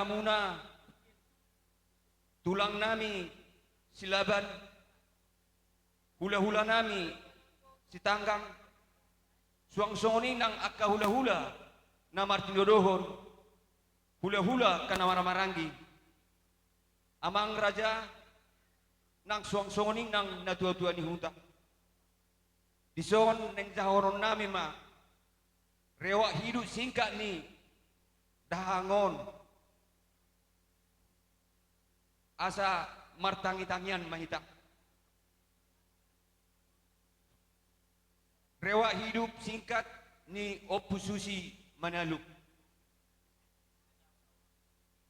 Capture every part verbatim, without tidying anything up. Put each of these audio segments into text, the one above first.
hamuna tulang nami Silaban, hula-hula nami Sitanggang, suang songon i nang angka hula-hula na martinodohon, hula-hula angka na marhahamaranggi. Amang raja, nang suang songon i nang natua-tua ni huta. Dison naeng jahahonon nami ma rewak hidup singkat ni dahahang on, asa martangi-tangian ma hita. Rewak hidup singkat ni Ompu Susi Manaluk.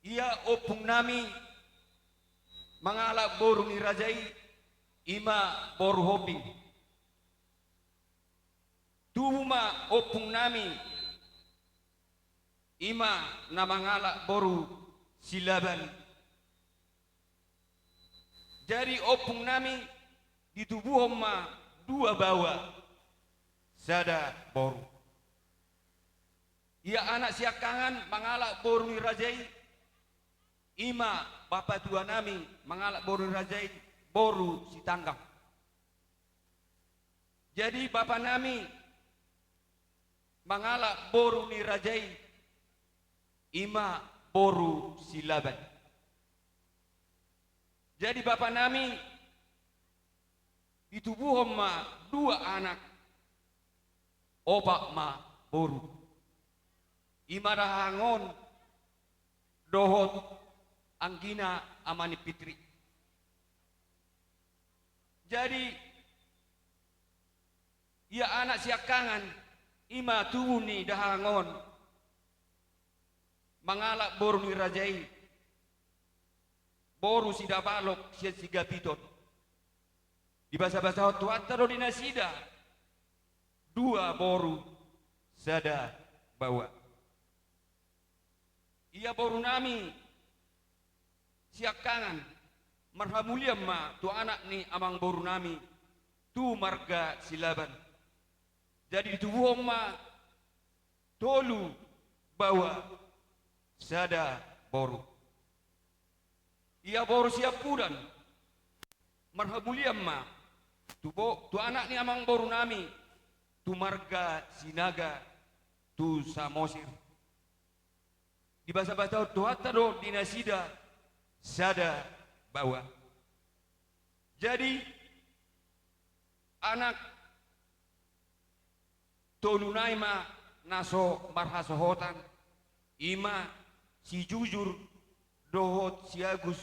Ia ompung nami mangalap boru ni raja i, i ma boru Hombing. Tubu ma ompung nami, i ma na mangalap boru Silaban. Jadi ompung nami ditubuhon ma dua baoa, sada boru. Ia anak siangkangan mangalap boru ni raja i, i ma bapa tua nami mangalap boru ni raja i, boru Sitanggang. Jadi bapa nami mangalap boru ni raja i, i ma boru Silaban. Jadi bapa nami ditubuhon ma dua anak, opat ma boru. I ma dahahang on dohot anggina ama ni Pitri. Jadi ia anak siangkangan, i ma tubu ni dahahang on, mangalap boru ni raja i, boru Sidabalok sian Sigapiton. Dibasabasahon Tuhanta do di nasida, dua boru sada baoa. Ia boru nami siangkangan, marhamulian ma tu anak ni amang boru nami, tu marga Silaban. Jadi ditubuhon ma tolu baoa, sada boru. Ia boru Siampudan, marhamulian ma tu bo-, tu anak ni amang boru nami, tu marga Sinaga, tu Samosir. Dibasabasahon Tuhanta do di nasida sada baoa. Jadi anak tolu nai ma na so marhasohotan, i ma si Jujur dohot si Agus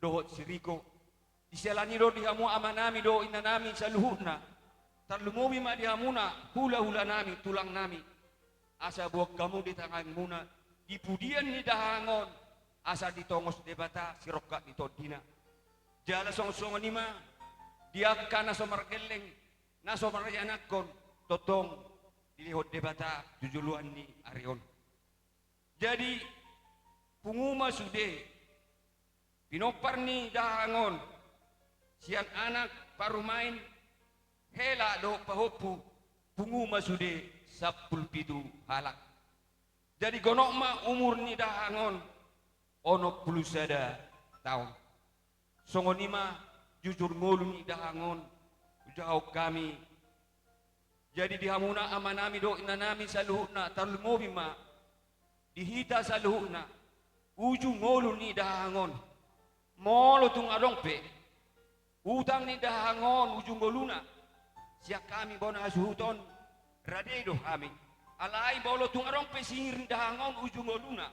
dohot si Riko. Disiala ni i do di hamu ama nami dohot inna nami saluhutna, tarlumobi ma di hamuna hula-hula nami, tulang nami, asa boan hamu di tangiangmuna di pudian ni dahahang on, asa ditongos Debata sirongkap ni tondina. Jala songon-songon i ma di angka na so margelleng, na so marianakhon, tongtong dilehon Debata tu joloan ni ari on. Jadi pungu ma sude pinompar ni dahahang on, sian anak, parumaen, hela dohot pahompu, pungu ma sude sampulu pitu halak. Jadi gonop ma umur ni dahahang on onom pulu sada taon. Songon i ma jujur ngolu ni dahahang on hujahahon hami. Jadi di hamuna ama nami dohot inna nami saluhutna, tarlumobi ma di hita saluhutna, uju ngolu ni dahahang on. Molo tung adong pe utang ni dahahang on uju ngoluna, sian hami bona hasuhuton, rade do hami. Alai molo tung adong pe sihir ni dahahang on uju ngoluna,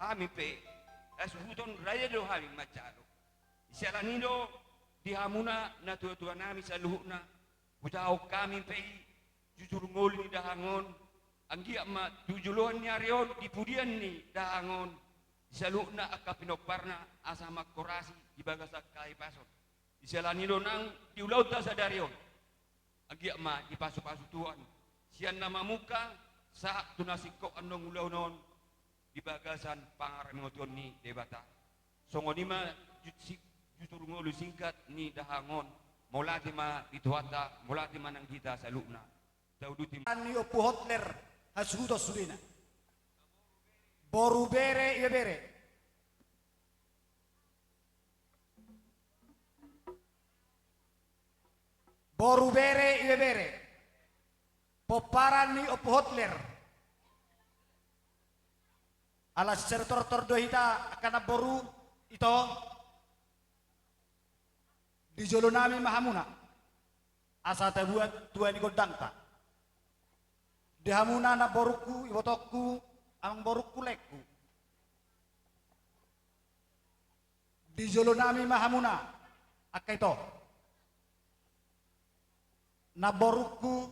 hami pe hasuhuton rade do hami manjalo. Siala ni i do di hamuna natua-tua nami saluhutna, hujahahon hami pe i jujur ngolu ni dahahang on, anggiat ma tu joloan ni ari on di pudian ni dahahang on, di saluhutna angka pinomparna asa manghorasi di bagasan hahipason. Siala ni i do nang di ulaonta sadari on, anggiat ma dipasu-pasu Tuhan sian na mamungka sahat tu na singkop annon ulaon on di bagasan pangarantoan ni Debata. Songon i ma ju-, si-, jujur ngolu singkat ni dahahang on. Mauliate ma di Tuhanta, mauliate ma nang di hita saluhutna. Tauduti ma. An ni Ompu Hotler hasuhuton sudena. Boru bere, ibebere. Boru, bere, ibebere, pomparan ni Ompu Hotler. Ala sisada tortor do hita angka namboru, ito. Di jolo nami ma hamuna, asa tabuat tua ni gondangta. Di hamuna namborungku, ibotongku, amangborungku, laengku. Di jolo nami ma hamuna, angka ito. Namborungku,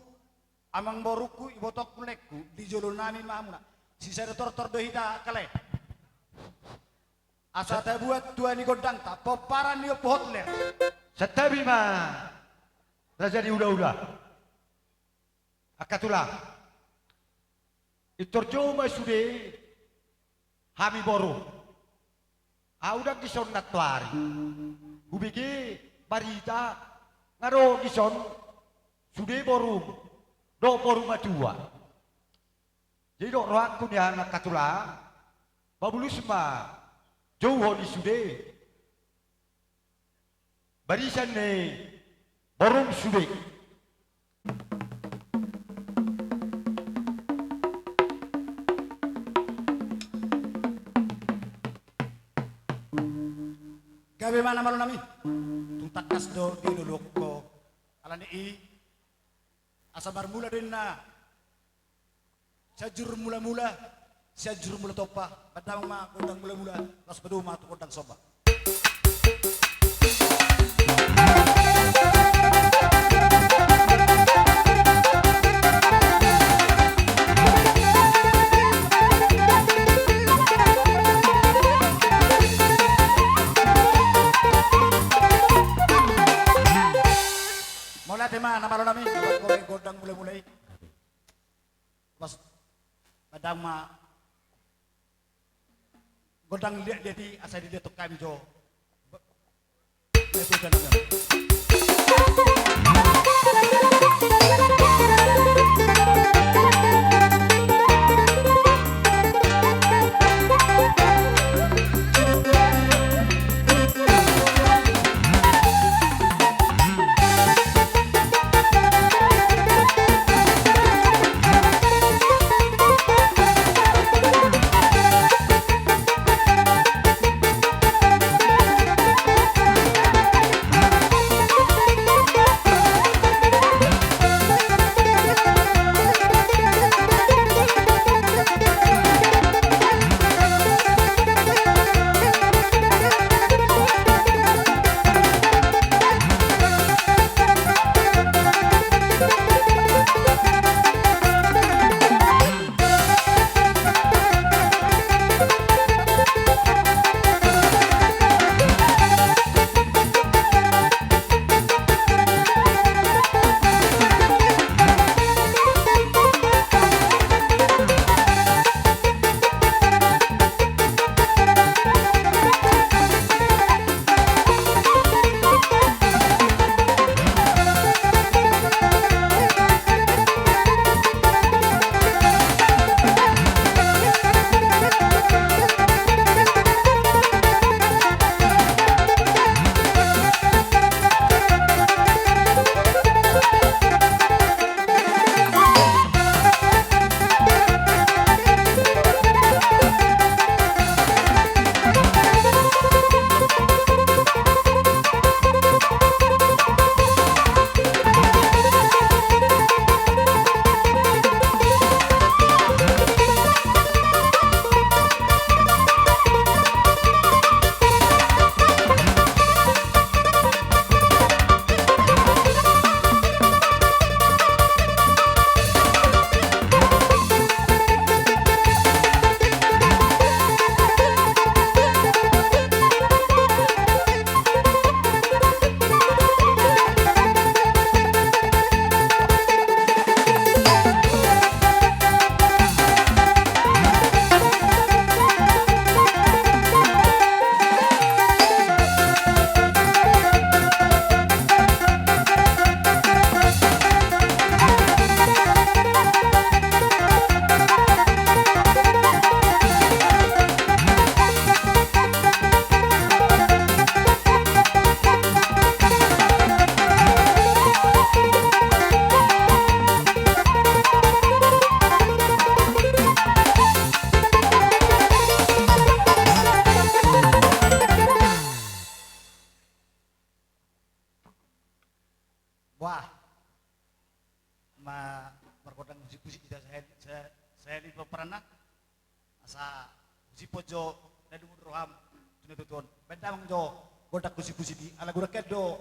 amangborungku, ibotongku, laengku, di jolo nami ma hamuna. Sisada tortor do hita, angka lae. Asa tabuat tua ni gondangta, pomparan ni Ompu Hotler. Santabi ma, raja ni hulahula. Angka tulang. Pintor jou ma sude hami boru. Ahu ndang dison nantoari. Hubege barita nga ro dison sude borum dohot boru matua. Jadi dok rohangku nian angka tulang, pabulus ma jouhon i sude. Barisan ni borum sude. Gabe ma na malo nami. Tung tangkas do diluluhon ho. Alani i, asa marmula do inna Sianjur Mulamula, Sianjur Mulatompa, bahen damang ma gondang mulamula, laos padomu ma tu gondang somba. Mauliate ma na malo nami, gondang mulamula i. Laos bahen damang ma gondang liat-liat i asa dilehon hami jo. gondang husipusip hita sahali, sa-, sahali pomparanna. Asa husipon jo na dumodum roham tu na tutu on. Baen damang jo gondang husipusip i, ala godang hian do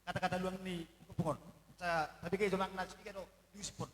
kata-kata luang ni ompung on. Asa tabege jo manang na sipiga do dihusipon.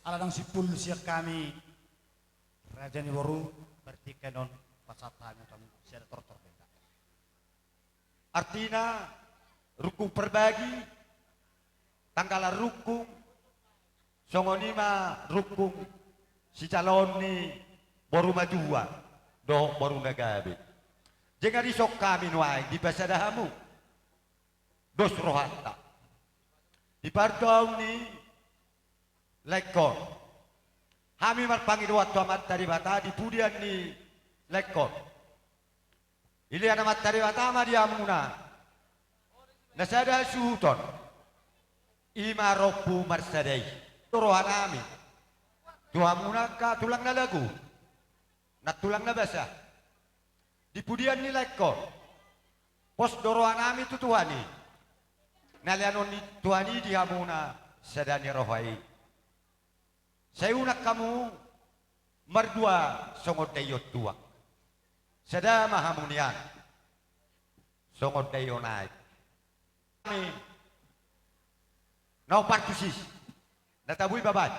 Ala ndang simpul sian hami raja ni boru, berarti kan on pasahat hami tu hamu sada tortor denda. Artina, rungkung parbagi, tanggalan rungkung, songon i ma rungkung sijaloon ni boru matua dohot boru na gabe. Jala dison hami nuaeng dipasada hamu dos rohanta di partuaon ni laengkon. Hami marpangidoan tu Amanta Debata di pudian ni laengkon. Dilean Amanta Debata ma di hamuna na sada hasuhuton, i ma rompu marsada i. Tu rohanami, tu hamuna angka tulang na lagu, nantulang na basa, di pudian ni laengkon, pos do rohanami tu Tuhan i. Na leanon ni Tuhan i di hamuna sada ni roha i. Sai unang hamu mardua songon daion tuak. Sada ma hamu nian songon daion aek. Hami na hombar tusi, na tabo i, bye bye.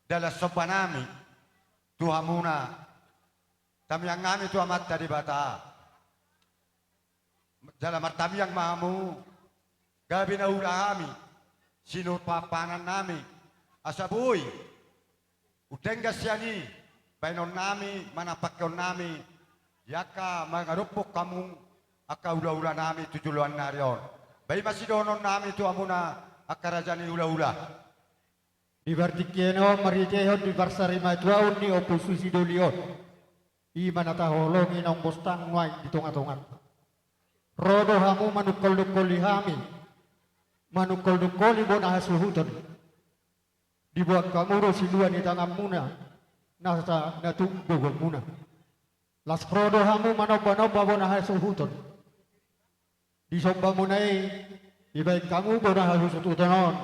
dalan somba nami tu hamuna, tamiang nami tu Amanta Debata. Jala martamiang ma hamu, gabe na huula hami sinur pahanpahanan nami, asa boi umdenggan sian i baenon nami, manang pangkeon nami, di angka mangadophon hamu angka hulahula nami tu joloan ni ari on. Ba i ma sidohonon nami tu hamuna angka raja ni hulahula. Di partingkian ni on, marhitehon di parsarimatuaon ni Ompu Susi Doli on, i ma na taholongi naung bostang nuaeng di tongatonganta. Ro do hamu manungkoldungkoli hami, manungkoldungkoli bona hasuhuton. Diboan hamu do silua ni tanganmuna nasa na tung gogonmuna. Laos ro do hamu manombanomba bona hasuhuton. Di sombamuna i, dibaen hamu bona hasuhuton on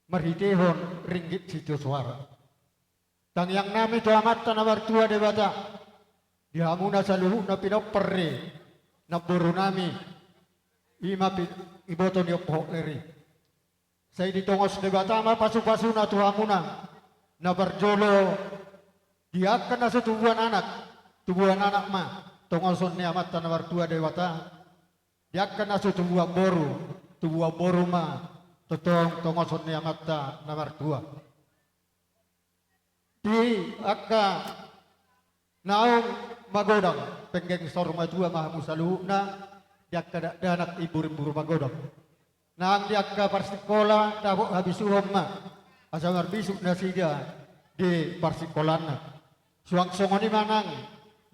marhitehon ringgit sitio soara. Tangiang nami tu Amanta na martua Debata, di hamuna saluhutna pinompar ni namboru nami, i ma pi-, iboto ni Ompu Hotler i. Sai ditongos Debata ma pasupasuna tu hamuna. Na parjolo, di angka na so tubuan anak, tubuan anak ma tongoson ni Amanta na martua Debata. Di angka na so tubuan boru, tubuan boru ma tongtong tongoson ni Amanta na martua. Di angka naung magodang, penggeng saur matua ma hamu saluhutna, di angka dakdanak imburimbur magodang. Nang di angka parsikola dapot habisuhon ma, asa marbisuk nasida di parsikolanna. Suang songon i ma nang,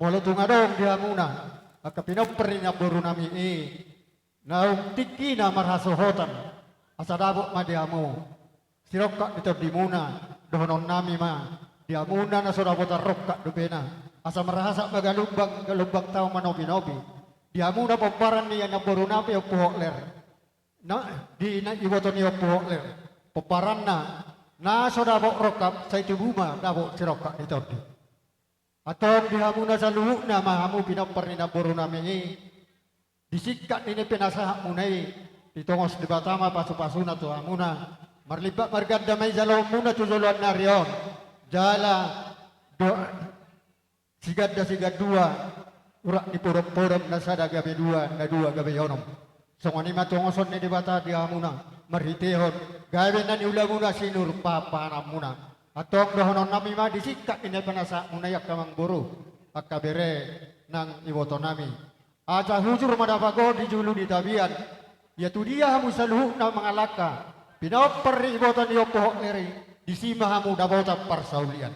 molo tung adong di hamuna angka pinompar ni namboru nami i, naung tingkina marhasohotan, asa dapot ma di hamu sirongkap ni tondimuna. Dohonon nami ma, di hamuna na so dapotan rongkap dopena, asa marhasak ma galumbang, galumbang tao manopinopi. Di hamuna pomparan ni namboru nami Ompu Hotler, na, di na iboto ni Ompu Hotler, pomparanna na so dapot rongkap, sai tubu ma dapot sirongkap ni tondi. Antong di hamuna saluhutna ma hamu pinompar ni namboru nami i, di singkat ni na pinasahatmuna i, ditongos Debata ma pasupasuna tu hamuna. Marlimbat marganda ma i jaloonmuna tu joloan ni ari on. Jala do-, siganda sigandua, urat ni podompodom, na sada gabe dua, na dua gabe onom. Songon i ma tongoson ni Debata di hamuna, marhitehon gabe na niulamuna sinur pahanpahananmuna. Antong dohonon nami ma di singkat ni na pinasahatmuna i, angka amangboru, angka bere nang iboto nami, asa hujur ma dapotan di julu ni tapian. Ia tu dia hamu saluhutna mangalangka, pinompar ni iboto ni Ompu Hotler i, disi ma hamu dapotan parsaulian.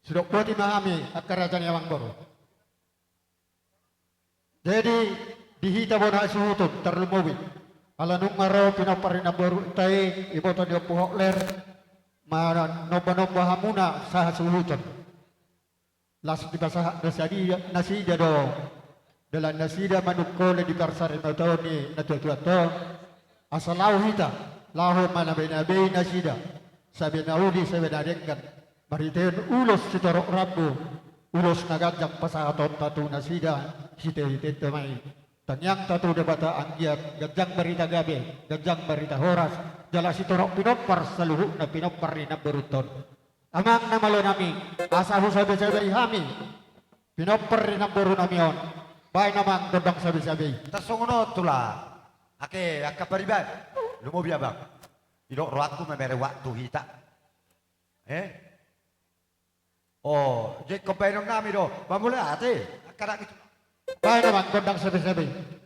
Sidok boti ma hami angka raja ni amangboru. Jadi, di hita bona hasuhuton tarlumobi, ala nunga ro pinompar ni namborunta i, iboto ni Ompu Hotler, manombanomba hamuna sahasuhuton. Laos dipasahat nasida, nasida do dalan nasida manungkoli di parsarimatuaon ni natuatuanta on. Asa laho hita, laho manabeinabei nasida, sabe na uli sabe na denggan, marhitehon ulos sitorop rambu, ulos na ganjang pasahatonta tu nasida, sitehitehonta ma i. Tangiangta tu Debata anggiat ganjang barita gabe, ganjang barita horas, jala sitorop pinompar saluhutna pinompar ni namborunta on. Amang na malo nami, asa husabesabei hami pinompar ni namboru nami on. Baen amang gondang sabesabei. Tarsongon on tulang. Ake angka pariban, lumobi abang. Didok rohangku memere waktu hita. Eh? O, jekko baenon nami do. Bang, mauliate. Angka na gitu. Baen amang gondang sabesabei.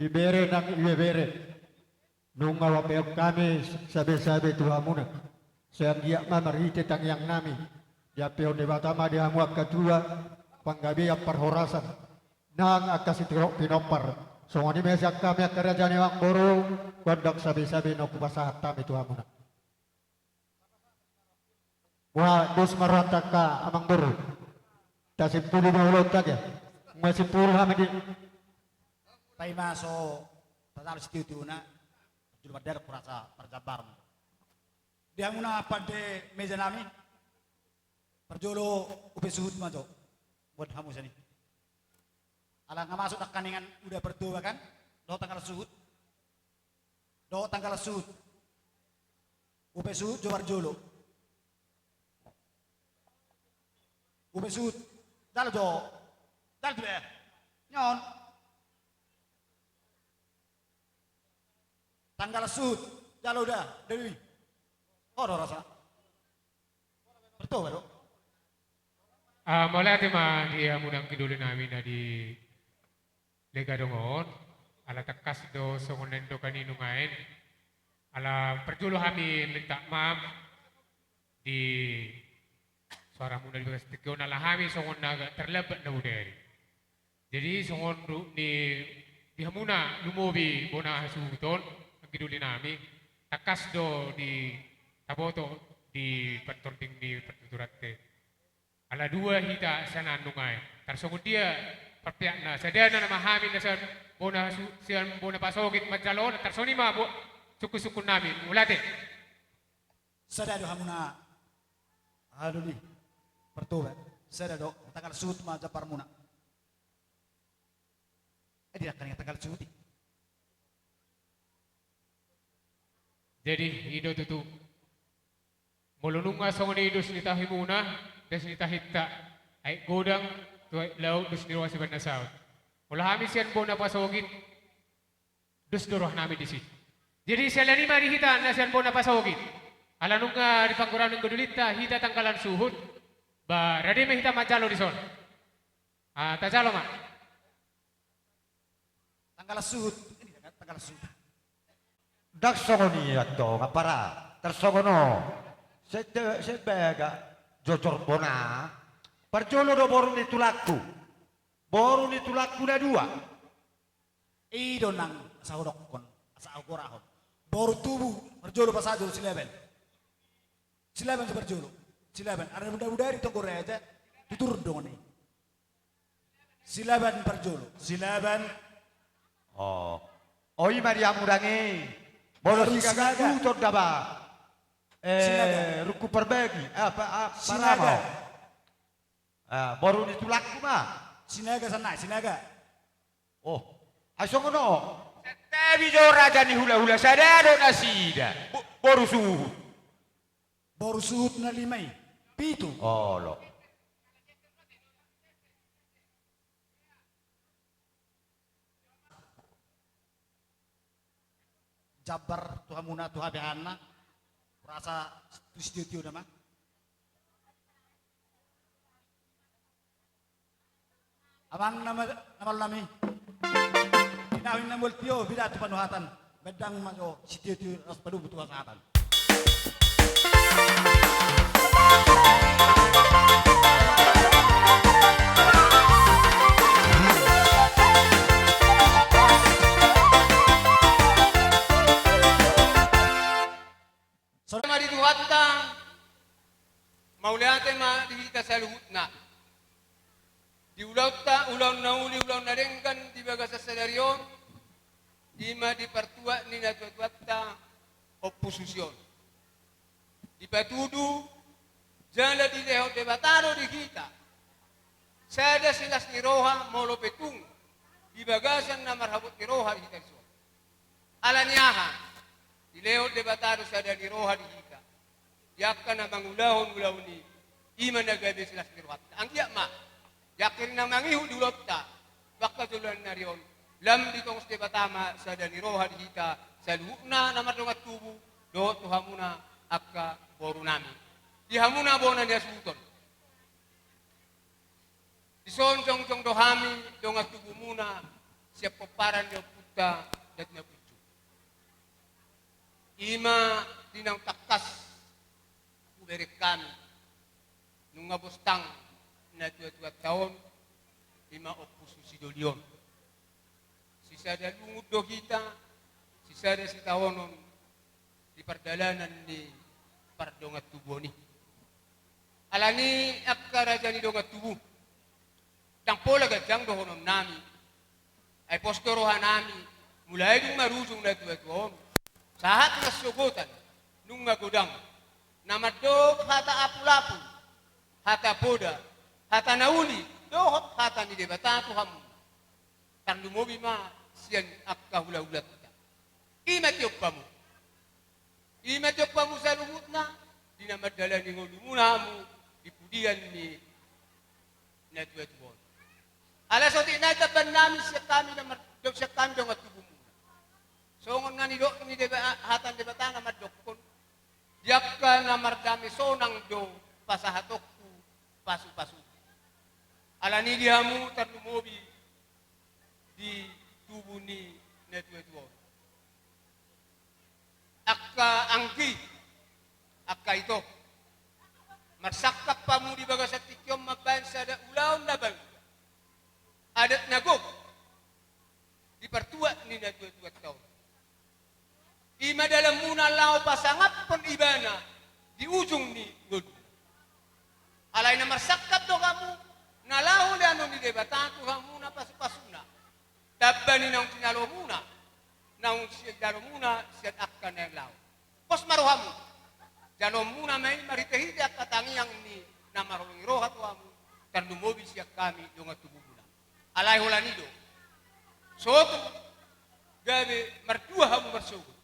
Bere nang ibebere. Nunga huampeon hami sabe-sabe tu hamuna. Sai anggiat ma marhite tangiang nami, diampeon Debata ma di hamu angka tua, panggabean parhorasan, nang angka sitorop pinompar. Songon i ma sian hami angka raja ni amangboru, gondang sabe-sabe na hupasahat hami tu hamuna. Boha, dos ma rohanta angka amangboru. Tasimpuli ma ulaonta, ate. Masimpul hami di. Paima so tajalo sitio-tiona, jolo mandok hurasa parjambar ma. Di hamuna pande meja nami, parjolo hupe suhut ma jo. Buat hamu sian i. Ala nga masuk nangkaningan uda partobakan, dohot tanggalan suhut. Dohot tanggalan suhut. Hupe suhut jo parjolo. Hupe suhut. Jalo jo. Jalo tu be. Nyon. Tanggalan suhut. Jalo uda. Dewi. Ho do rasa. Partoba do. Ah, mauliate ma di hamu angka doli nami na di Lega dongan, ala tangkas do songon na nidok ni nuaeng. Ala parjolo hami minta maaf di suaramuna di bagas tingki on, ala hami songon na agak terlambat na bodari. Jadi songon ru-, ni di hamuna lumobi bona hasuhuton, angka doli nami, tangkas do di taboto di partording ni partuturan te. Ala dua hita sian nuaeng. Tarsongon dia parpeakna, sada nama hami na sian bona su-, sian bona pasogit manjalo on, tarsongon i ma bo-, sungkun-sungkun nami. Mauliate. Sada do hamuna. Aduh ni. Partoba. Sada do. Tanggalan suhut ma jambarmuna. Eh, di nangkaningan tanggalan suhut i. Jadi, i do tutu. Molo nunga songon i dos ni tahimuna, dos ni tahinta, aek godang, tu aek laut, dos ni roha sibahen na saut. Molo hami sian bona pasogit, dos do roha nami disi. Jadi, siala ni i ma di hita na sian bona pasogit. Ala nunga di panggoraon ni angka dolinta, hita tanggalan suhut, ba, rade ma hita manjalo dison. Ah, tajalo ma. Tanggalan suhut. Ini kan tanggalan suhut. Ndang songon i antong, apara. Tarsongon on. Sete-, sebaga jojor bona. Parjolo do boru ni tulangku. Boru ni tulangku na dua. I do nang asa hudokkon, asa hugorahon. Boru tubu, parjolo pasahat jo Silaban. Silaban jo parjolo. Silaban. Ala na bodari tonggo raja, tuturun dongan i. Silaban parjolo. Silaban. Oh. Oh, i ma di hamu dang i. Molo Sinaga. Sinaga. Duton daba. Eh, Sinaga. Rungkun Parbagi. Eh, apa, apa, Sinaga. Paramo. Ah, boru ni tulangku ma. Sinaga sana, Sinaga. Oh. Ai songon on. Santabi jo raja ni hulahula, sada do nasida. Bo-, boru suhut. Boru suhut na lima i. Pitu. Olo. Jambar tu hamuna tu habehanna. Hurasa tu sitio-tiona ma. Amang na ma-, na malo nami. Di na hinaholongan tio, bida tu panuhatan. Baen ndang ma jo sitio-tio ras padomu tu hasahatan. Songon i ma di Tuhanta, mauliate ma di hita saluhutna. Di ulaonta, ulaon na uli, ulaon na denggan di bagasan sadari on, i ma di partuat ni natuatuanta Ompu Susi on. Dipatudu, jala dilehon Debata do di hita sada silas ni roha molo pe tung di bagasan na marhabot ni roha di hita dison. Ala ni aha? Dilehon Debata do sada ni roha di hita. Di angka na mangulahon ulaon i, i ma na gabe silas ni rohanta. Anggiat ma, di angka na mangihut di ulaonta, tu angka joloan ni ari on, lam ditongos Debata ma sada ni roha di hita, saluhutna na mardongan tubu, dohot tu hamuna angka boru nami. Di hamuna bona ni hasuhuton. Dison jongjong do hami dongan tubumuna sian pomparan ni ompunta Ita dat na pucu. Ima di naung tangkas hubereng hami, nunga bostang natuatuanta on, ima Ompu Susi Doli on. Sisada lungun do hita, sisada sitaonon di pardalanan ni pardongan tubuon i. Alani angka raja ni dongan tubu, ndang pola ganjang dohonon nami. Ai pos do roha nami, mulai dung marujung natuatua on sahat na sogotan, nunga godang na mandok hata apulapul, hata poda, hata na uli, dohot hata ni Debata tu hamu. Tarlumobi ma sian angka hulahulanta. Ima tiop hamu. Ima tiop hamu saluhutna, di na mandalani ngolumuna hamu di pudian ni natuatua on. Alai saotik nai tamban nami sian hami na mar-, sian hami dongan tubumuna. Songon na nidok ni Deba-, hata ni Debata na mandokkon, di angka na mardame sonang do pasahatonku pasupasu. Alani di hamu tarlumobi di tubu ni natuatua on. Angka anggi, angka ito, marsangkap hamu di bagasan tingki on mambahen sada ulaon na baen adat na gok di partuat ni natuatuanta on. Ima dalanmuna laho pasangaphon ibana di ujung ni ngolu. Alai na marsangkap do hamu, na laho lehonon ni Debata tu hamu na pasupasuna. Tamba ni naung tinalomuna, naung sian tinalomuna sian angka na laho. Pos ma rohamu. Jaloonmuna ma i marhitehite angka tangiang ni na marholong ni roha tu hamu, tarlumobi sian hami dongan tubumuna. Alai holan i do. Sotung gabe mardua hamu marsogot.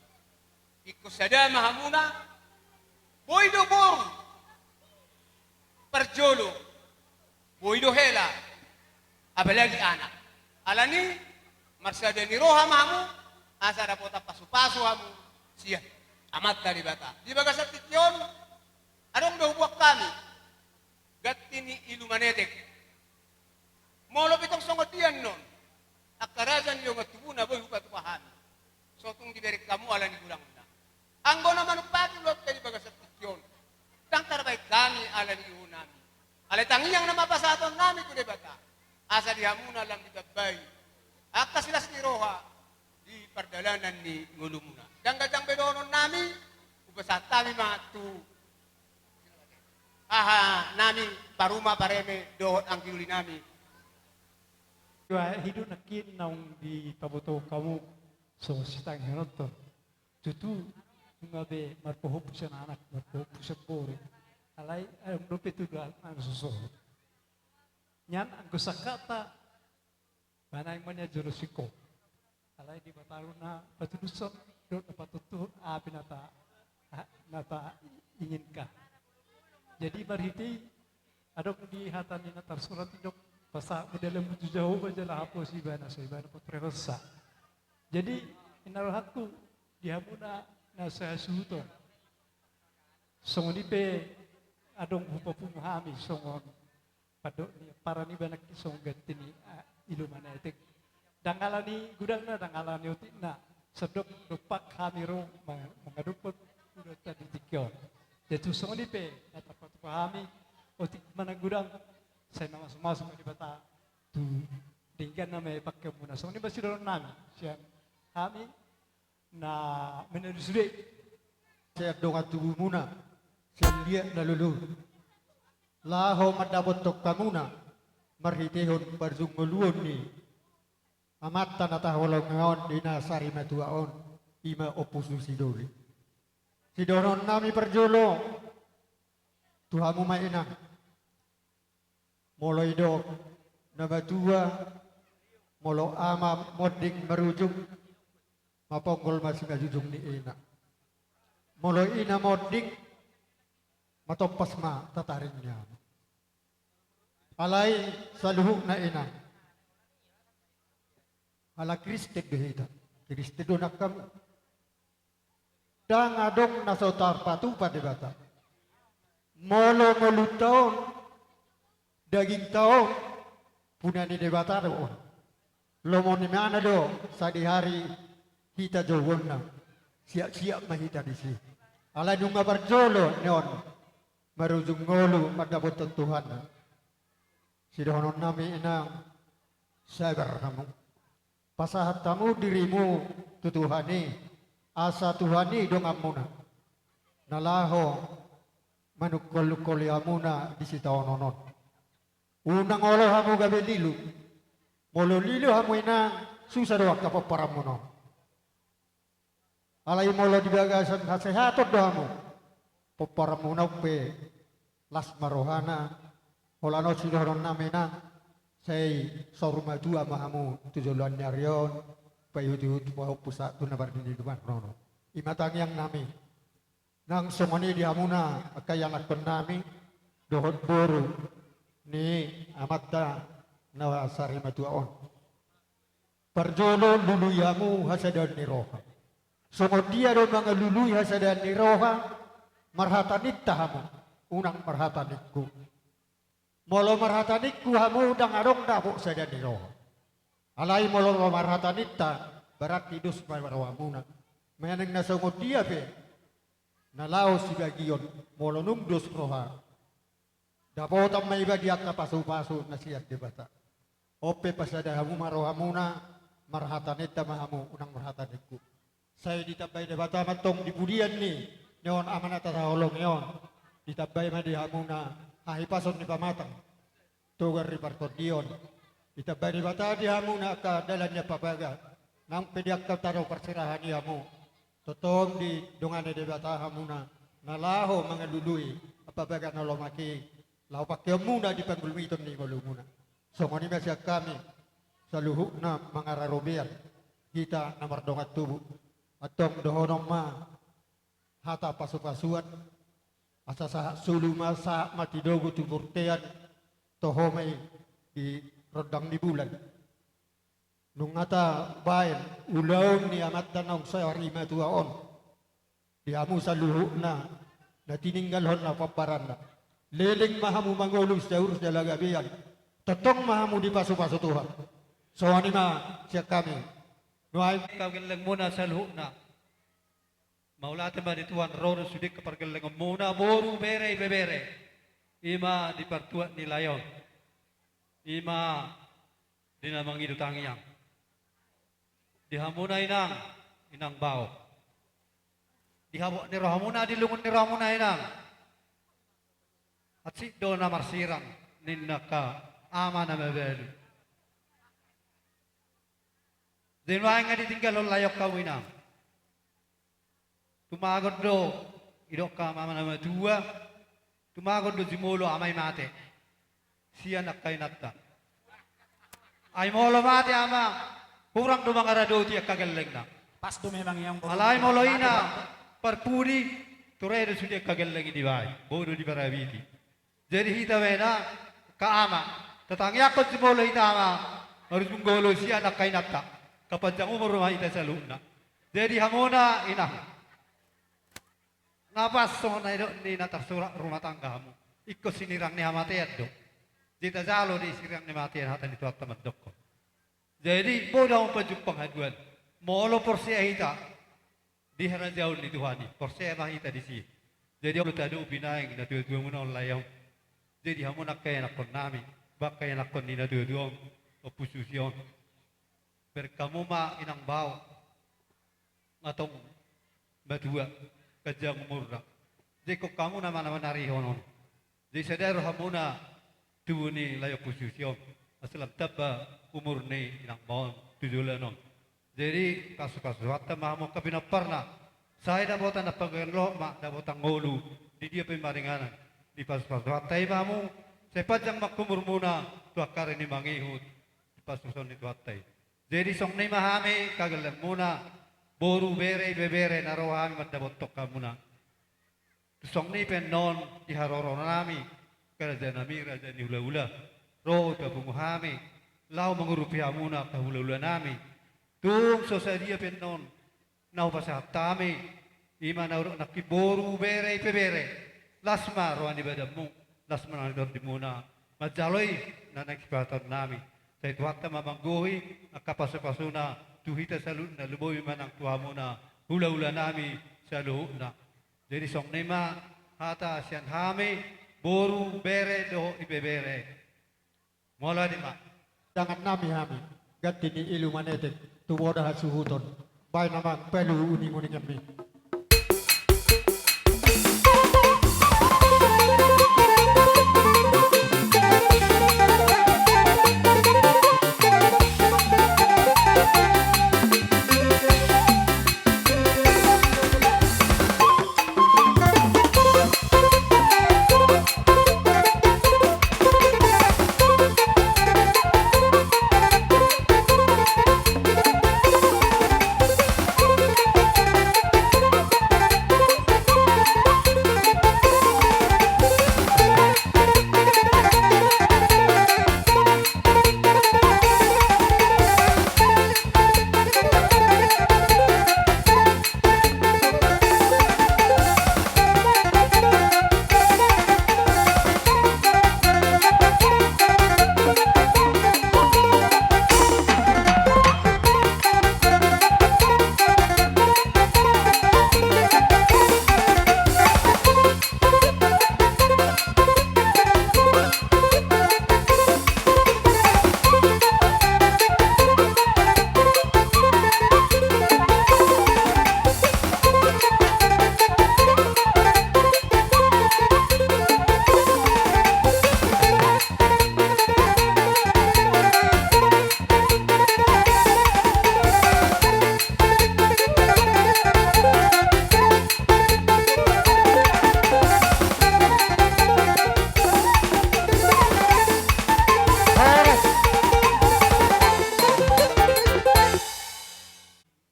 Ingkon sada ma hamuna, boi do boru parjolo, boi do hela, apalagi anak. Alani marsada ni roha ma hamu, asa dapotan pasupasu hamu sian Amanta Debata. Di bagasan tingki on, adong do huboan hami ganti ni iluman etek. Molo pe tong songon dia annon, angka raja ni dongan tubu na boi hupatupa hami. Sotung dibereng hamu alani godangna. Anggo na manumpati ulaonta di bagasan tingki on, ndang tarbahen hami alani ihou nami. Alai tangiang nama pasahaton nami tu Debata, asa di hamuna lam ditambai angka silas ni roha di pardalanan ni ngolumuna. Ndang ganjang be dohonon nami, hupasahat hami ma tu haha nami, paruma pareme dohot anggi uli nami. Iwa hidup nangkin naung dipaboto hamu so sitangihononton. Tutu, nunga be marpahompu sian anak, marpahompu sian boru. Alai, eh, dope tu dohot nami sosohot. Nian anggo sangkapta, ba naeng ma nian jolo singkop. Alai Debata do na patudushon, dohot na patontuhon aha pe na ta, ah, na tainginkan. Jadi marhite i, adong di hata ni na tarsurat i didok, pasahatmu dalanmu tu Jahowa jala haposi ibana, so ibana paturehonsa. Jadi, inna rohangku, di hamuna na sahasuhuton. Songon i pe adong hupapungu hami songon pandok ni ampara ni ba nangkin songon ganti ni, ah, iluman etek. Ndang alani godangna, ndang alani otikna, sandok dompak hami ro ma-, mangadophon ulaonta di tingki on. Jadi songon i pe na tarpatupa hami, otik manang godang, sai mamasumasu ma Debata tu denggan nama i pangkeonmuna. Songon i ma sidohonon nami sian hami na manalu sude. Sian dongan tubumuna, sian liat na lolo, laho mandapothon hamuna marhitehon parjongoluon ni amanta na taholongi on di na sarimatua on, ima Ompu Susi Doli. Sidohonon nami parjolo tu hamu ma inang. Molo didok na matua, molo ama monding marujung, maponggol ma simanjujung ni ina. Molo ina monding, matompas ma tataring ni ama. Alai saluhutna ina, halak Kristen do hita, Kristen do nang hamu. Ndang adong na so tarpatupa Debata. Molo ngolunta on, dagingta on, puna ni Debata do on. Lomo ni imana do sadihari hita jouonna. Siap-siap ma hita disi. Alai nunga parjolo ni on marujung ngolu mandapothon Tuhanna. Sidohononnami inang, sabar hamu. Pasahat hamu dirimu tu Tuhan i, asa Tuhan i donganmuna na laho manungkol-ungkoli hamuna di sitaonon on. Unang olo hamu gabe lilu. Molo lilu hamu inang, susa do angka pomparanmuna on. Alai molo di bagasan hasehaton do hamu, pomparanmuna on pe las ma rohana. Holan on sidohononnami inang, sai saur matua ma hamu tu joloan ni ari on, paihut-ihut pahompu sahat tu na marnini dumanono. I ma tangiangnami. Nang songon i di hamuna angka ianakkonnami dohot boru ni amanta na sarimatua on. Parjolo lului hamu hasadaon ni roha. Songon dia do mangalului hasadaon ni roha? Marhata ninta hamu, unang marhata ningku. Molo marhata ningku hamu, ndang adong dapot sada ni roha. Alai molo marhata ninta, berarti dos ma rohamuna. Manang na songon dia pe na laho sibagion, molo nunga dos roha, dapotan ma iba di angka pasu-pasu na sian Debata. On pe pasada hamu ma rohamuna, marhata ninta ma hamu, unang marhata ningku. Sai ditambai Debata ma antong di pudian ni on, ama na tasaholongi on. Ditambai ma di hamuna hahipason ni pamatang, togar ni partondion. Ditambai Debata di hamuna angka dalan ni ampabaga, nang pe di angka tano parserahan i hamu. Tongtong didongani Debata hamuna na laho mangalului ampabaga na lomak i, laho pangkeonmuna di panggulmiton ni ngolumuna. Songon i ma sian hami saluhutna mangarade robean, hita na mardongan tubu. Antong dohonon ma hata pasu-pasuan, asa sahat solu ma, sahat ma tidogu tu bortean, toho ma i di rondang ni bulan. Nunga tabaen ulaon ni amanta naung sarimatua on. Di hamu saluhutna na tininggalhon na pambaranna, leleng ma hamu mangolu saur jala gabean. Tongtong ma hamu dipasu-pasu Tuhan. Songon i ma sian hami. Nuaeng angka gellengmuna saluhutna, mauliate ma di Tuhan, ro do sude angka pargellengonmuna, boru, bere, ibebere. I ma di partuat ni lae on. I ma di na mangido tangiang. Di hamuna inang, inang bao. Di habot ni rohamuna, di lungun ni rohamuna inang, hansit do na marsirang, ninna angka ama na mabalu. Jadi nuaeng nga ditinggalhon lae on hamu inang. Tumagon do, didok angka ama na matua, tumagon do jumolo ama i mate sian angka inanta. Ai molo mate ama, hurang do mangaradoti angka gellengna. Pas do memang i. Alai molo ina, parpudi, ture do sude angka gelleng i dibaen, boi do diparabiti. Jadi hita ma inang, angka ama, tatangiangkon jumolo hita ama, marujung ngolu sian angka inanta, angka panjang umur ma hita saluhutna. Jadi hamuna inang, nga pas songon na nidok ni na tarsurat rumah tangga hamu. Ingkon sinirang ni hamatean do. Jadi tajalo di sinirang ni hamatean hata ni Tuhanta mandokkon. Jadi boi do hamu pajumpang haduan. Molo porsea hita di harajaon ni Tuhan i, porsea ma hita disi. Jadi olo tadopi nuaeng natuatua muna on lae on. Jadi hamuna angka ianakkonnami, ba angka ianakkon ni natuatua on, ompu susi on, bereng hamu ma inang bao, nga tong matua, ganjang umurna. Jadi ingkon hamu na manamanarihon on. Jadi sada rohamuna tubu ni lae ompu susi on, asa lam tamba umur ni inang bao on tu joloan on. Jadi pasu-pasu Tuhanta ma hamu angka pinomparna. Sai dapotan na panggabean, loas ma dapotan ngolu, di dia pe maringanan, dipasu-pasu Tuhanta i ma hamu. Sai panjang ma angka umurmuna tu angka ari ni mangihut, dipasupasu ni Tuhanta i. Jadi songon i ma hami angka gellengmuna, boru, bere, ibebere, na ro hami mandapothon hamuna. Tu songon i pe annon di haroroanami, angka rajanami, raja ni hulahula, ro dipapungu hami laho mangurupi hamuna angka hulahulanami. Tung so sadia pe annon na hupasahat hami, i ma na hudok nangkin, boru, bere, ibebere, las ma roha ni badanmu, las ma roha ni tondimuna manjalo i na naeng sipasahatonnami. Sai Tuhanta ma manggohi angka pasupasuna tu hita saluhutna, lumobi ma nang tu hamuna hulahula nami saluhutna. Jadi songon i ma hata sian hami, boru, bere dohot ibebere. Molo adi ma. Tangan nami hami, ganti ni ilu manetek, tu boda hasuhuton, baen amang palu uninguninganmi.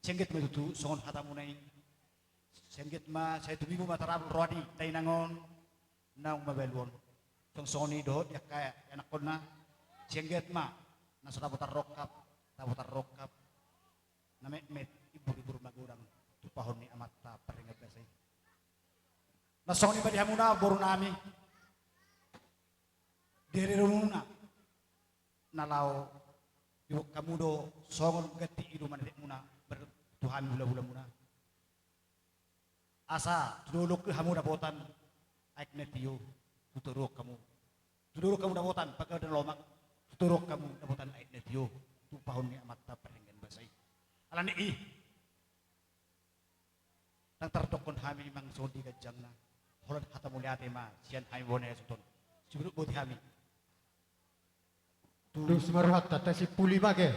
Sengget ma tutu songon hatamuna i. Sengget ma, sai tumibu ma tarabul roha ni dainang on, naung mabalu on. Songon i dohot di angka ianakkonna, sengget ma, na so dapotan rongkap, dapotan rongkap, na metmet, ibur-ibur magodang, tumpahon ni Amanta Pardenggan Basa i. Na songon i ma di hamuna boru nami, di harirumuna, na laho diboan hamu do songon ganti ilu manetekmuna, bar tu hami hulahulamuna. Asa tu dolok hamu dapotan aek na tio, tu toruan hamu. Tu dolok hamu dapotan panggabean na lomak, tu toruan hamu dapotan aek na tio, tumpahon ni Amanta Pardenggan Basa i. Alani i, ndang tardokkon hami manang songon dia ganjangna, holan hata mauliate ma sian hami bona hasuhuton. Siburut boti hami. Tu, tu simaruhanta, tasimpuli ma ge.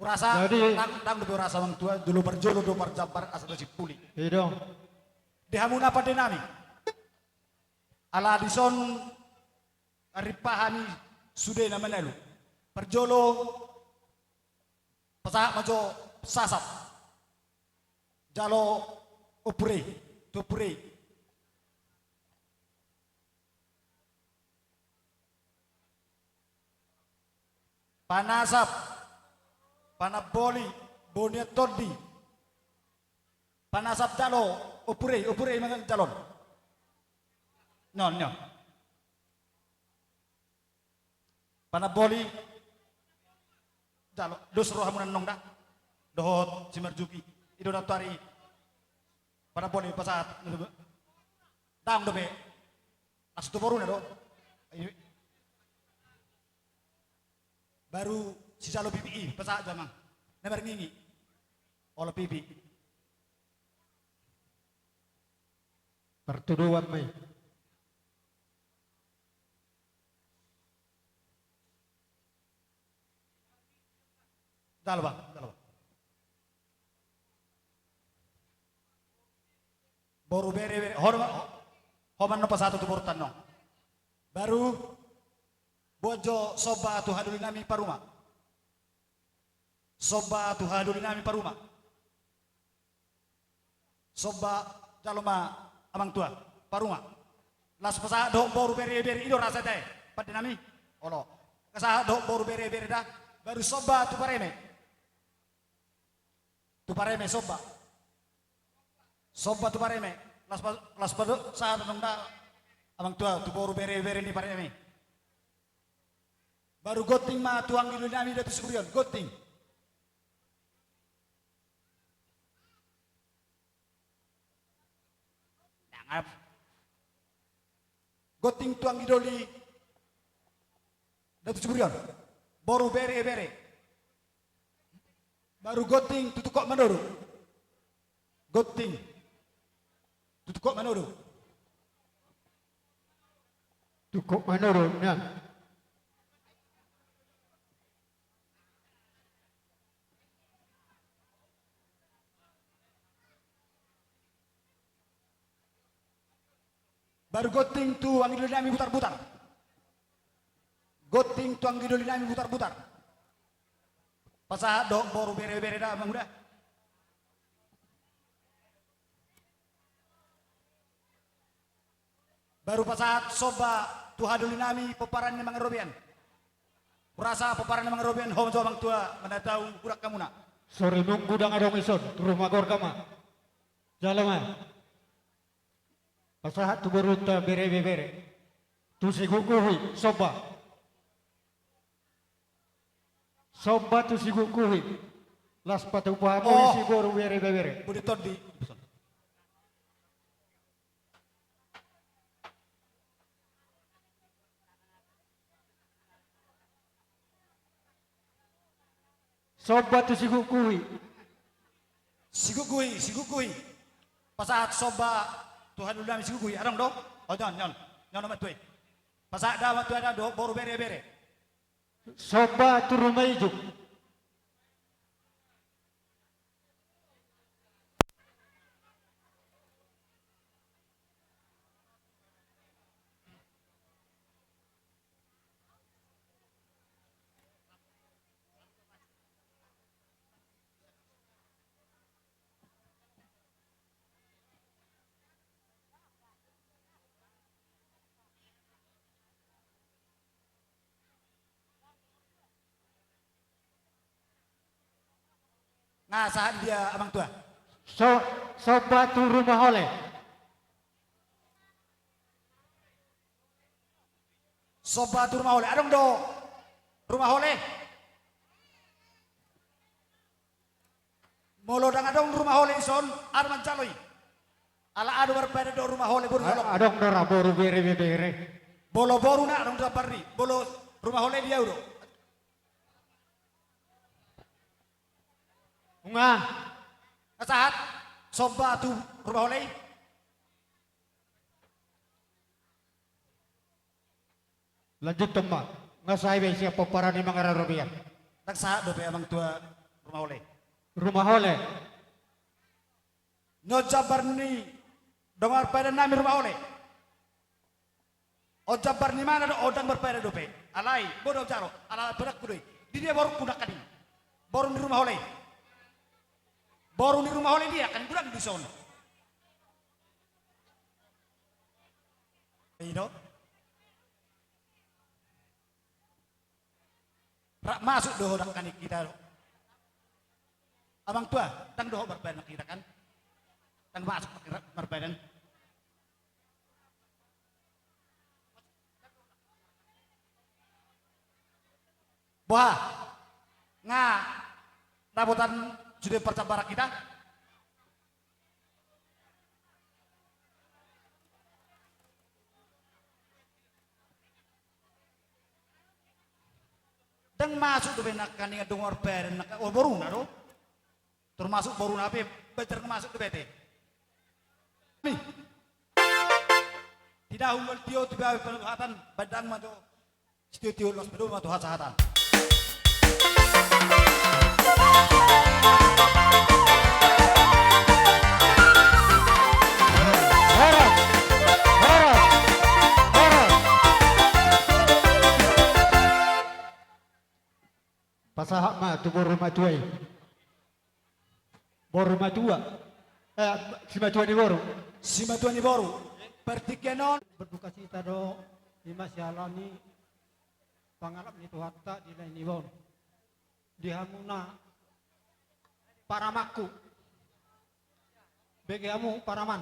Hurasa, jadi, ndang, ndang dope hurasa amang tua, jolo parjolo do parjambar asa tasimpuli. I do. Di hamuna pande nami. Ala dison rimpang hami sude na manalu. Parjolo pasahat ma jo sasat. Jalo ompur i, tu ompur i. Panasap, panamboli, bonian tondi. Panasap jalo ompur i, ompur i manang jalo on. Nyon, nyon. Panamboli. Jalo, dos rohamuna annon da. Dohot si Marjuki. I do nantoari. Panamboli pasahat. Ndang dope. Langsung tu boruna do. Baru sijalo pipi i pasahat jo amang. Na marngingi. Olo pipi. Partudoan ma i. Jalo ba, jalo ba. Boru bere, bere. Ho ma, ho ma annon pasahat tu borunta annon. Baru boan jo somba tu hahadolinami paruma. Somba tu hahadolinami paruma. Somba jalo ma amang tua, paruma. Laos pasahat dohot boru bere, bere, i do rasa te, pande nami. Olo. Pasahat dohot boru bere, bere da, baru somba tu pareme. Tu pareme somba. Somba tu pareme. Laos pa, laos pasahat annon da amang tua tu boru bere, bere ni pareme. Baru gonting ma tu anggi doli nami Datu Siburion, gonting. Gonting tu anggi doli Datu Siburion. Boru bere bere. Baru gonting tu Tungkok Manodo. Gonting tu Tungkok Manodo. Tungkok Manodo, nian. Baru gonting tu anggi doli nami Butarbutar. Gonting tu anggi doli nami Butarbutar. Pasahat dohot boru bere bere da, Amang, uda. Baru pasahat somba tu haha doli nami pomparan ni Amang Robean. Hurasa pomparan ni Amang Robean, ho ma jo, Amang Tua, mandatau hudak hamuna. Sori Minggu ndang adong dison, tu rumah gorga ma. Jalo ma. Pasahat tu borunta bere bere. Tu si Guguhi, somba. Somba tu si Guguhi. Las patupa hamu, oh, disi boru bere bere. Budi tondi. Somba tu si Guguhi. Si Guguhi, si Guguhi. Pasahat somba tu haha doli nami si Guguhi. Adong do? Oh, nian, nian. Nian, Amang Tua. Pasahat da, Amang Tua, da, dohot boru bere bere. Somba tu rumah ijuk. Nga sahat dia, Amang Tua? So, somba tu rumah oleh. Somba tu rumah oleh. Adong do rumah oleh? Molo ndang adong rumah oleh dison, aha do manjalo i? Ala aha do marpadan dohot rumah oleh, boru ni holong? Adong do ra boru bere bere. Molo boru na adong do rambar i, molo rumah oleh dia do. Nunga. Nga sahat somba tu rumah oleh i? Lanjuthon ma. Nga sae be sian pomparan ni Amang Robean. Ndang sahat dope, Amang Tua, rumah oleh? Rumah oleh. Nunga jambar ni dongan parpadan nami rumah oleh. On jambar ni mana do, on ndang marpadan dope. Alai, boi do jalo, ala padanku do i. Di dia borungku nangkaning? Boru ni rumah oleh. Boru ni rumah oleh dia, kan godang dison. I do. Rap masuk do ho nangkaning hita do. Amang Tua, ndang dohot marpadan hita kan? Ndang masuk marpadan. Boha? Nga dapotan sude parjambaran hita? Ndang masuk dope nangkaning dongan parpadan nangkaning, o, boruna do. Termasuk boruna pe, baen termasuk dope ate. Ni. Tidak humel tio tiba panuhatan, baen ma jo. Sitio-tio las, padomu ma tu hasahatan. Horas, horas, horas. Pasahat ma tu boru matua i. Boru matua. Eh, simatua ni boru. Simatua ni boru. Partingkian on. Berduka cita do, ima siala ni pangalap ni Tuhanta di lae ni iba on. Di hamuna paramanku. Bege hamu paraman.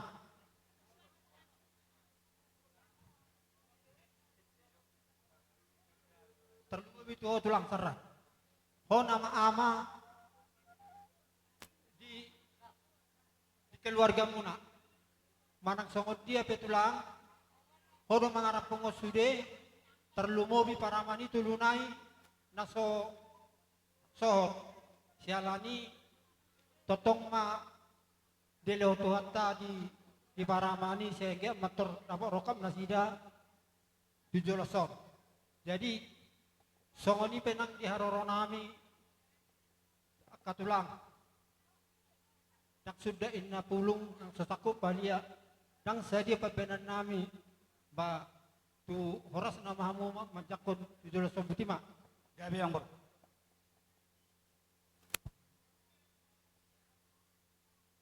Itu ho tulang sara. Ho nama ama di, di keluargamuna. Manang songon dia pe tulang, ho do mangarap pongos sude, tarlumobi paraman i tu luna i, na so sohot, siala ni tongtong ma dilehon Tuhanta di, di paraman i sehingga mantor dapot rongkap nasida tu joloson. Jadi, songon i pe nang di haroro nami, angka tulang. Ndang suda inna pulung, ndang so sangkup balia, ndang sadia pambahenan nami, ba tu horas nama hamu ma-, manjangkon tu joloson, boti ma. Gabe amang boru.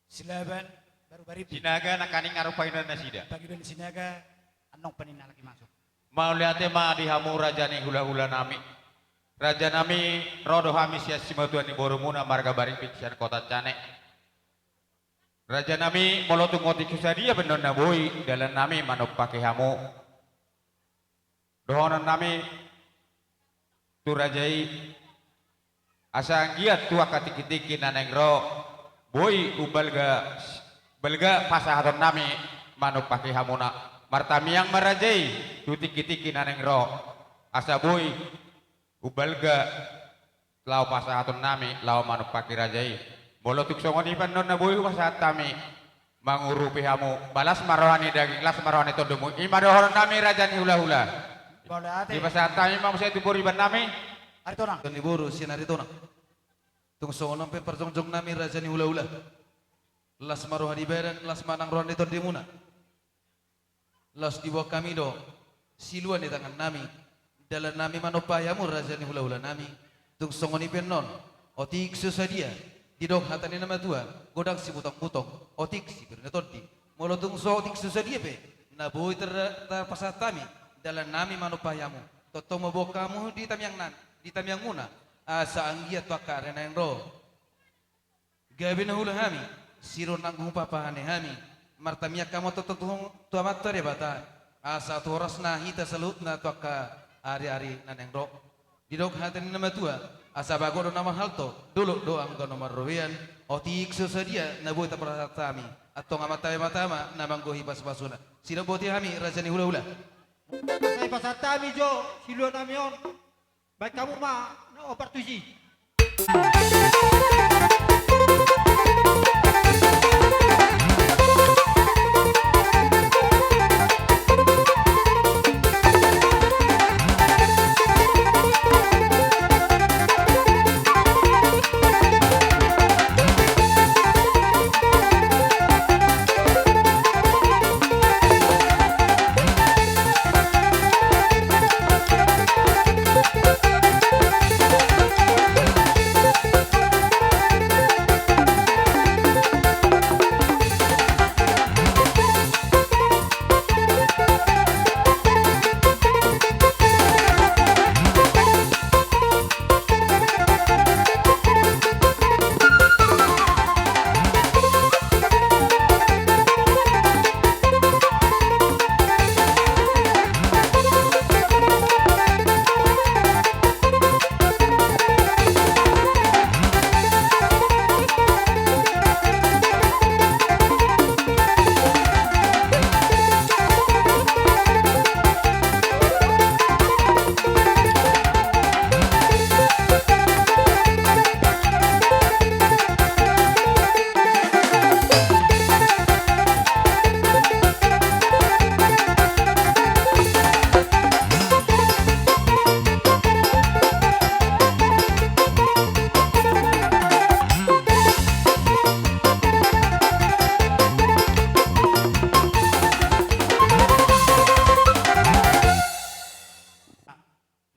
Silaban, baru baribut. Sinaga nangkaning arupaina nasida. Pagi beli Sinaga, anong paninna lagi masuk. Mauliate ma di hamu raja ni hula-hula nami. Raja nami, ro do hami sian simatuan ni borumuna marga Baribik sian kota Cane. Raja nami, molo tung otik so sadia pe annon na boi, dalan nami manompaki hamu. Dohonon nami tu raja i, asa anggiat tu angka tingki-tingki na naeng ro, boi umbalga, balga pasahaton nami manompaki hamuna. Martamiang ma raja i tu tingki-tingki na naeng ro, asa boi umbalga laho pasahaton nami, laho manompaki raja i. Molo tung songon i pe annon na boi hupasahat hami, mangurupi hamu, ba las ma roha ni daging, las ma roha ni tondimu. I ma dohonon nami raja ni hula-hula. Mauliate. Dipasahat hami ma muse tu pariban nami. Aritonang. Ni boru sian Aritonang. Tung songon on pe parjongjong nami raja ni hula-hula. Las ma roha ni badan, las ma nang roha ni tondimuna. Laos diboan hami do silua ni tangan nami, dalan nami manompaki hamu raja ni hula-hula nami. Tung songon i pe annon, otik so sadia, didok hata ni na matua, godang sibutong-butong, otik sipir ni tondi. Molo tung so otik so sadia pe na boi tar-, tarpasahat hami, dalan nami manompaki hamu. Tongtong ma boan hamu di tamiang nami, di tamiangmuna, asa anggiat tu angka ari na naeng ro. Gabe na huula hami, siro nang hupapahanai hami, martamiang hamu tongtong tu, tu Amanta Debata, asa tu horasna hita saluhutna tu angka ari-ari na naeng ro. Didok hata ni na matua, asa bagot do na marhalto, dolok do angka na marrobean, otik so sadia na boi tarpasahat hami, antong Amanta Debata ma na manggohi pasu-pasuna. Sidok boti hami, raja ni hula-hula. Sai pasahat hami jo, silua nami on. Baen hamu ma na opat tusi.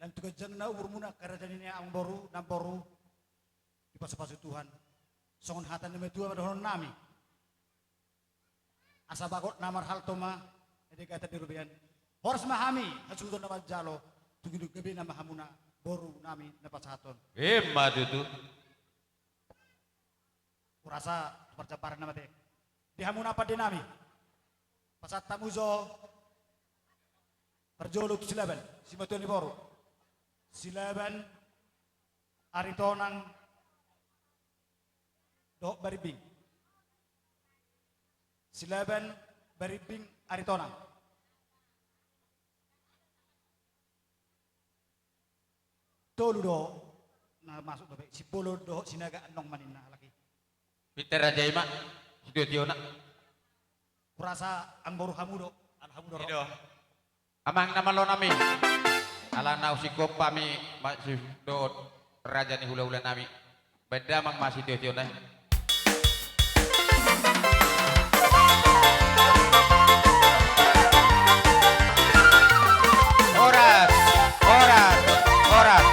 Lam tu ganjangna umurmuna angka raja ni amang boru, namboru, dipasu-pasu Tuhan. Songon hata ni na matua ma dohonon nami. Asa bagot na marhalto ma, na denggan di robean. Horas ma hami, hasuhuton na manjalo, tung gabe nama hamuna, boru nami na pasahaton. Emma tutu. Hurasa, tu parjamparan na mate. Di hamuna pande nami. Pasahat hamu jo, parjolo tu Silaban, simatua ni boru. Silaban, Aritonang dohot Barimbing. Silaban, Barimbing, Aritonang. Tolu do na masuk dope, Simbolon dohot Sinaga, annon ma ninna halak i. Pintor raja i ma, sitiotio na. Hurasa amangboru hamu do, ala hamu do ro. I do. Amang na malo nami. Ala na usingkop hami ma-, si-, dohot raja ni hulahula nami. Baen damang ma sitiotio na i. Horas, horas, horas.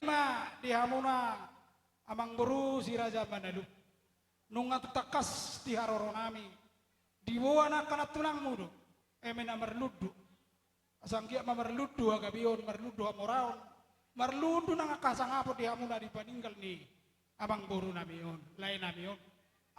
Ma di hamuna amangboru si Raja Manalu. Nunga tung tangkas di haroronami, diboan angka na tulangmu do, eme na marlundu. Asa anggiat ma marlundu hagabeon, marlundu hamoraon, marlundu nang angka hasangapon di hamuna di paninggal ni amangborunami on, laenami on.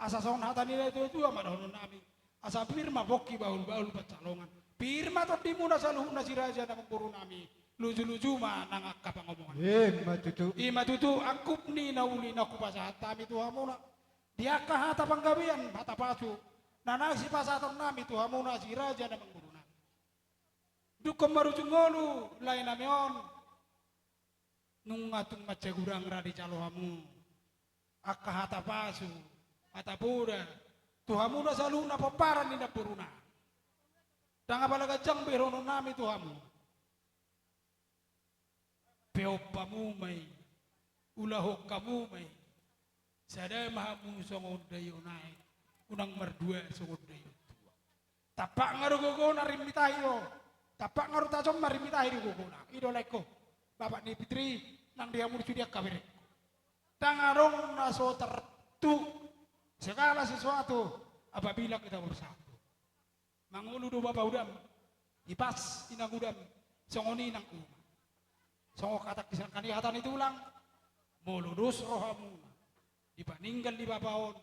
Asa songon hata ni natuatua ma dohononnami. Asa pir ma pongki, bahulbahul pansalongan. Pir ma tondimuna saluhutna si Raja na amangborunami. Lujuluju ma nang angka pangomoan. Ima tutu. Ima tutu angkup ni na uli na hupasahat hami tu hamuna. Di angka hata panggabean, hata pasu, Na naeng sipasahatonnami tu hamuna si raja na mangurunami. Dungkon marujung ngolu laenami on, nunga tung mansai godang ra dijalo hamu angka hata pasu, hata poda tu hamuna saluhutna pomparan ni namborunami. Ndang apala ganjang be dohononnami tu hamuna. Peop hamu ma i, ulahon hamu ma i. Sada ma hamu songon daion aek, unang mardua songon daion tua. Tampak nga do gogona rimmitahi do. Tampak nga do tajom ma rimmitahi do gogona. I do laengku, bapak ni Fitri, nang di hamu sude angka berengku. Ndang adong na so tertu segala sesuatu apabila kita bersatu. Mangolu do bapa udam, hipas inang udam, songon i nang uma. Songon hata kisangkani hata ni tulang, molo dos rohamuna dipaninggal ni bapa on,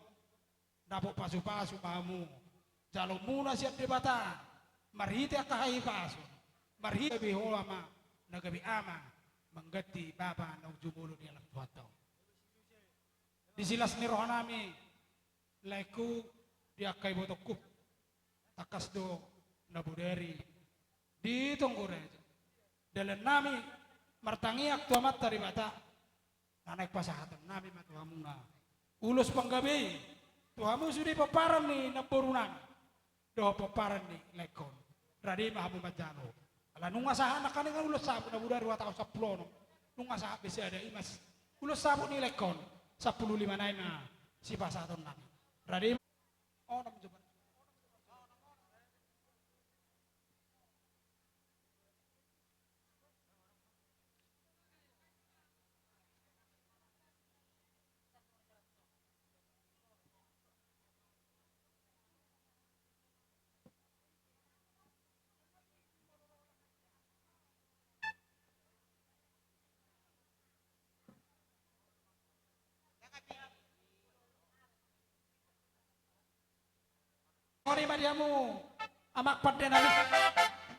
dapot pasupasu ma hamu. Jalomuna sian Debata marhite angka hahipason, marhite be ho ama na gabe ama mangganti bapa naung jumolo dialap Tuhanta on. Di silas ni rohanami, laengku, di angka ibotongku, tangkas do na bodari di tonggo raja. Dalannami martangiang tu Amanta Debata, na naeng pasahatonnami ma tu hamuna ulos panggabean tu hamu sude pomparan ni namborunami dohot pomparan ni laengkon. Rade ma hamu manjalo. Ala nunga sahat nangkaningan ulos saput na bodari dua taon sampulu onom. Nunga sahat be sada i ma ulos saput ni laengkon. Sampulu lima nai ma sipasahatonnami. Rade ma. Onom jo. Songon i ma di hamu, amang pandenami.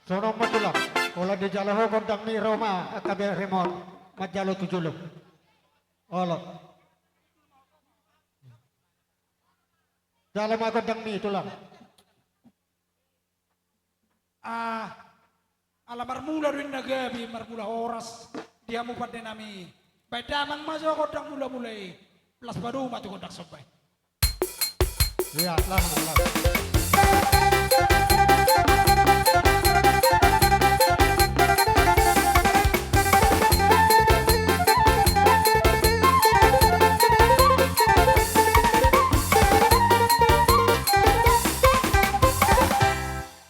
Songon ma tulang, olo dijalo ho gondang ni ro ma angka berem on manjalo tu jolo. Olo. Jalo ma gondang ni tulang. Ah, ala marmula do inna gabe, marmula horas di hamu pandenami. Baen damang ma jo gondang mulamula i. Las padomu ma tu gondang somba i. Iya, las, las.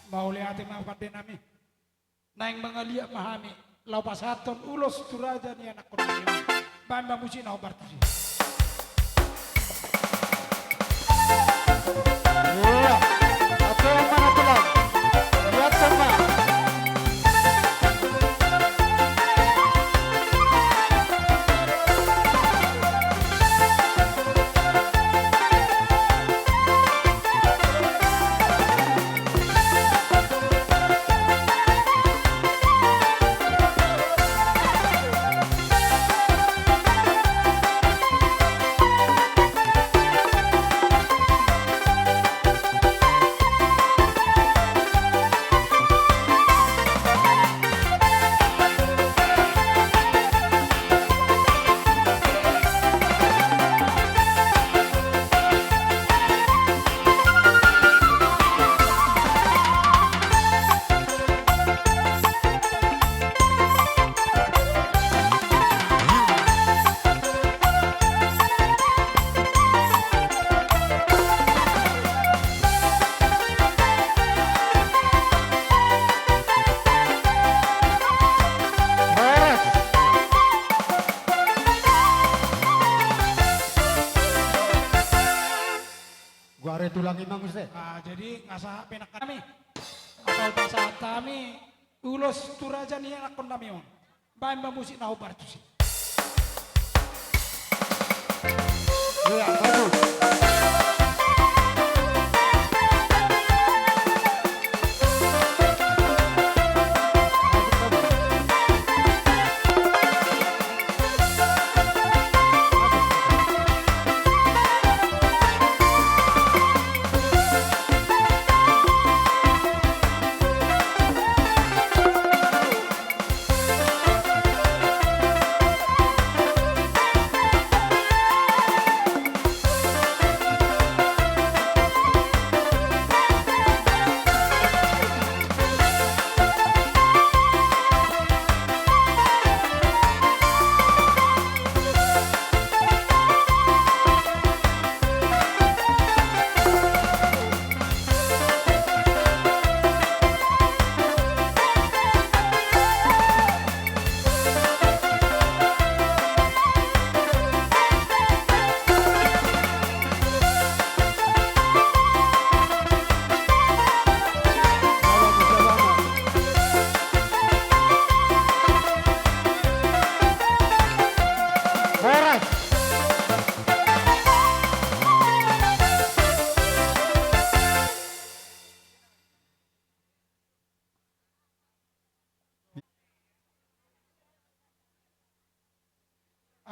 Mauliate ma pandenami. Naeng mangaliat ma hami laho pasahathon ulos tu raja ni anakkonnami. Baen ma musik na hombar tusi. Iya. Ate ma na tulang. Lihat ma. Horas. Goare tulang i ma muse. Ah, jadi nga sahat pe nangkaningan hami. Atau pasahat hami ulos tu raja ni anakkonnami on. Baen ma musik na hombar tusi. Iya, bagus.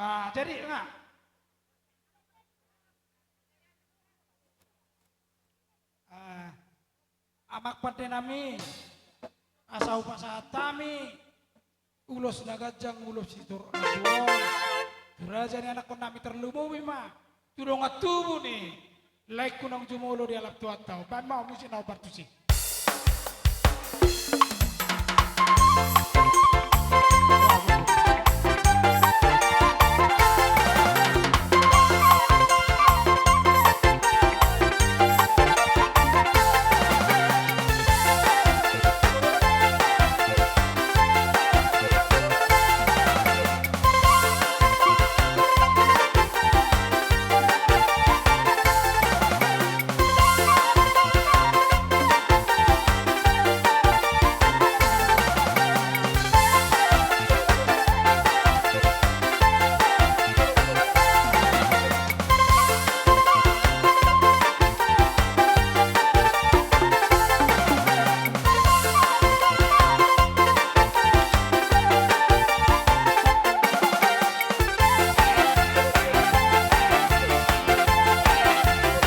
Ah, jadi, nga. Ah, amang pandenami, asa hupasahat hami ulos na ganjang, ulos sitorop na tuaon tu raja ni anakkonnami, tarlumobi ma tu dongan tubu ni laengku naung jumolo di halak Tuhanta on. Baen ma musik na hombar tusi.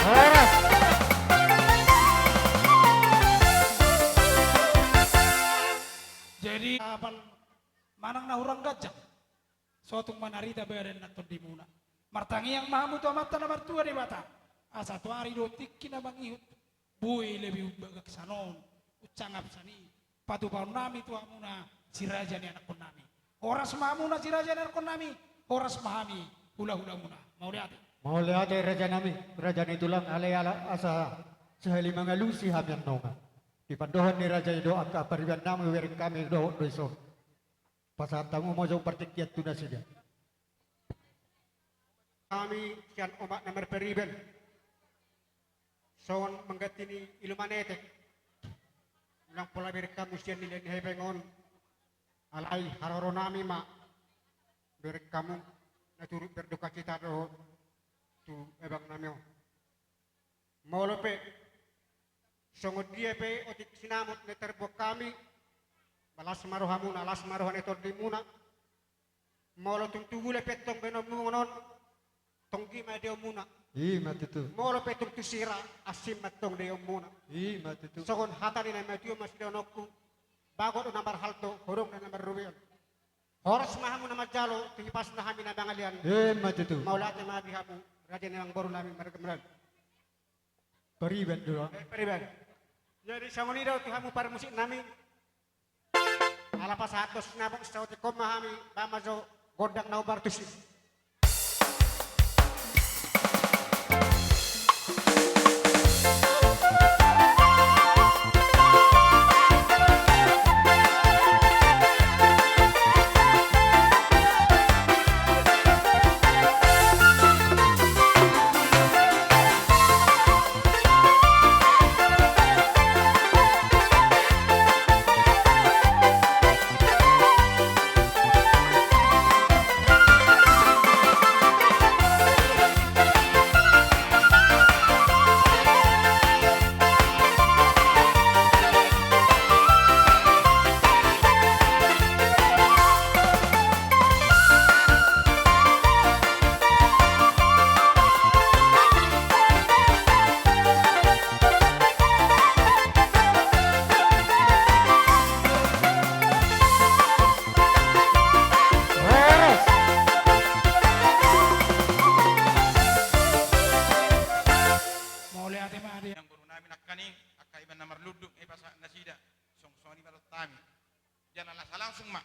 Horas. Jadi, apal manang na hurang ganjang, so tung manarita badan na tondimuna. Martangiang ma hamu tu Amanta na martua Debata, asa tu ari dohot tingki na mangihut, boi lebih umbagak sian on, unsangap sian i patupaonnami tu hamuna si raja ni anakkonnami. Horas ma hamuna si raja ni anakkonnami, horas ma hami hulahulamuna. Mauliate. Mauliate rajanami, raja ni tulang, alai ala asa sahali mangalusi hami annon. Di pandohan ni raja i do angka paribanami, hubereng hami dohot do dison. Pasahat hamu ma jo partingkian tu nasida. Hami sian omak na marpariban, songon mangganti ni ilu manetek. Unang pola bereng hamu sian nilai ni hepeng on. Alai haroronami ma bereng hamu na turut berdukacita dohot tu abangnami on. Molo pe songon dia pe otik sinamot na tarbuat hami, las ma rohamuna, las ma roha ni tondimuna. Molo tung tu hula pe antong baenonmuna on, tonggi ma daion muna. I ma tutu. Molo pe tung tu sira, asing ma antong daion muna. I ma tutu. Songon hata ni na matua ma sidohononku, bagot do na marhalto, horong do na marrobean. Horas ma hamu na manjalo, tu hipasna hami na mangalean. I ma tutu. Mauliate ma di hamu, raja ni amangborunami marga Medan. Pariban do. Eh, pariban. Jadi songon i do tu hamu parmusiknami. Ala pasahathon sinamot saotik on ma hami, baen ma jo gondang na hombar tusi. Horas. Mauliate ma di amangborunami nangkaning, angka iban na marlunduk i pasahat nasida, songon i ma dohot hami. Jala las langsung ma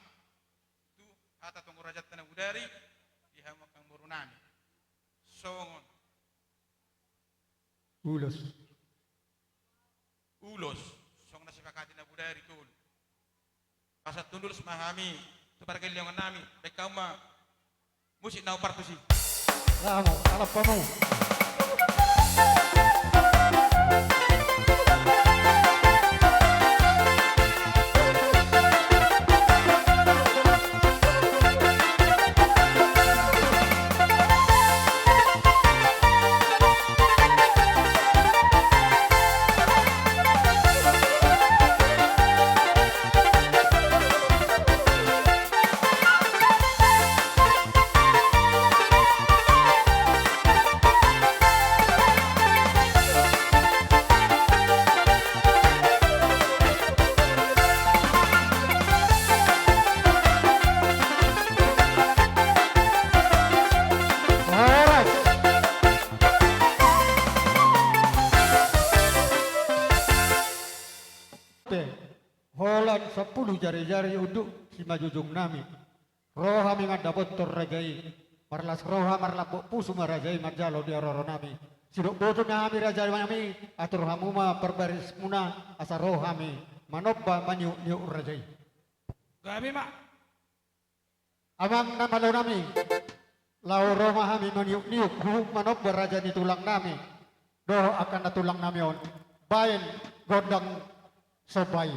tu hata tonggo rajanta na bodari, di hamu angka amangborunami. Songon ulos. Ulos, songon na sipakati na bodari tolu. Pasahat ulos ma hami tu pargellengon nami, baen hamu ma musik na hombar tusi. Laho, alap hamu. sampulu jari-jari unduk simanjujung nami. Ro hami mandapothon raja i. Marlas roha marlambok pusu ma raja i manjalo di haroro nami. Sidok boto ma hami raja nami, atur hamu ma parbarismuna asa ro hami manomba maniuk-niuk raja i. Gabe ma. Amang na malo nami, laho ro ma hami maniuk-niuk huhut manomba raja ni tulang nami dohot angka na tulang nami on, baen gondang somba i.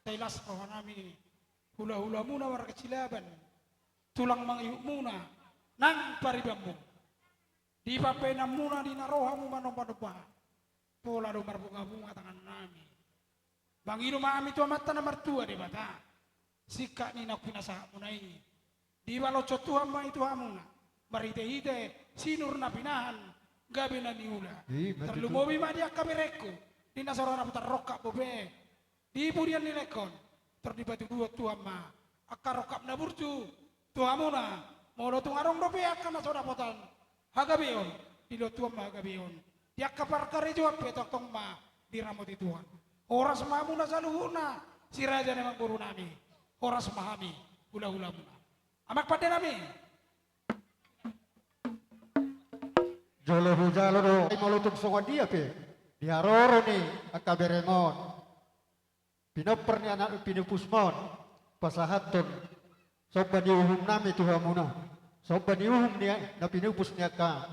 Sai las roha nami, hula-hulamuna marga Silaban, tulang mangihutmuna nang paribanmu. Di pambahenanmuna di na ro hamu manomba-nomba, pola do marbunga-bunga tangan nami. Mangido ma hami tu Amanta na martua Debata, singkat ni naung pinasahatmuna i. Dibaloshon Tuhan ma i tu hamuna, marhite-hite sinur na pinahan, gabe na niula. Ima tutu. Tarlumobi ma di angka berengku, di na so ra tarrongkap dope di pudian ni lehon, tor dipatuduhon Tuhan ma angka rongkap na burju tu hamuna, molo tung adong dope angka na so dapotan hagabeon, dilehon Tuhan ma hagabeon. Di angka parkarejoan pe tongtong ma diramoti Tuhan. Horas ma hamuna saluhutna, si raja ni amangboru nami. Horas ma hami, hula-hulamuna. Amang pande nami. Jolo hujalo do, ai molo tung songon dia pe di haroro ni angka bereng on. Pinompar ni anak pinupusmon, pasahathon somba ni uhum nami tu hamuna. Somba ni uhum ni na pinupus ni angka,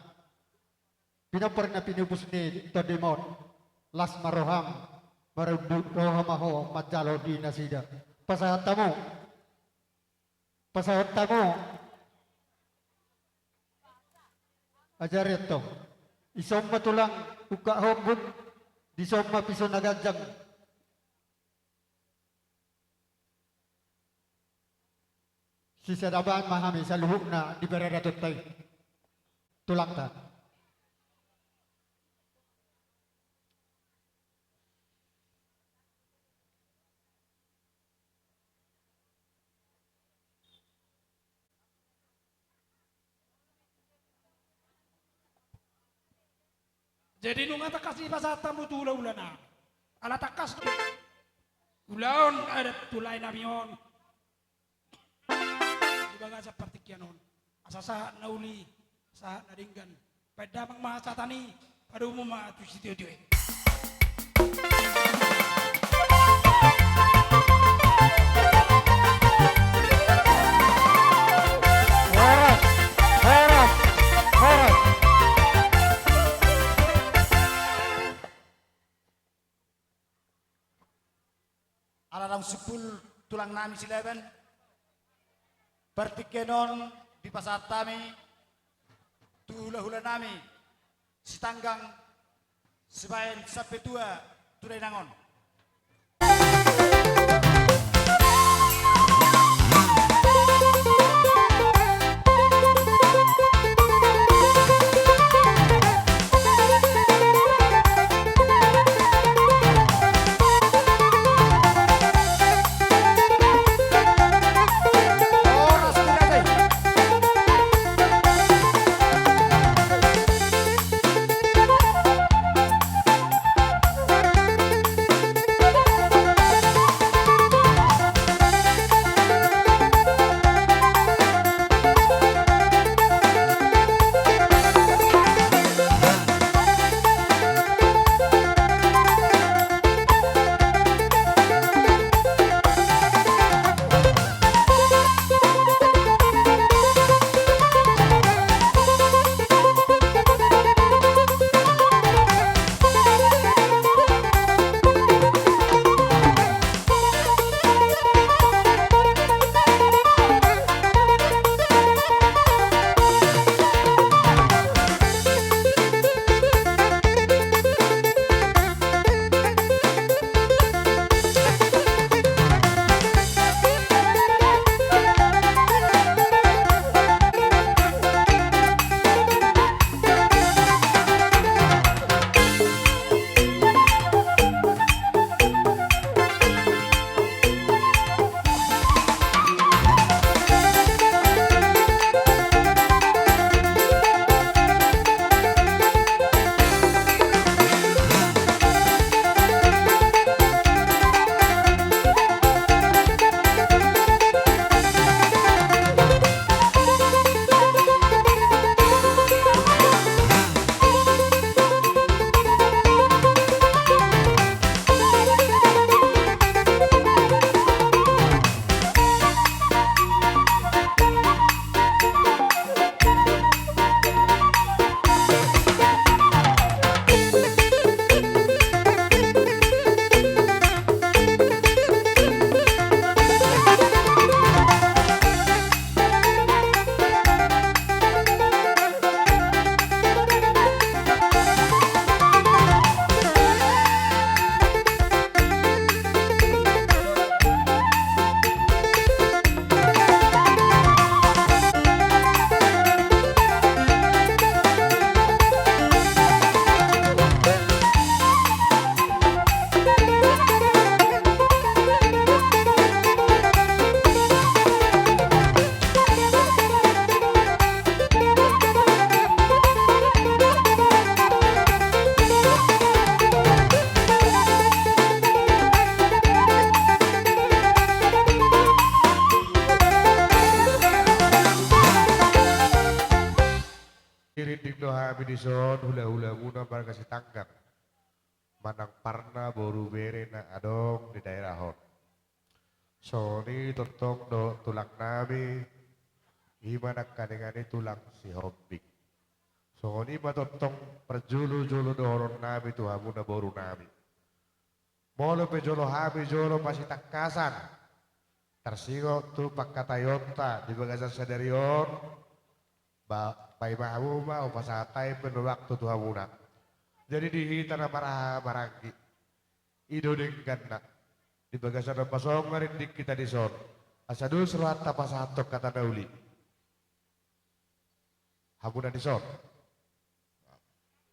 pinompar ni na pinupus ni tondimon. Las ma roham, marunduk roha ma ho manjalo di nasida. Pasahat hamu. Pasahat hamu. Ajari antong. Dison ma tulang ungkap hombun, dison ma piso na ganjang. Sisada baen ma hami saluhutna di paradatonta i, tulangta. Jadi nunga tangkas dipasahat hamu tu hulahula nami. Ala tangkas do ulaon adat tu lae nami on di bagasan partingkian on. Asa sahat na uli, sahat na denggan. Baen damang ma sahat i, padomu ma tu sitiotio i. Horas, horas, horas. Ala naung simpul tulang nami Silaban, partingkian on dipasahat hami tu hulahula nami Sitanggang, sibaen sampe tua tu dainang on. Rinding do hami dison hulahulamuna marga Sitanggang, manang parna boru bere na adong di daerah on. Songon i tongtong dohot tulang nami, i ma nangkaningan i tulang Sihombing. Songon i ma tongtong parjolojolo dohonon nami tu hamuna boru nami. Molo pe jolo hami jolo pasitangkasan, tarsingot tu pangkataionta di bagasan sadari on, ba, paima hamu ma hupasahat hami pe waktu tu hamuna. Jadi di hita na marhaha maranggi, i do dengganna. Di bagasan on ma songon rinding hita dison. Asa dos rohanta pasahathon hata na uli. Hamuna dison.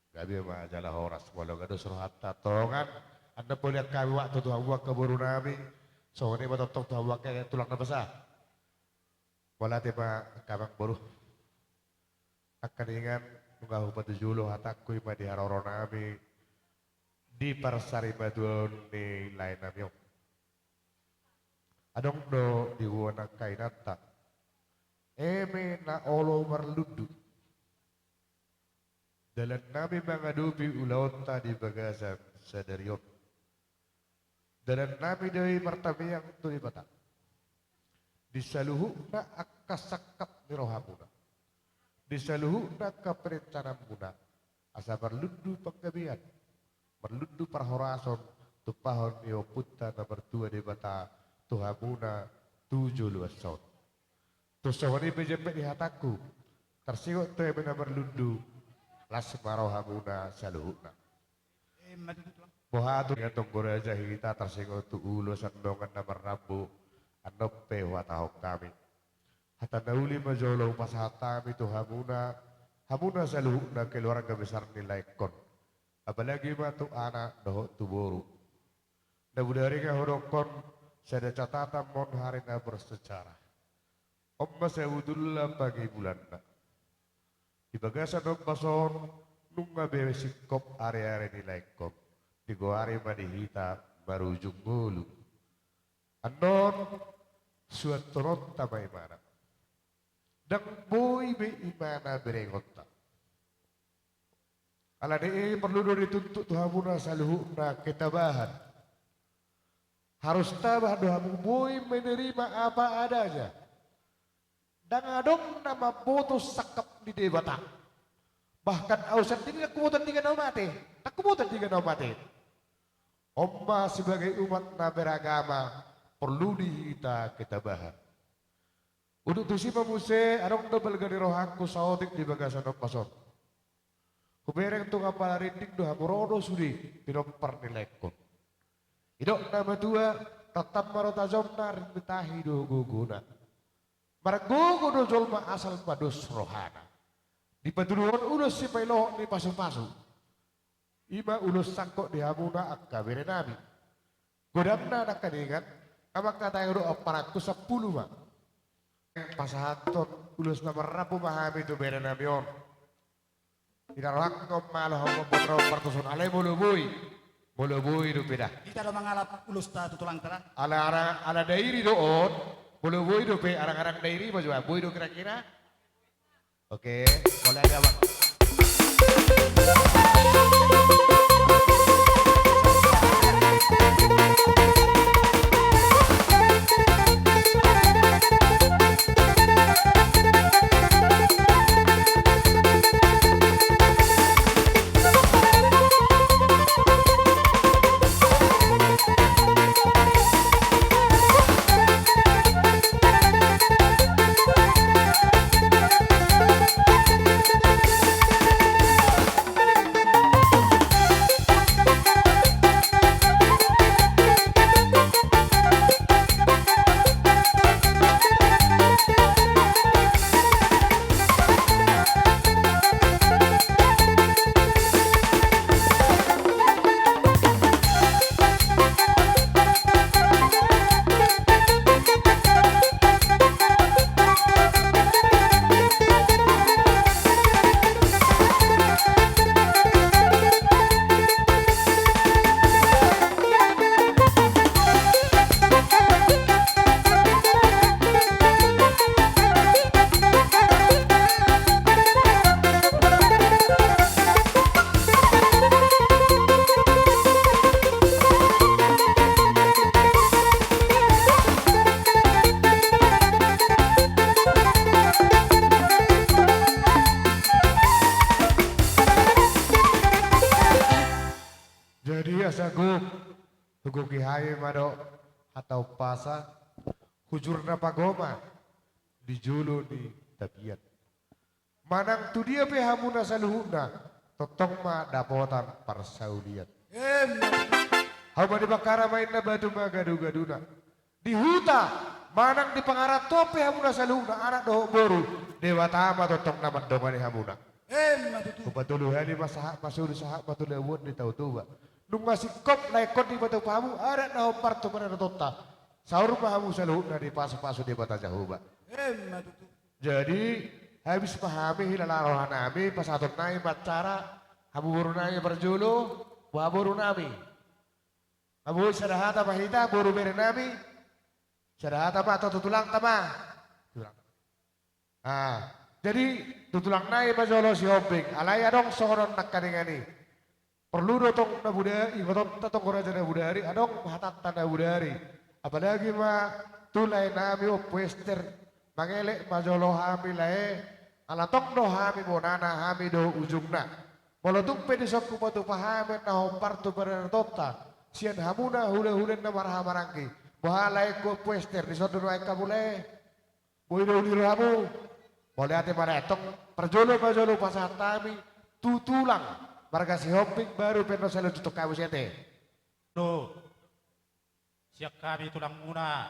Gabe ma jala horas, molo nga dos rohanta tongan. Annon paulian hami waktu tu hamu angka boru nami. Songon i ma tongtong tu hamu angka tulang na basa. Mauliate ma angka amang boru. Angka ningan, nunga hupatujolo hatangku i ma di haroro nami di parsarimatuaon ni lae nami on. Adong do di goan angka inanta, eme na olo marlundu. Dalan nami mangadopi ulaonta di bagasan sadari on. Dalan nami do i martamiang tu Debata. Di saluhutna angka sangkap ni rohamuna. Di saluhutna angka perencananmuna. Asa marlundu panggabean. Marlundu parhorason, tumpahon ni Ompunta na martua Debata, tu hamuna, tu joloan on. Tung songon i pe jempek ni hatangku, tarsingot tu eme na marlundu, las ma rohamuna saluhutna. Boha tu, ia tonggo raja hita tarsingot tu ulos annongan na marrambu, annon pe huhatahon hami. Hata na uli ma jolo hupasahat hami tu hamuna, hamuna saluhutna keluarga besar ni laengkon. Apalagi ma tu anak dohot tu boru. Na bodari nga hudokkon sada catatan ma on hari na bersejarah. On ma sabutulna pangibulanna. Di bagasan ombas on nunga be singkop areare ni laengkon. Digoari ma di hita marujung ngolu. Annon suanhononta ma imana. Ndang boi be imana berengonta. Alani i porlu do dituntut tu hamuna saluhutna ketabahan. Harus tabah do hamu boi menerima apa adanya. Ndang adong na mamboto sangkap ni Debata. Bahkan au sandiri ndang huboto andigan au mate. Ndang huboto andigan au mate. On ma sebagai umat na beragama porlu di hita ketabahan. Udut tusi ma muse, adong do balga ni rohangku saotik di bagasan ombas on. Hubereng tu hapala rinding do hamu ro do sude pinompar ni laengkon. Didok na matua, tantan ma ro tajomna, ringgit tahi do gogona. Margogo do jolma asal ma dos rohana. Dipatuduhon ulos sipailohot ni pasupasu. I ma ulos sangkot di hamuna angka berenami. Godangna nangkaningan, amang kata i do amparangku sampulu ma. Pasahathon ulos na marrambu ma hami tu berenami on. Ina rohangku on ma laho mambuat ro partoson alai molo boi. Molo boi dope da. Hita do mangalap ulosta tu tulangta da. Ala, ala, ala dairi do on. Molo boi dope arang-arang dairi ma jo, boi do kira-kira. Oke, mulai dia, Bang. Jadi asa gok, hugoki hami ma do hata umpasa, hujur na pagoma di jolo ni tapian. Manang tu dia pe hamuna saluhutna, tongtong ma dapotan parsaulian. Em. Hauma di Bakkara ma inna, batu ma gadugaduna. Di huta Manang di pangarantoan pe hamuna saluhutna anak dohot boru, Debata ma tongtong na mandongani hamuna. Emma tutu. Hupatolu hali ma sahat ma solu, sahat ma tu labuan ni Tao Toba. Nunga singkop laengkon dipatupa hamu adat na hombar tu paradatonta. Saur ma hamu saluhutna dipasupasu Debata Jahowa. Emma tutu. Jadi, habis ma hami, hilala rohanami, pasahatonnami ma acara, hamu borunami parjolo, boha borunami. Hamu, sada hata ma hita, boru berenami, sada hata ma tu tulangta ma. Tulang. Ah, jadi, tu tulangnami ma jolo Sihombing, alai adong songon on nangkaningan i. Porlu do tong na bodari, ingotonta tong raja na bodari, adong hatanta na bodari. Apalagi ma tu laenami Ompu Ester, mangelek ma jolo hami lae, ala tong do hami bonana, hami do ujungna. Molo tung pe dison hupatupa hami na hombar tu paradatonta, sian hamuna hulahula na marhahamaranggi. Boha laengku Ompu Ester, dison do nuaeng hamu lae. Boi do uli rohamu. Mauliate ma lae, antong parjolo ma jolo pasahat hami tu tulang marga Sihombing, baru pe na saluhutna tu hamu sian te. Do, sian hami tulangmuna,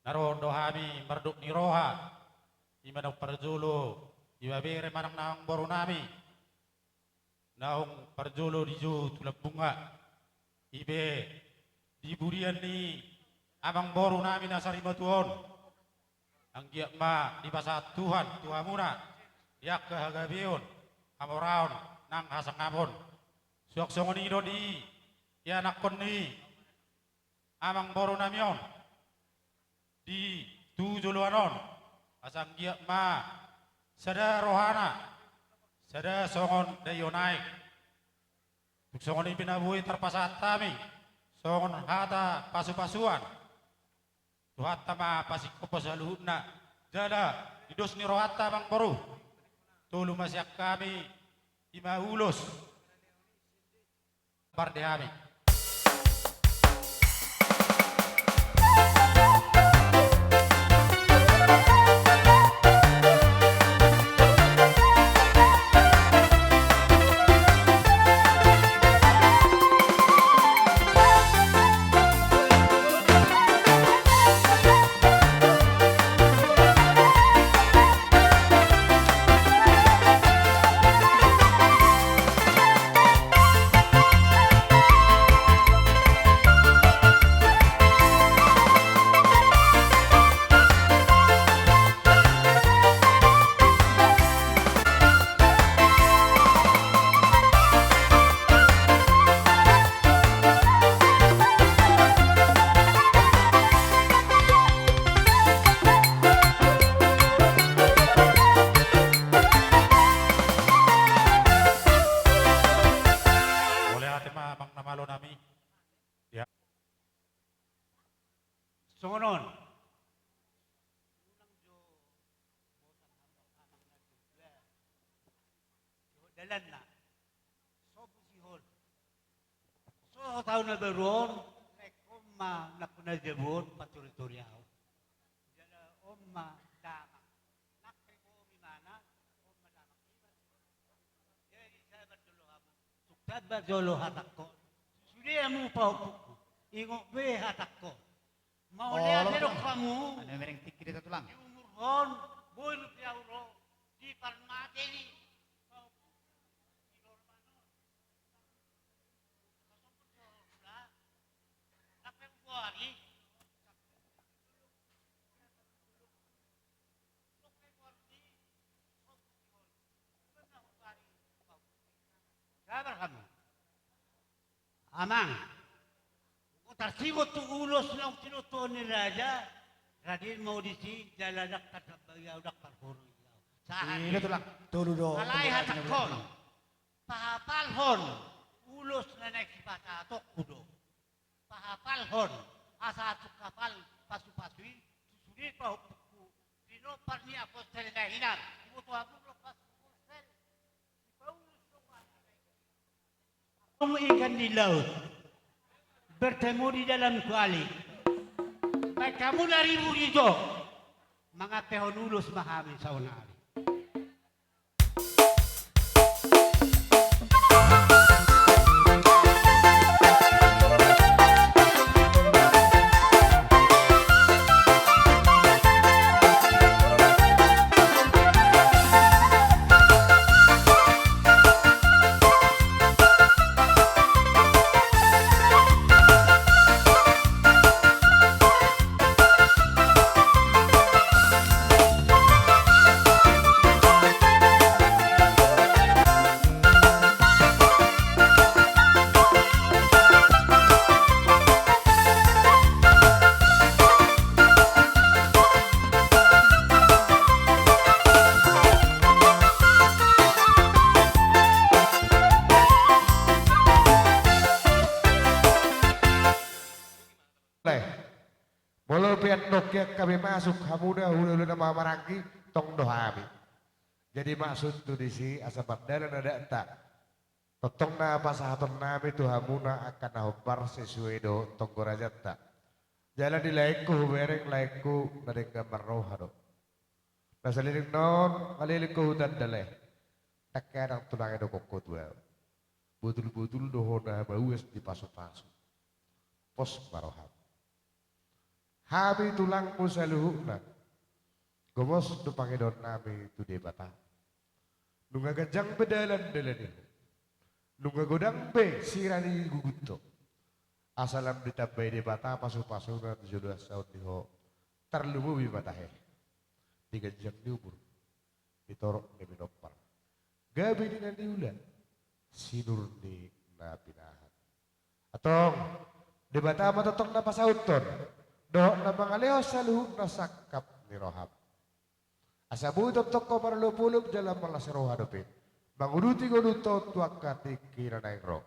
na ro do hami mardok ni roha, i ma naung parjolo, ibebere manang na amangborunami. Naung parjolo dijou tu lambungna, i pe di pudian ni amangborunami na sarimatua on. Anggiat ma dipasahat Tuhan tu hamuna di angka hagabeon, hamoraon nang hasangapon. Suang songon i do di ianakhon ni amangborunami on di tu joloan on, asa anggiat ma sada rohana, sada songon daion aek. Tung songon i pe na boi tarpasahat hami songon hata pasupasuan. Tuhanta ma pasingkophon saluhutna, jala di dos ni rohanta amangboru, tolu ma sian hami, i ma ulos. Pardeami. Mauliate ma amang na malo nami. Ya. Songon on. Unang jo bosan hamu amang na jogja. Dohot dalanna. Sobu sihol. So hot ahu na baru on, naeng hon ma nangkin na jabu on, patoritori ahu. Jala on ma damang. Nang pe bomi mana, on ma damang. Jadi sabar jolo hamu. Tung sabar jolo hatangkon. Sude hamu pahompungku. Ingot be hatangkon. Mauliate do hamu. Anu mereng tingki di tulang. Di umurhon, boi dope ahu ro, di parmate ni. Sabar hamu. Amang. Tarsingot tu ulos naung tinontuhon ni raja, rade ma ahu disi, jala ndang tarsambahi ahu, ndang parhoroi ahu. Sahat. Tolu do. Alai hatangkon. Pahapalhon ulos na naeng sipasahatonku do. Pahapalhon asa tung hapal pasupasui tu sude pahompungku. Pinompar ni apostel na hinan. Iboto hamu do pasupasu apostel. Sipaulus do. Kamu ikan di laut, bertemu di dalam kuali. Baik kamu dari Burijo, mangampehon ulos ma hami saonari. Molo pe annon hian hami masuk, hamuna hulahula na marhahamaranggi, tong do hami. Jadi maksudhu disi asa mardalan adatna. Tongtong na pasahatonnami tu hamuna angka na hombar sesuai dohot tonggo rajanta. Jala di laengku hubereng, laengku na denggan marroha do. Na saleleng on, ngaleleng ho hutanda lae. Ndang hea nang tulang, didokhon ho tu ahu. Botul-botul do ho na mauas di pasu-pasu. Pos ma roham. Hami tulangmu saluhutna, gomos do pangidoannami tu Debata. Nunga ganjang be dalan-dalani ho, nunga godang be sira ni gugut ho, asa lam ditambai Debata pasu-pasuna tu joloan saur ni ho, tarlumobi ma tahe di ganjang ni umur, di torop na pinompar, gabe ni na niula, sinur ni na pinahan. Antong, Debata ma tongtong na pasauthon dohot na mangalehon saluhutna sangkap ni roham. Asa boi tongtong ho marolop-olop jala marlas roha dope manguduti ngolunta on tu angka tingki na naeng ro.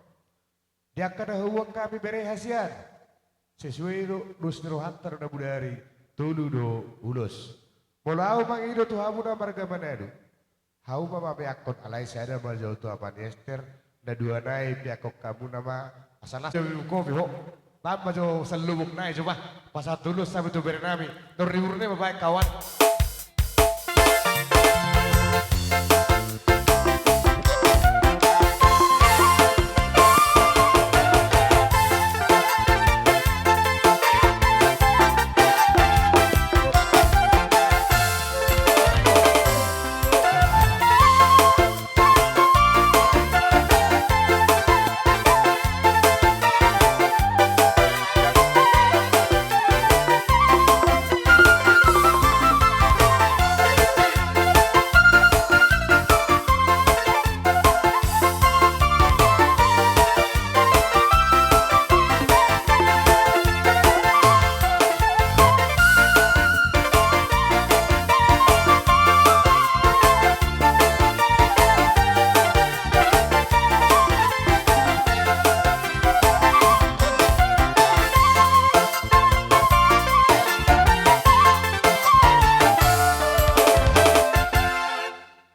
Di angka na huboan hami bere hasian, sesuai do dos ni rohanta do na bodari, tolu do ulos. Molo ahu mangido tu hamuna marga Manado, hauma ma peakhon, alai sada ma jo tu Ama ni Ester, na dua nai peakhon hamuna ma, asa las jo minum kopi ho. Lam ma jo sallobok nai jo bah. Pasahat ulos hami tu berenami. Tor ni burne ma baen kawan.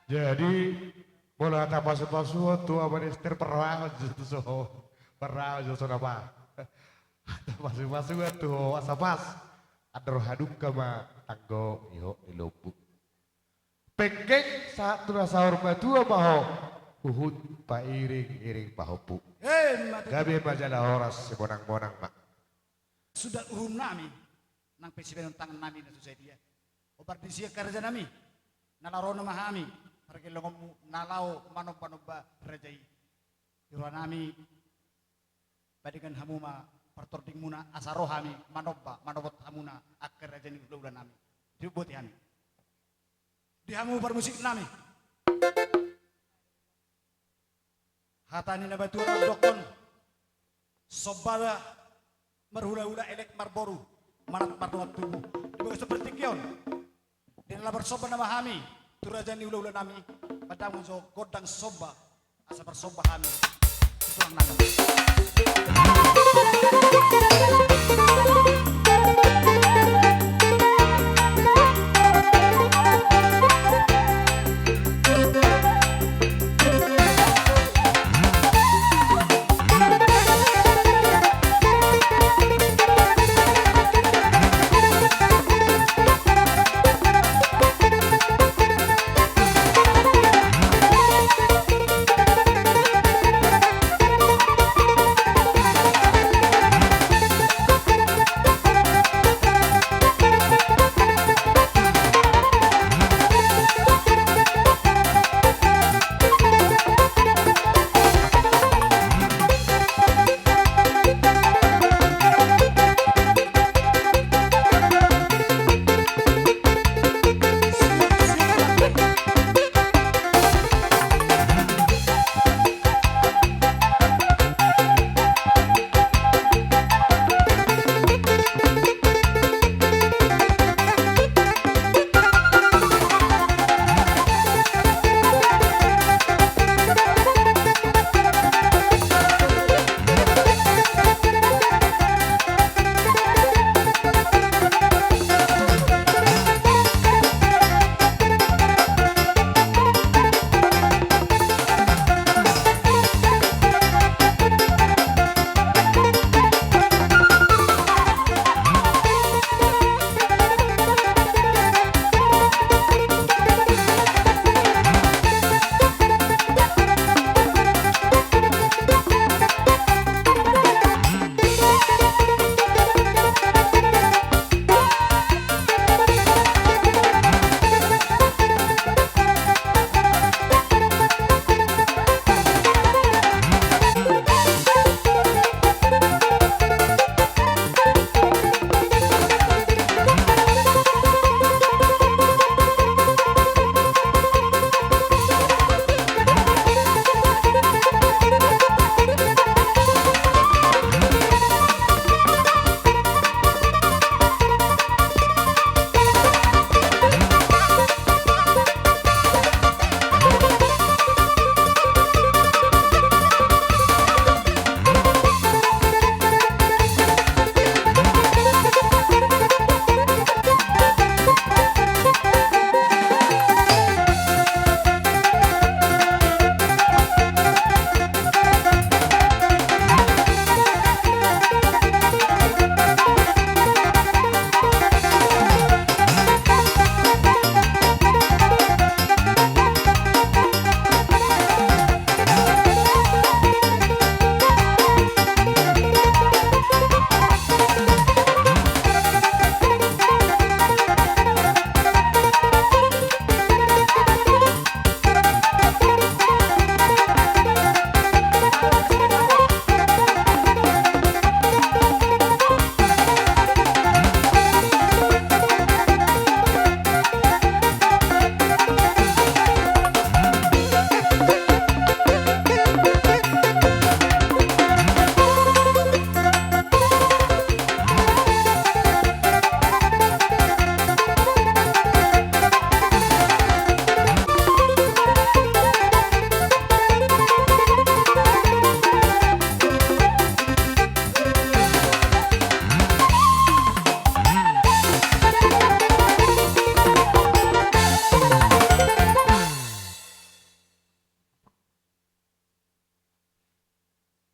Jadi, molo hata pasu-pasuon tu Ama ni Ester, parrohaon jo tu so, parrohaon jo so na pa. Hata pasu-pasuon tu ho asa pas. Andor hadungka ma tanggo ihot ni lombu. Penggeng sahat tu na saur matua ma ho, huhut pairing-iring pahompu. Emma tutu. Gabe ma jala horas, simonang-monang ma. Suda uhumnami, nang pe sibahenon tangannami na so sadia. Hombar disi angka rajanami, na laho ro ma hami, pargellengonmu, na laho manomba-nomba raja i. Di rohanami, padegan hamu ma partordingmuna, asa ro hami manomba, manopot hamuna angka raja ni hula-hulanami. Di boti hami. Di hamu parmusiknami. Hata ni na matua mandokhon, somba marhula-hula, elek marboru, manat mardongan tubu. Di bagasan partingkian on, di na laho marsomba nama hami tu raja ni hula-hulanami, pandamuna jo gondang somba, asa marsomba hami tu tulangnami.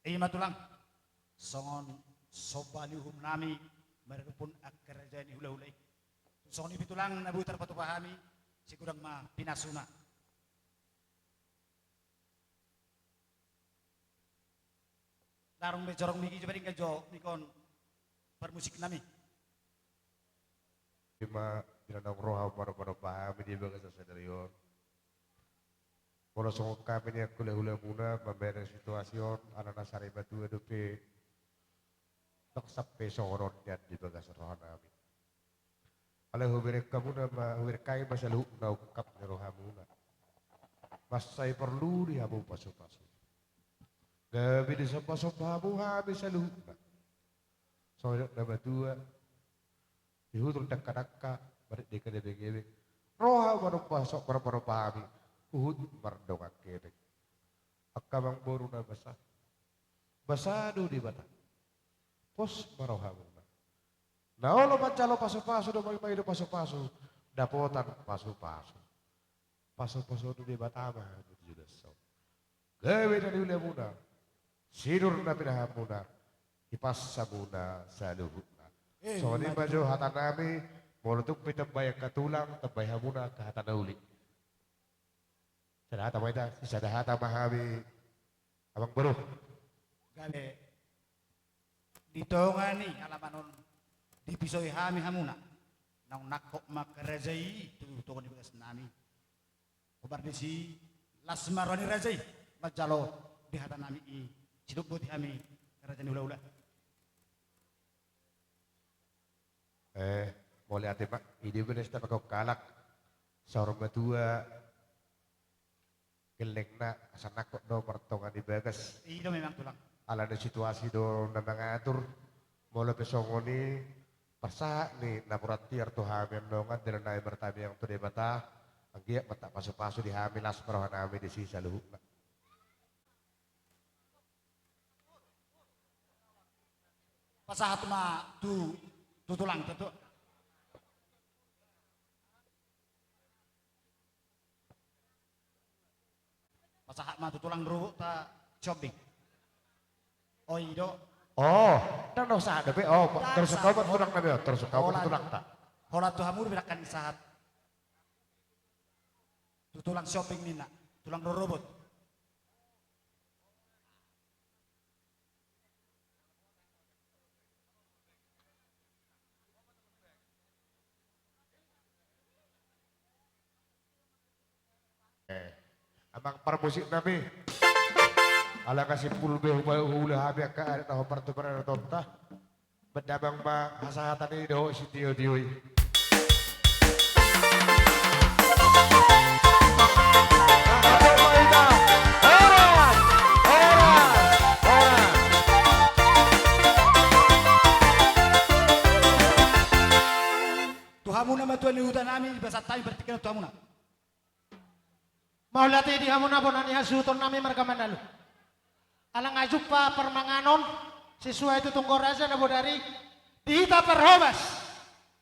I ma tulang, songon somba ni uhum nami, marhite angka raja ni hulahula i. Songon i pe tulang na boi tarpatupa hami, sai godang ma pinasuna. Larung be jorong mik i jo, paling jo mik on parmusik nami. I ma di na naung ro hamu manomba hami di bagasan sadari on. Molo songon hami ni angka hulahula muna mambahen situasi on, ala na sarimatua dope, ndang sampe songon on nian di bagasan roha nami. Alai hubereng hamuna ma, hubereng hami ma saluhutna ungkap ni roha muna. Mansai porlu di hamu pasupasu. Gabe disomba-somba hamu hami saluhutna. Songon na matua, di hutur dangka-dangka, marende na begebege. Ro hamu manomba so-, manomba hami, huhut mardongan hepeng. Angka amangboru na basa, basa do Debata. Pos ma rohamuna. Na olo manjalo pasupasu do, maimai do pasupasu, dapotan pasupasu. Pasupasu ni Debata ma hamu di joloan on. Gabe na niulamuna, sinur na pinahanmuna, hipas hamuna saluhutna. Eh, songon i ma jo hata nami, molo tung pe tambai angka tulang, tambai hamuna angka hata na uli. Sada hata ma hita, sada hata ma hami, amangboru. Gabe. Di tonga ni alaman on dipisoi hami hamuna. Naung nangkok ma angka raja i tu tonga ni bagas nami. Hombar disi las ma roha ni raja i manjalo di hata nami i, sidok boti hami angka raja ni hulahula. Eh, mauliate ma, i do beres ta pangkok halak. Saur matua. Gellengna, asa nangkok do martonga ni bagas. I do memang tulang. Alana situasi do na mangatur, molo pe songon i, parsahat ni napuran tiar tu hami annon, di na nami martangiang tu Debata, anggiat ma tapasupasu di hami las ma roha nami disi saluhutna. Pasahat ma tu, tu tulang ta tu. Pasahat ma tu tulang rorobot ta Siombing. O, i do. O, ndang do sahat dope. O, torus angka on ma tulang nami on, torus angka on ma tulang ta. Holan tu hamu do pe dangka ni sahat. Tu tulang Siombing ninna, tulang rorobot. Eh, amang parmusik nami. Ala nga simpul be huba-, huula hami angka adat na hombar tu paradatonta. Baen damang ma hasahatan i dohot sitiotio i. Horas! Horas! Horas! Tu hamuna matua ni huta nami, di bagasan hami partingkian tu hamuna. Mauliate di hamuna bona ni hasuhuton nami marga Manalu. Ala nga jumpa parmanganon sesuai tu tonggo raja na bodari di hita parhobas.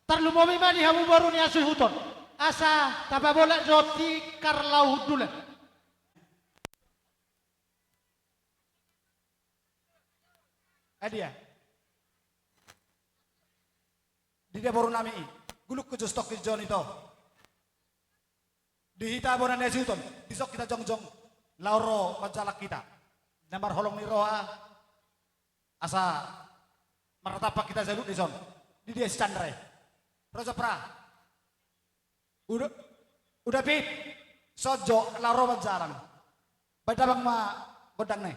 Tarlumobi ma di hamu boru ni hasuhuton. Asa tapabolak jo tikar laho hundulan. Adia. Di dia boru nami i. Gulungku jo stok i jo ni to. Di hita bona ni hasuhuton, dison hita jongjong, laho ro manjalang hita. Na marholong ni roha, asa marnatampak hita saluhut dison. Di dia si Chandra i? Ro jo pra. Uda, uda pit. Son jo, laho ro manjalang. Baen damang ma gondang na i.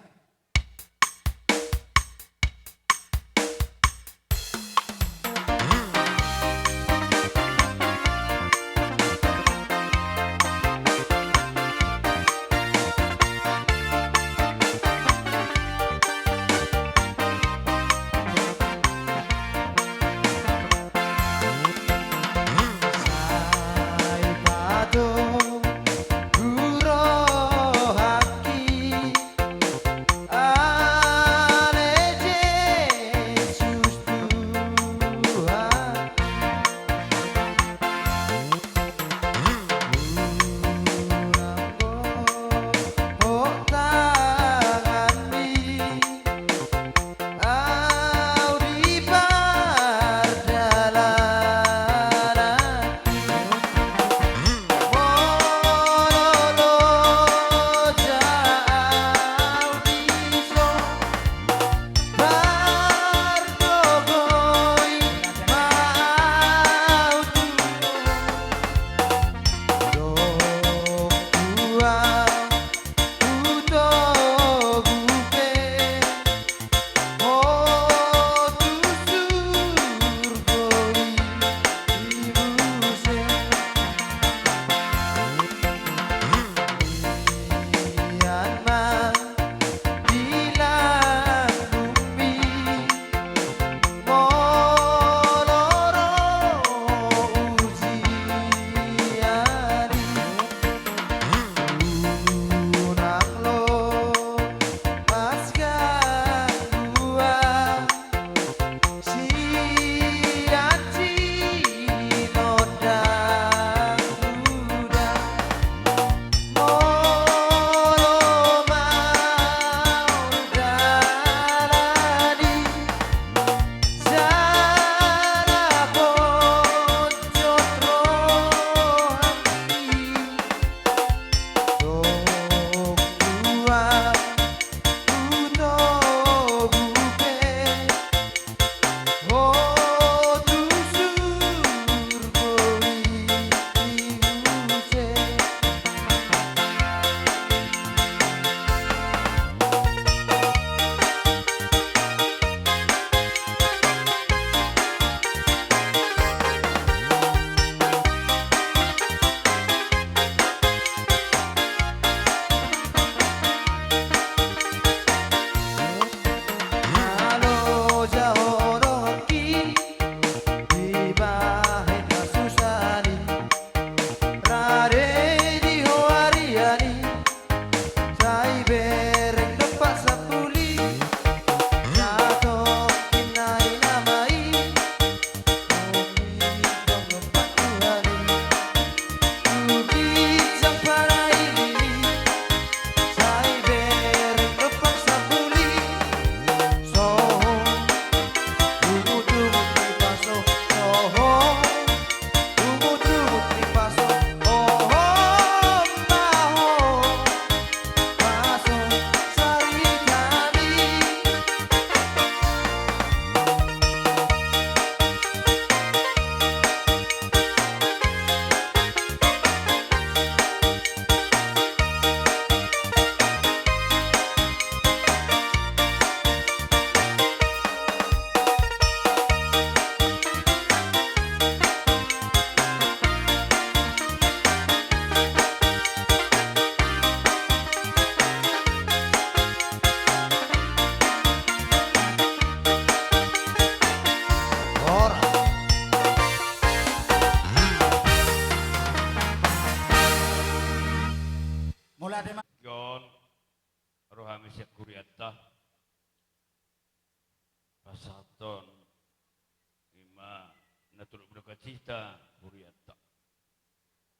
hita hurianta.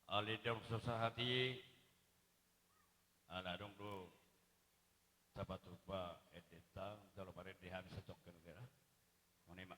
Alai ndang so sahat i, ala adong do tapatupa endenta, jolo parende hami satongkin hira. Songon i ma.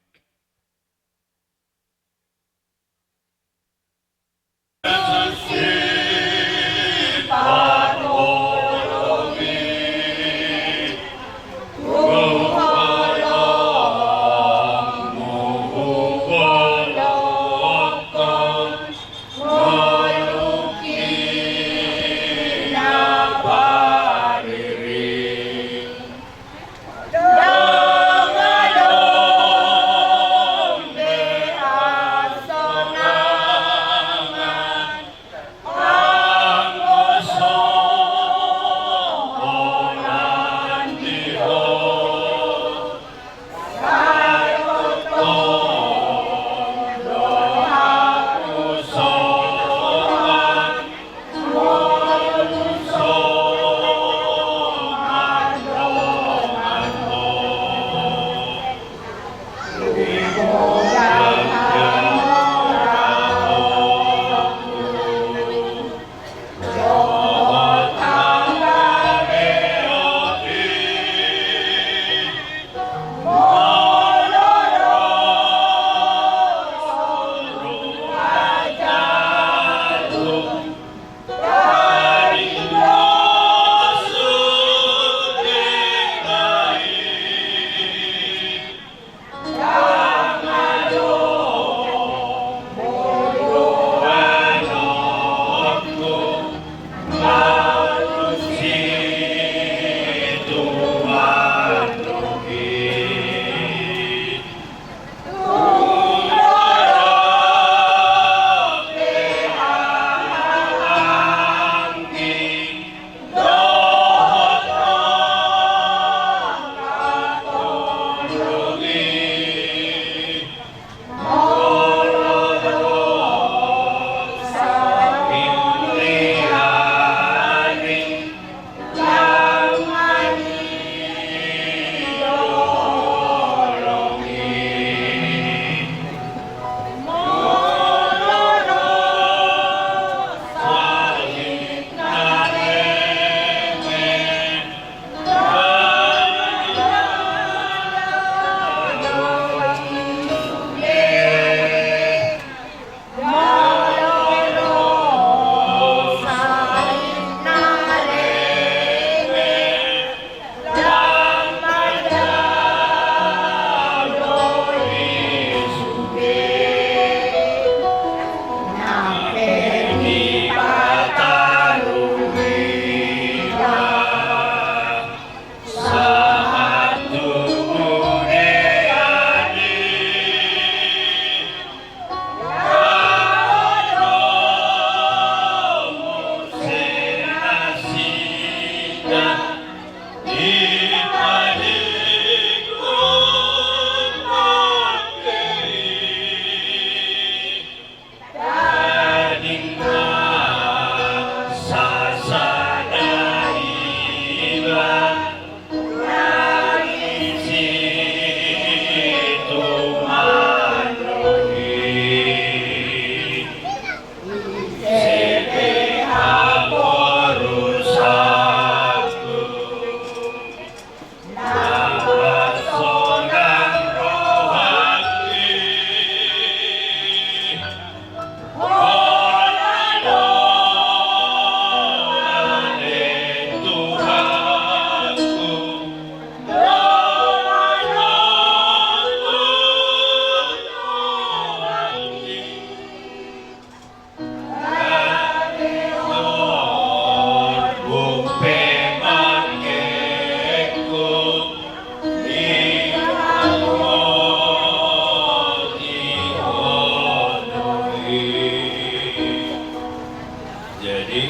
Jadi,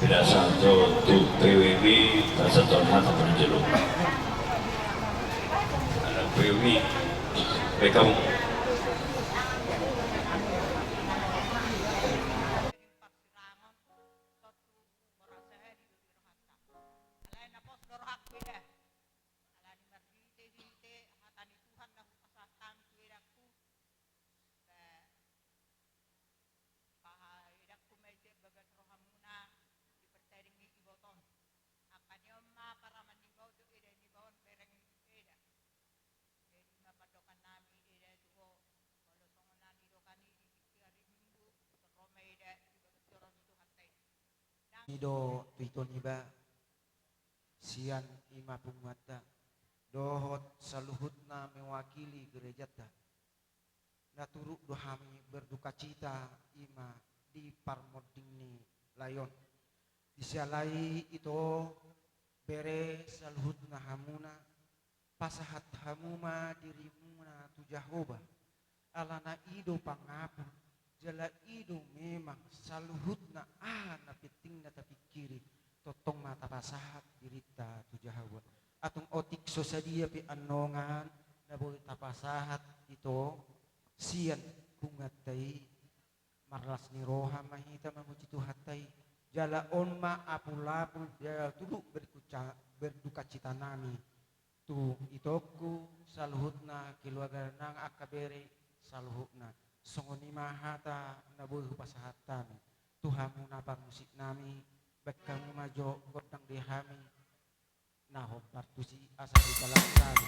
binasahan jo tu P W B, tasator hata parjolo. Anak P W B, baik kamu. Alani marhitehite hata ni Tuhan na hupasahat hami tu edangku, ba, i do tu ito niba, sian i ma punguanta dohot saluhutna mewakili gerejanta. Na turut do hami berdukacita i ma di parmonding ni lae on. Disiala i ito bere saluhutna hamuna, pasahat hamu ma dirimuna tu Jahowa, alana i do pangapul, jala i do memang saluhutna aha na penting na tapingkiri, tongtong ma tapasahat dirinta tu Jahowa. Antong otik so sadia pe annon na boi tapasahat ito sian punguanta i, marlas ni roha ma hita mamuji Tuhanta i. Jala on ma apulapul jala turut berduka, berdukacitanami tu itongku saluhutna, keluarga nang angka bere saluhutna. Songon i ma hata na boi hupasahat hami tu hamuna parmusiknami, baen hamu ma jo gondang di hami na hombar tusi asa hujalo hami.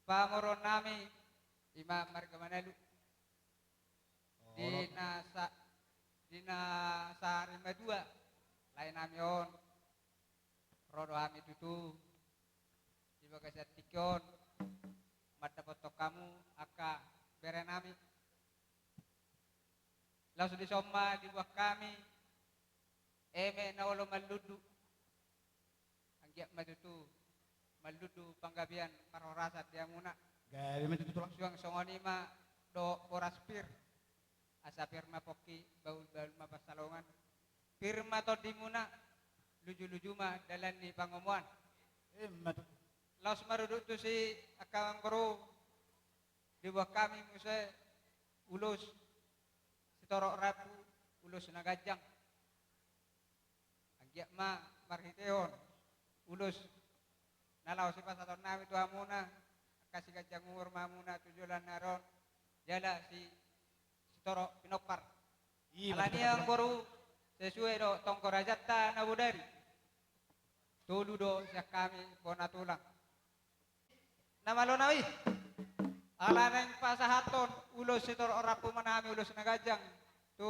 Pamoruon nami, i ma marga Manalu. Di na sa-, di na sahari madua lae nami on, ro do hami tutu di bagasan tingki on mandapothon hamu angka bere nami. Laos dison ma dibuat hami eme na olo mallundu. Anggiat ma tutu mallundu panggabean parhorasan di hamuna. Gabe ma tutu, Tulang. Suang songon i ma dohot boras pir. Asa pir ma pongki, bahulbahul ma pansalongan. Pir ma tondimuna, lujuluju ma dalan ni pangomoan. Emma tutu. Laos marudut tusi angka amangboru, dibuat hami muse ulos sitorop rambu, ulos na ganjang. Anggiat ma marhitehon ulos na laho sipasahaton nami tu hamuna, angka siganjang umur ma hamuna tu joloan ni ari on, jala si, sitorop pinompar. Alani i, amangboru, sesuai do tonggo rajanta na bodari. Tolu do sian hami bona tulang. Na malo nami, ala naeng pasahathon ulos sitorop rambu ma nami, ulos na ganjang tu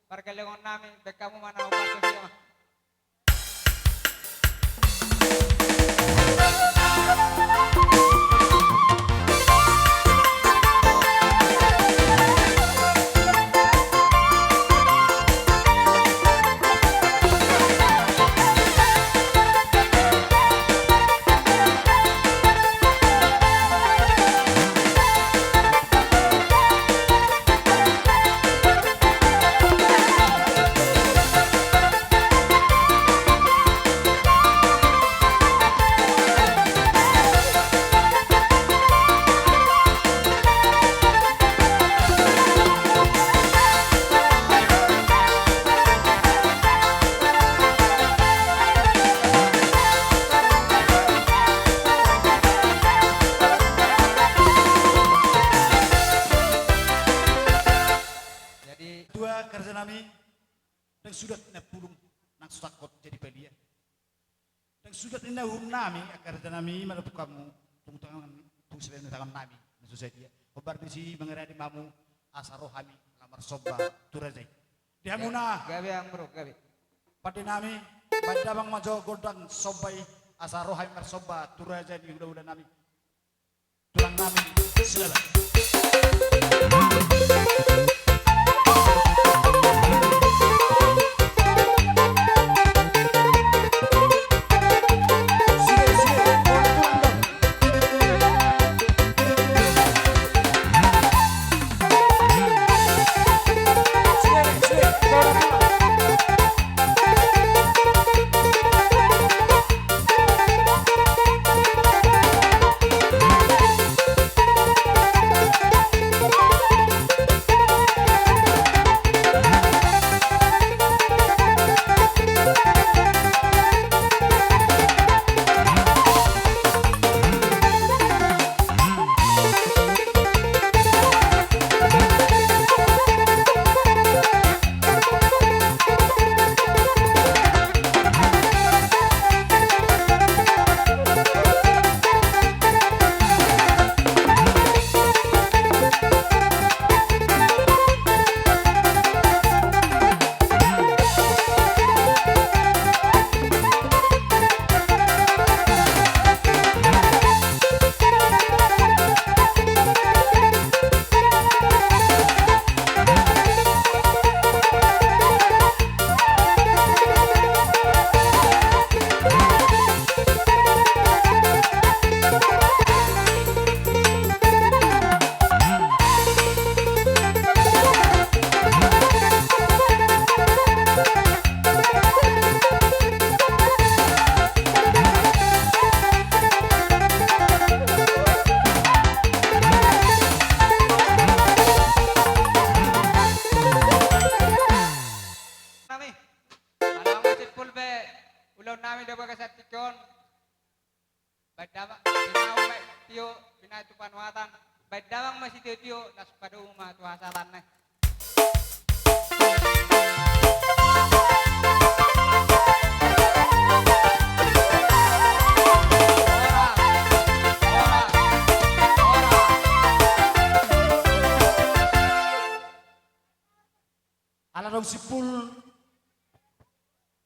pargellengon nami, baen hamu ma na umbahen tusi on. Jadi, tua, angka raja nami, ndang suda na pulung nang so sangkot jadi palia. Ndang suda ninna uhum nami, angka raja nami, manopot hamu tung tangan, tung sibaen tangan nami na so sadia. Hombar disi mangarade ma hamu asa ro hami laho marsomba tu raja i. Di hamuna, gabe, amang bro, gabe. Pande nami, baen damang ma jo gondang somba i, asa ro hami marsomba tu raja ni hulahula nami. Tulang nami, Silaban. Nami, ala ma simpul be ulaon nami do bagasan tingki on. Baen damang, binahen ma tio, binahen tu panuatan. Baen damang ma sitiotio, laos padomu ma tu hasahatan na i. Ala dung simpul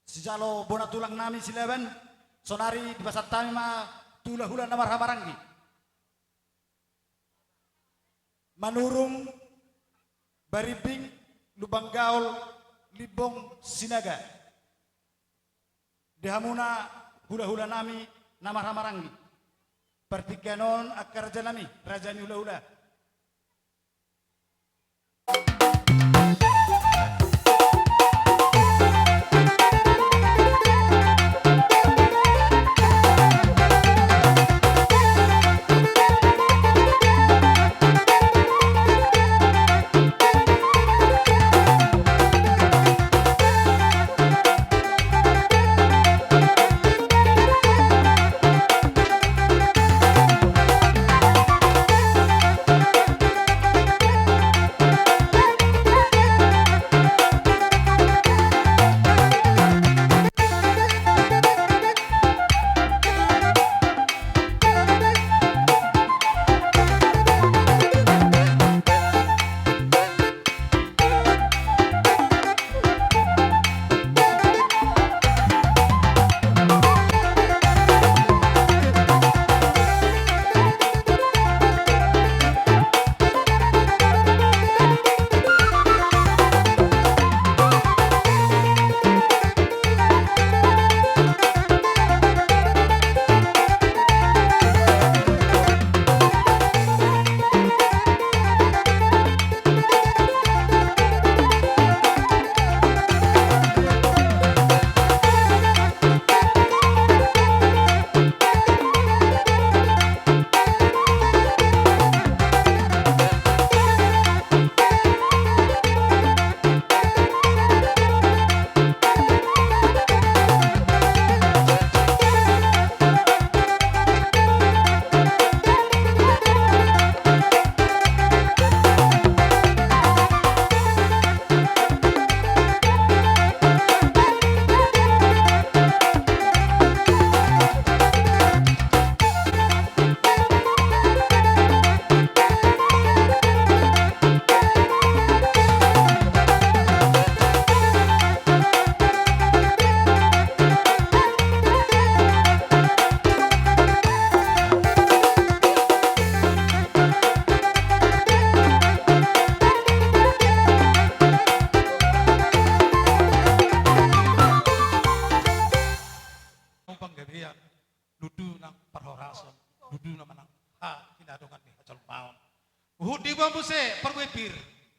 sijalo bona tulang nami Silaban, saonari dipasahat hami ma tu hulahula na marhahamaranggi. Manurung, Barimbing, Lumban Gaol, Limbong, Sinaga. Di hamuna hulahula nami na marhahamaranggi. Partingkian on angka raja nami, raja ni hulahula. Huhut diboan muse parbue pir,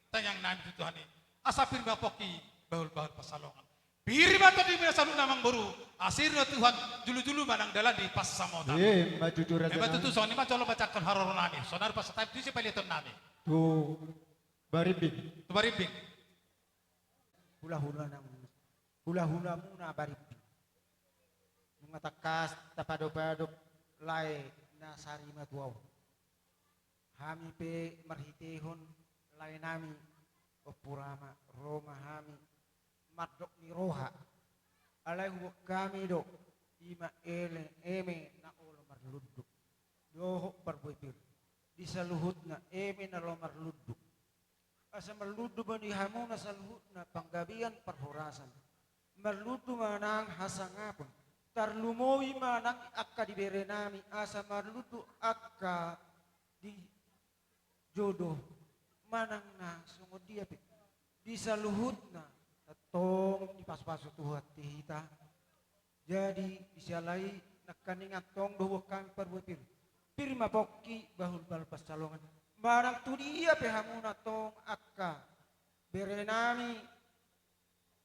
tangiang nami tu Tuhan i, asa pir ma pongki bahulbahul pansalongan. Pir ma tondimi na saluhutna amangboru, asi ro Tuhan, jolojolo ma nang dalan di pansamotan. Emma tutu raja nami. Emma tutu, songon i ma jolo bacakkon haroro nami, sonari pasahat hami tu sipaliatan nami. Tu Barimbing. Tu Barimbing. Hulahula namuna, hulahulamuna Barimbing. Nunga tangkas tapadopadop lae na sarimatua on. Hami pe marhitehon lae nami, Ompu Rama, ro ma hami mandok ni roha. Alai huboan hami do, i ma eme, eme na olo marlundu dohot parbue pir di saluhutna, eme na olo marlundu. Asa marlundu ma di hamuna saluhutna panggabean parhorasan. Marlundu ma nang hasangapon. Tarlumobi ma nang angka di bere nami, asa marlundu angka di jodoh manang na songon dia pe. Di saluhutna, antong dipasupasu Tuhan tu hita. Jadi, di siala i nangkaning antong do huboan hami parbue pir. Pir ma pongki bahulbahul pansalongan. Manang tu dia pe hamuna antong angka bere nami,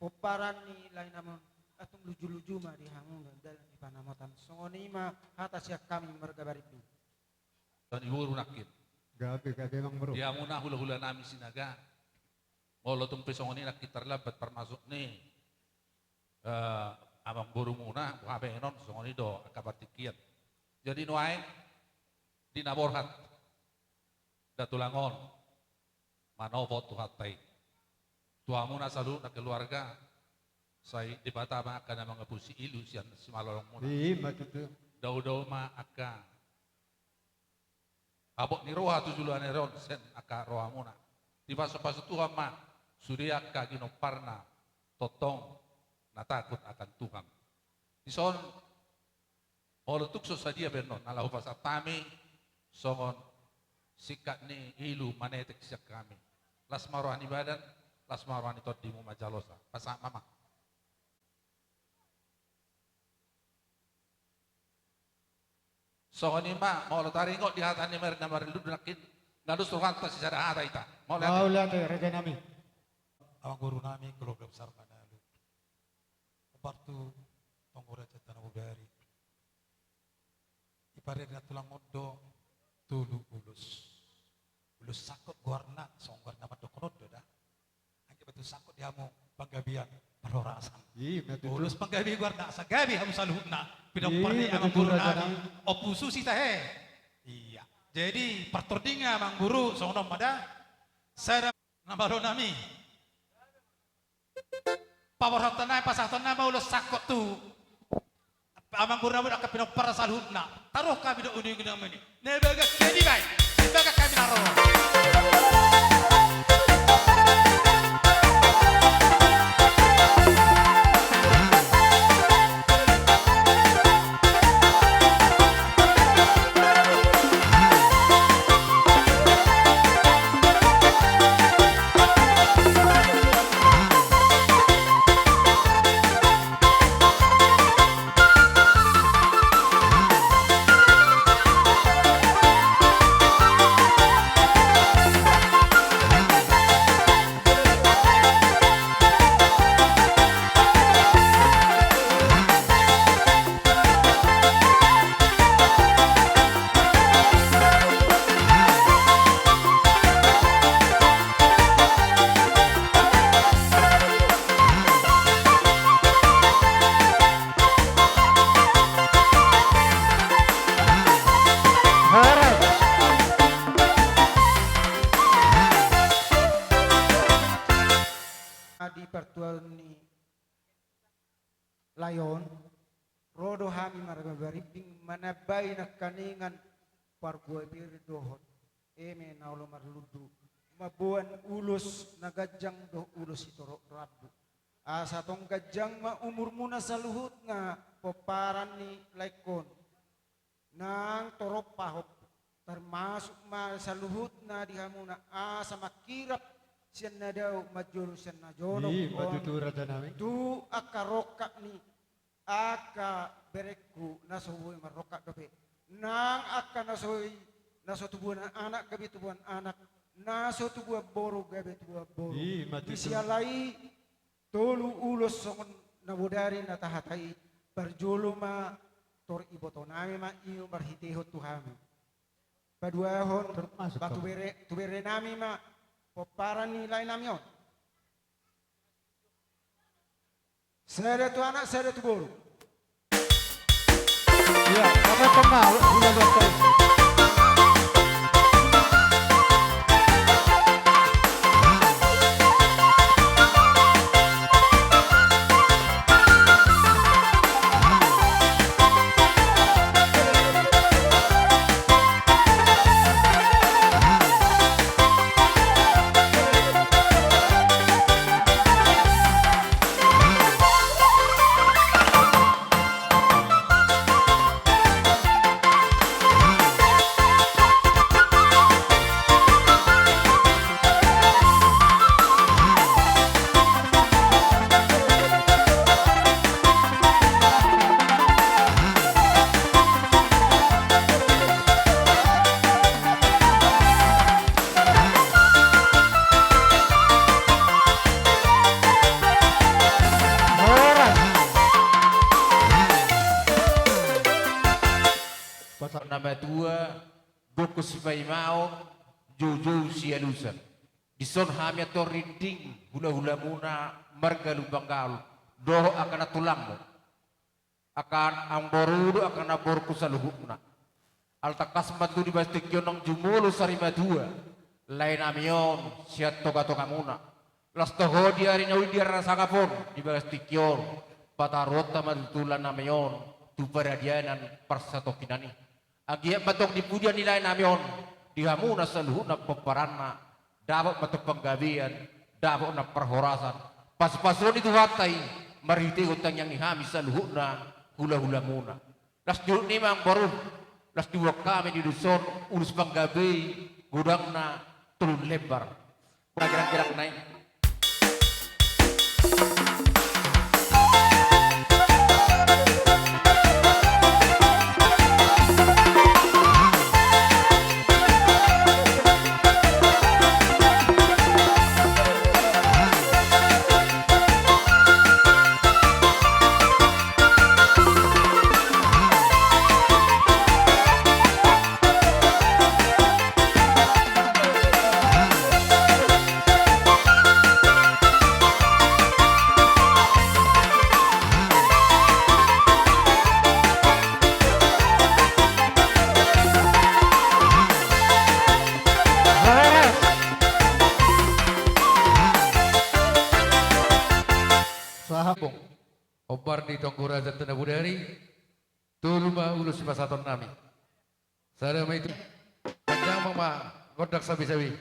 pomparan ni lae nami on, antong lojolojo ma di hamuna dalan di pansamotan. Songon i ma hata sian hami marga Barimbing. Songon i boru nangkin. Gabe, gabe amangboru. Di hamuna hulahula nami Sinaga. Molo tung pe songon i nangkin tarlambat parmasuk ni, eh, amangborumuna, boha bahenon, songon i do angka partingkian. Jadi nuaeng di na borhat da tulang on manopot Tuhanta i. Tu hamuna saluhutna keluarga, sai Debata ma angka na mangapusi ilu sian simalolongmuna. I ma tutu. Dao-dao ma angka habot ni roha tu joloan ni ari on sian angka rohamuna. Dipasupasu Tuhan ma sude angka ginomparna tongtong na takut akan Tuhan. Dison, molo tung so sadia bahenon na laho hupasahat hami songon singkat ni ilu manetek sian hami. Las ma roha ni badan, las ma roha ni tondimu manjalosa. Pasahat ma, Amang. Songon i ma, molo taringot di hata ni marinna marlundu nangkin, nga dos rohanta sisada hata hita. Mauliate. Mauliate, raja nami. Amangboru nami, keluarga besar Manalu. Hombar tu tonggo raja Tanah Bodari. Diparade na tulang on do tolu ulos. Ulos sangkot goarna, songon goarna mandokkon on do da. Anggiat ma tutu sangkot di hamu panggabean parhorasan. I ma tutu. Ulos panggabe goarna, asa gabe hamu saluhutna. Pinompar ni amangboru nami, Ompu Susi tahe. Iya. Jadi partordingna amangboru, songon on ma da. Sada na malo nami. Paborhathon nai, pasahathon nai ma ulos sangkot tu amangboru nami dohot angka pinomparna saluhutna. Taruhon hami do unang-unang nami. Na bagas hami baen, na bagas hami na ro. Di partuaon ni lae on, ro do hami marga Barimbing manambai nangkaningan parbue pir dohot eme na olo marlundu, mamboan ulos na ganjang dohot ulos sitorop rambu. Asa tong ganjang ma umurmuna saluhutna pomparan ni laengkon. Nang torop pahompu, termasuk ma saluhutna di hamuna, asa mangkirap sian na dao, manjolo sian na jonok. I ma tutu, raja nami. Tu angka rongkap ni angka berengku na so boi marrongkap dope, nang angka na so i Na so tubuan anak gabe tubuan anak, na so tubuan boru gabe tubuan boru. I ma tutu. Di siala i, tolu ulos songon na bodari na tahatai, parjolo ma tor iboto nami ma i marhitehon tu hami. Paduahon, termasuk ma tu kamu. Bere, tu bere nami ma pomparan ni lae nami on. Sada tu anak, sada tu boru. Ya, apa pernah, ulang tahun. Pasahat na matua, gokhon sipaimaon, joujou sialusan. Dison hami antong rinding hulahulamuna marga Lumban Gaol dohot angka nantulangmu. Angka amangboru dohot angka namborungku saluhutna. Ala tangkas ma tutu di bagas tingki on naung jumolo sarimatua lae nami on sian tongatongamuna. Laos toho di ari na uli di ari na sangap on di bagas tingki on, pataruonta ma tutu lae nami on tu paradianan parsatongkinan i. Anggiat ma antong di pudian ni lae nami on, di hamuna saluhutna pomparanna, dapot ma antong panggabean, dapot ma parhorasan. Pasupasuon ni Tuhanta i marhitehon tangiang ni hami saluhutna hulahulamuna. Laos di ulu ni amangboru, laos diboan hami di dison ulos panggabean godangna tolu lembar. Godang gerak-gerak nai. Sahat. Hombar di Tonggo Raja Tanah Bodari. Tolu ma ulos sipasahaton nami. Sada ma i tu. Panjang ma gondang sabi-sabi.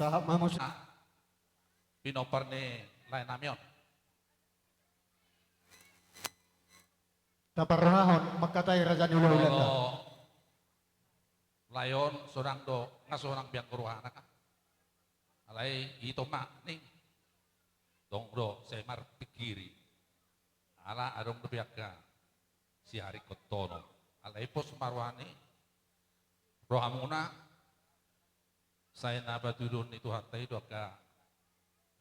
Sahat ma muse. Pinompar ni lae nami on. Taparrohahon mangkatai raja ni hulahulanta. Molo lae on sonang do, nga sonang biang rohana kan. Alai ito ma ning. Tong do sai marpikiri. Ala adong do biang ka siari kotono. Alai pos ma roha ni rohamuna. Sai na patuduhon ni Tuhanta i do angka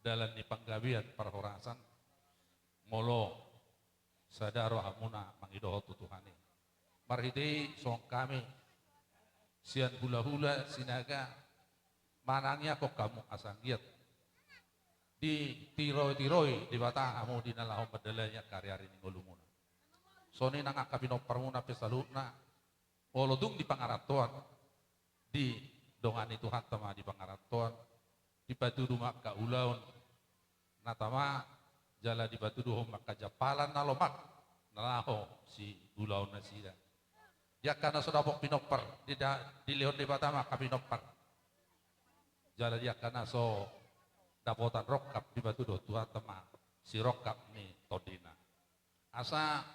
dalan ni panggabean parhorasan, molo sada rohamuna mangidohon tu Tuhan i. Marhite i songon hami sian hulahula Sinaga manangiangkon hamu asa anggiat ditiroi-tiroi Debata hamu di na laho mandalani angka ari-ari ni ngolumuna. Songon i nang angka pinomparmuna pe saluhutna, olo tung di pangarantoan, di Dongan ni Tuhanta ma di pangarantoan, dipatudu ma angka ulaon na tama, jala dipatuduhon ma angka jampalan na lomak na laho siulaonnasida. Di angka na so dapot pinompar, dida-, dilehon Debata ma angka pinompar. Jala di angka na so dapotan rongkap, dipatuduhon Tuhanta ma sirongkap ni tondina. Asa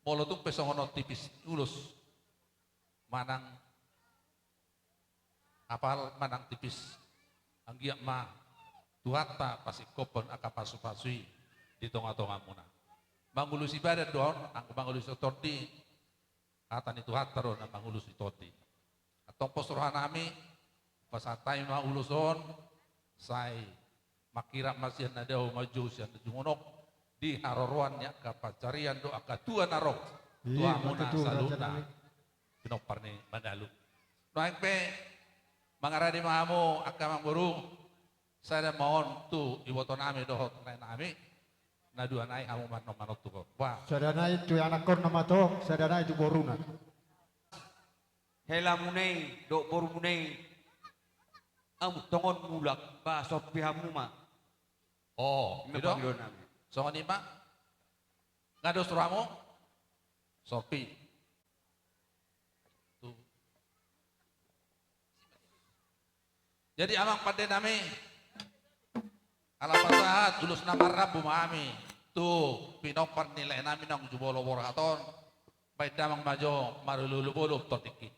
molo tung pe songon on tipis ulos manang apal manang tipis, anggiat ma Tuhanta pasingkophon angka pasupasu i di tongatongamuna. Mangulosi badan do on, anggo mangulosi tondi, hata ni Tuhanta do na mangulosi tondi. Antong pos rohanami, pasahat hami ma ulos on, sai mangkirap ma sian na dao, manjou sian na jungonok, di haroroan ni angka pansarian dohot angka tua na ro tu hamuna saluhutna, pinompar ni Manalu. Nuaeng pe mangarade ma hamu angka amangboru, sada ma on tu ibotonami dohot laenami, na dua nai hamu ma annon manontuhon. Sada nai tu anakkonna ma tong, sada nai tu boruna. Helamuna i dohot borumuna i, amu tongon mulak, ba sompi hamu ma. O, ima i do pangidoannami. Songon i ma. Nga dos rohamu? Sompi. Tu. Jadi amang pandenami, ala pasahat ulos na marrambu ma hami tu pinompar ni laenami naung jumolo borhat on. Baen damang ma jo marolopolop tondingki.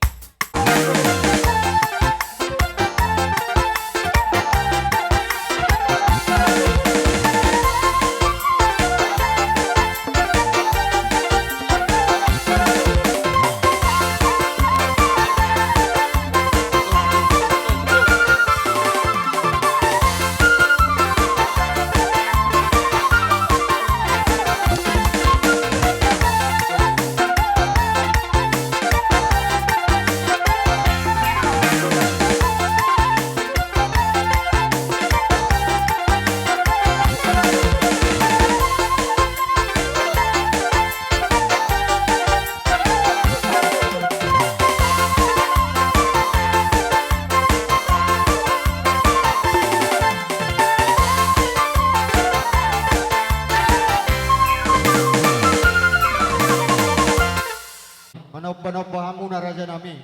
Manombanomba hamuna rajanami,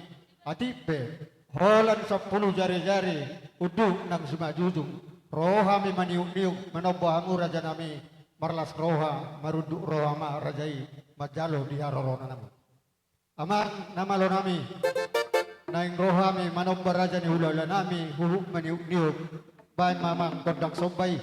atik pe holan sampulu jarijari unduk nang simanjujung, ro hami maniukniuk manomba hamu rajanami, marlas roha, marunduk roha ma raja i manjalo di haroroannami. Amang na malonami, naeng ro hami manomba raja ni hulahulanami huhut maniukniuk, baen ma amang gondang somba i.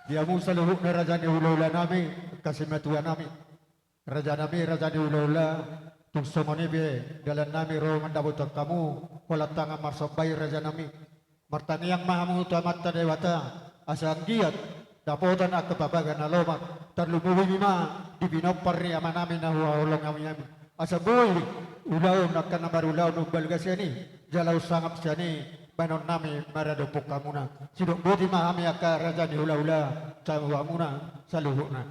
Di hamu saluhutna raja ni hulahula nami, angka simatua nami. Raja nami, raja ni hulahula, tung songon i pe dalan nami ro mandapothon hamu, holan tangan marsomba i raja nami. Martangiang ma hamu tu Amanta Debata, asa anggiat dapotan angka pabaga na lomak, tarlumobi ma di pinompar ni ama nami na huhaholongi hami. Asa boi ulaon angka na marulaon umbalga sian i, jala umsangap sian i baenon nami maradophon hamuna. Sidok boti ma hami angka raja ni hulahula, sahat tu hamuna saluhutna.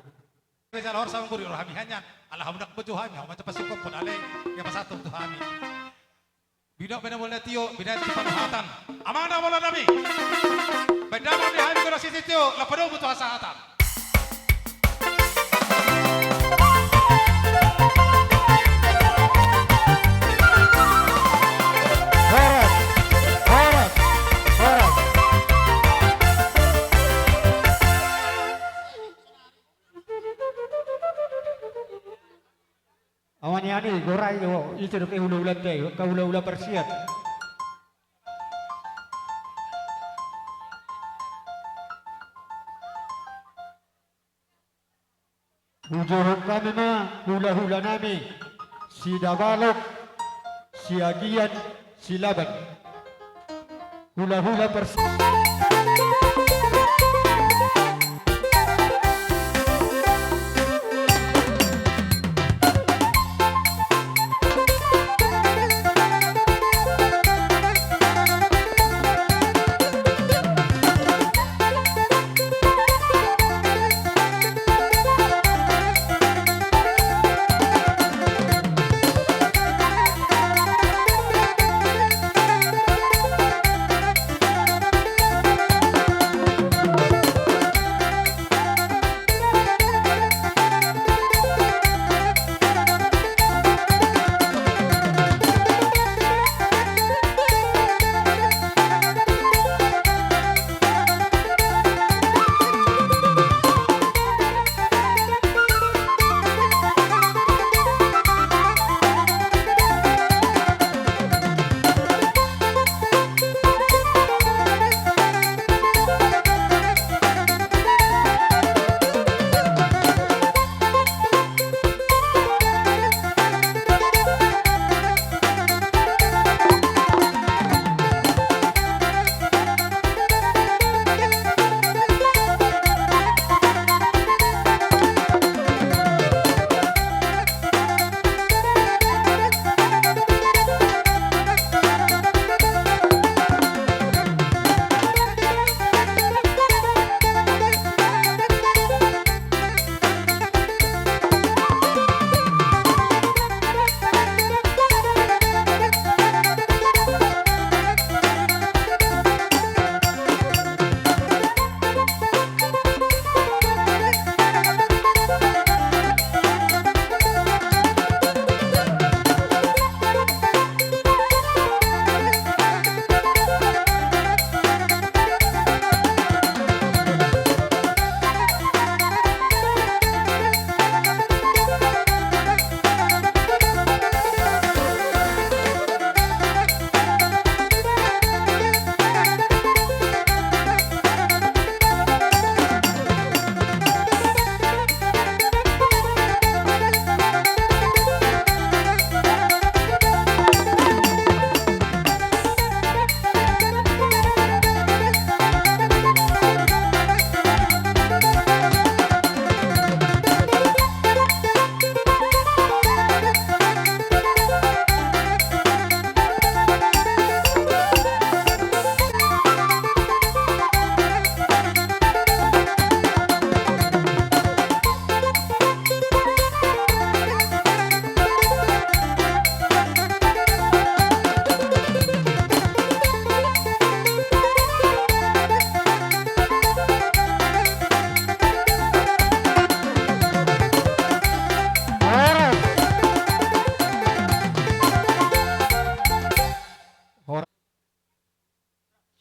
Jala horas ma guru, ro hami hanyang, ala hamu ndang boto hami, hamu ma parsingkophon ale, ia pasahat tu hami. Binoto bahen na mual na tio, binoto tu panguhatan. Amang na mual nami. Bahen damang di hami guru sitio, laho padomu tu hasahatan. Horas, horas, horas. Awa ni ani, gorai do, ise dope hulahulanta i, angka hulahula parsiat. Hujohon hami ma hulahula nami, Sidabalok, Siagian, Silaban. Hulahula pers-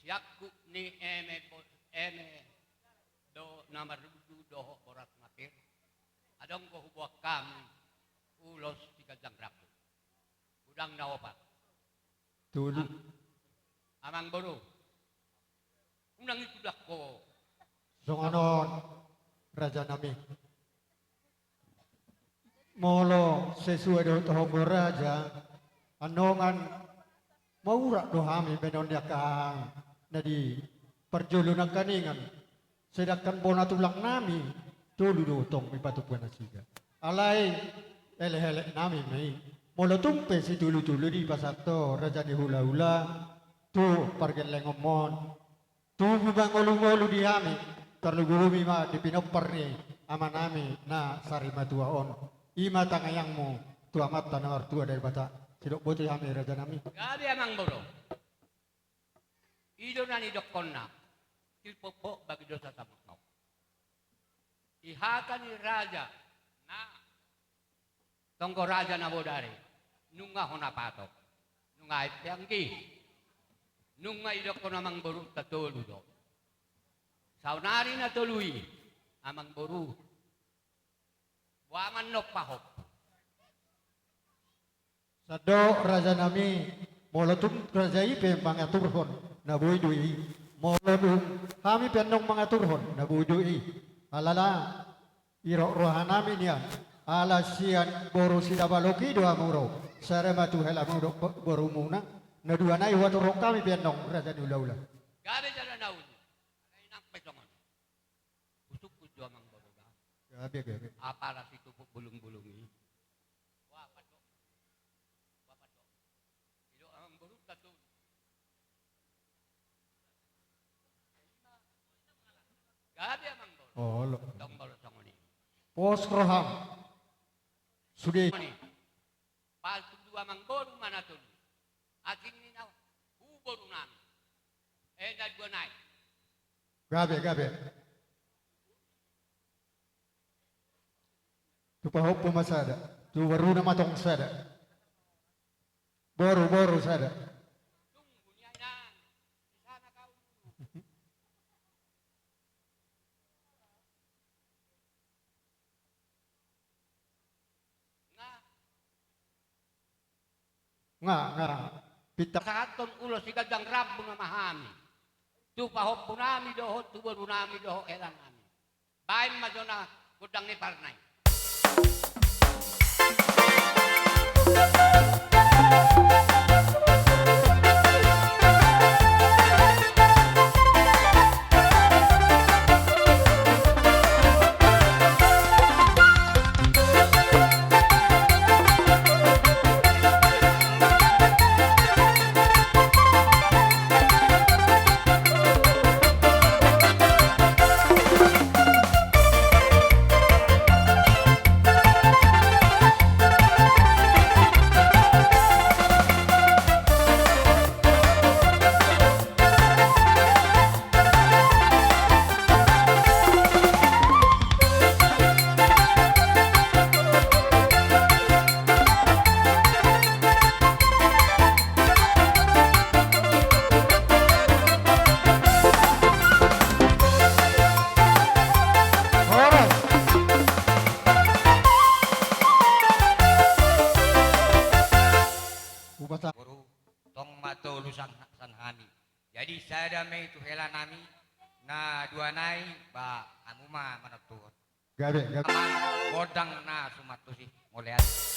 Siangkup ni eme bo-, eme do na marlundu dohot boras matir. Adong do huboan hami ulos siganjang rambu. Godang na opat. Tolu. Am-, amang boru. Unang itudak ho Songon on, raja nami. Molo sesuai dohot hamu raja, annon maurak do hami bahenon ni angka na di parjolo nangkaningan. Sedangkan bona tulang nami tolu do tong i patupa nasida. Alai elek-elek nami ma i. Molo tung pe situlu-tulu dipasahat ho raja ni hula-hula tu pargellengonmon, tubu mangolu-ngolu di hami, tarlumobi ma di pinompar ni ama nami na sarimatua on. I ma tangiangmu tu Amanta na martua Debata. Sidok boti hami raja nami. Gabe amangboru. I do na nidokkonna, silpokpok bagi dosa sampulu. Di hata ni raja na tonggo raja na bodari, nunga hona patok, nunga aek pe anggi, nunga idokkon amangborunta tolu do. Saonari na tolu i, amangboru, boa ma annon pahompu. Sandok raja nami, molo tung raja i pe mangaturhon, na boi do i. Molo tung hami pe annon mangaturhon, na boi do i. Alana i roha-roha nami nian, ala sian boru Sidabalok i do hamu ro, sada ma tu helamu dohot borumuna, na dua nai huaturhon hami pe annon raja ni hula-hula. Gabe jala na uli, alai nang pe songon i. Husungkun jo amangboru da. Gabe, gabe. Apala situpuk bulung-bulung i. Boa patok. Boa patok. Ido amangboru tatu. Gabe amangboru. Olo. Tong molo songon i. Pos roham. Sude. Songon i. Palsu dua amangboru ma na tolu. Asing ni na hu boru nami. Eh, na dua nai. Gabe, gabe. Tu pahompu ma sada, tu boruna ma tong sada. Boru, boru sada. Nga, nga. Pinta. Pasahathon ulos si ganjang rambu nama hami tu pahompu nami dohot tu boru nami dohot hela nami. Baen ma jona gondang ni parna i. Boru, tong ma tolu sian, sian hami. Jadi sada ma i tu hela nami, na dua nai, ba, hamu ma manontuhon. Gabe, gabe. Gondang na sumantus i, mauliate.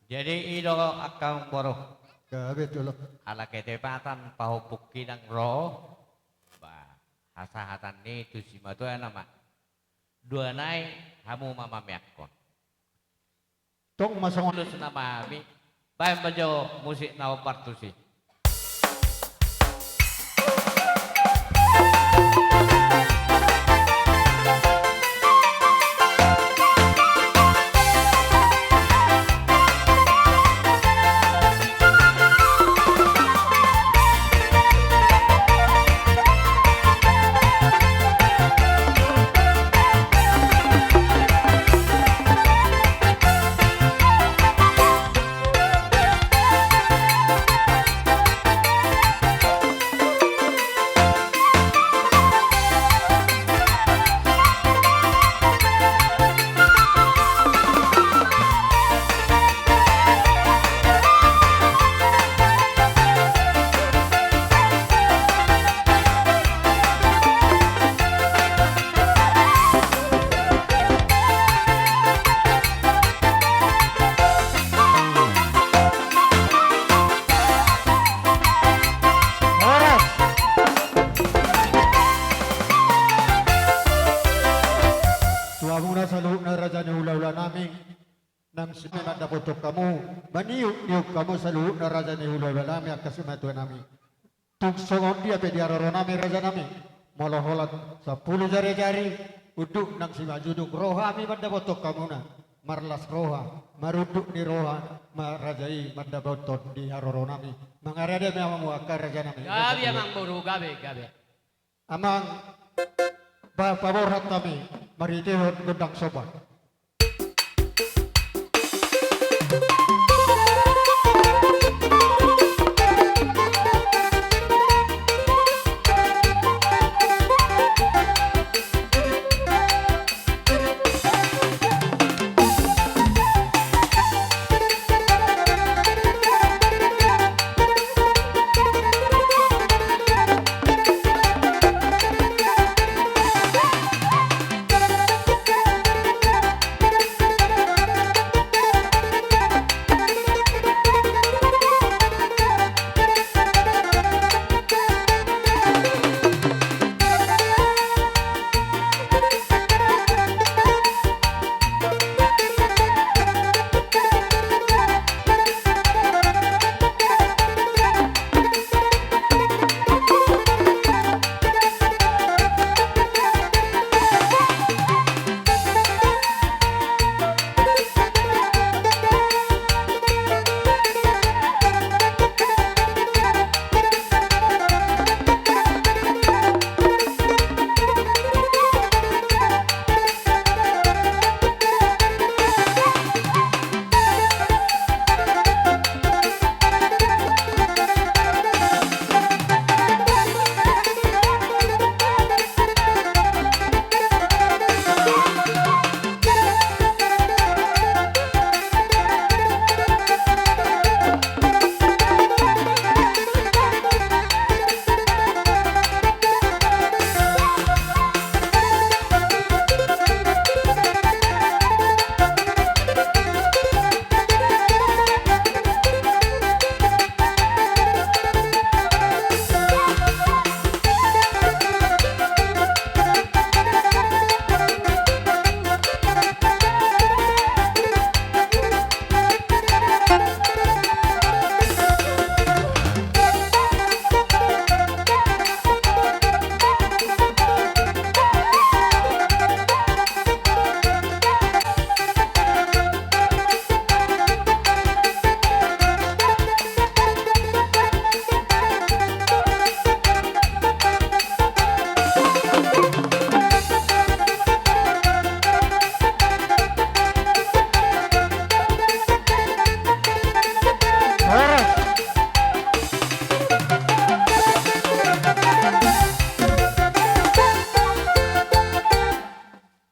Jadi i do angka amangboru. Gabe tulang. Ala ketepatan pahompungki ndang ro. Ba, hasahatan ni tu simatua nama. Dua nai hamu ma mameakkon. Tong ma songon. Ulos nama hami. Baen ma jo musik na hombar tusi. Hamuna saluhutna raja ni hula-hula nami, nang sime mandapothon hamu, maniuk-niuk hamu saluhutna raja ni hula-hula nami, angka simatua nami. Tung songon dia pe di haroro nami raja nami, molo holan sampulu jari-jari, unduk nang simanjujung, ro hami mandapothon hamuna, marlas roha, marunduk ni roha ma raja i mandapothon di haroro nami. Mangarade ma hamu angka raja nami. Gabe amang boru, gabe, gabe. Amang, ba paborhat hami marhitehon gondang somba.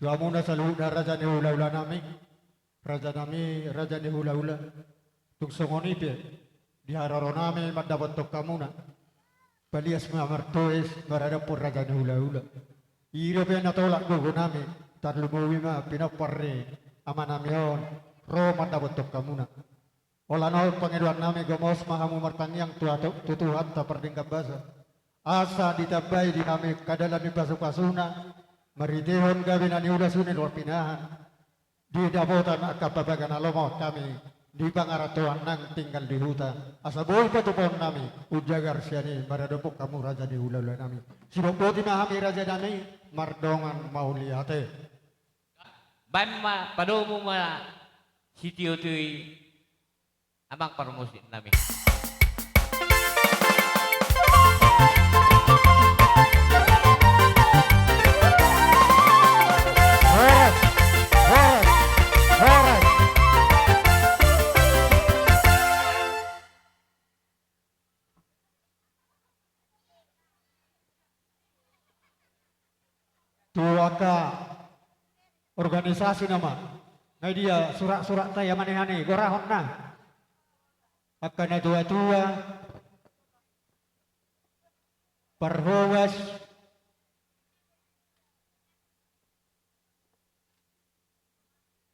Tu hamuna saluhutna raja ni hula-hula nami, raja nami, raja ni hula-hula. Tung songon i pe, di haroro nami mandapothon hamuna. Palias ma martoes maradophon raja ni hula-hula. I do pe na tolap gogo nami, tarlumobi ma pinompar ni ama nami on, ro mandapothon hamuna. Holan on pangidoan nami, gomos ma hamu martangiang tu Tuhan, tu Tuhanta pardenggan basa. Asa ditambai di hami angka dalan ni pasu-pasuna, marhitehon gabe na niula suni luar pinahan. Di dapotan angka pabaga na lomo hami, di pangarantoan nang tinggal di huta. Asa boi patupaon nami, umjagar sian i maradophon hamu raja ni hula-hula nami. Sidok boti ma hami raja nami, mardongan mauliate. Baen ma, padomu ma sitio-tio i. Amang parmusik nami. Horas, horas, horas. Tu angka organisasi nama, nga dia surak-surak tai amanehane gorahon na. Angka na tua-tua, parhobas,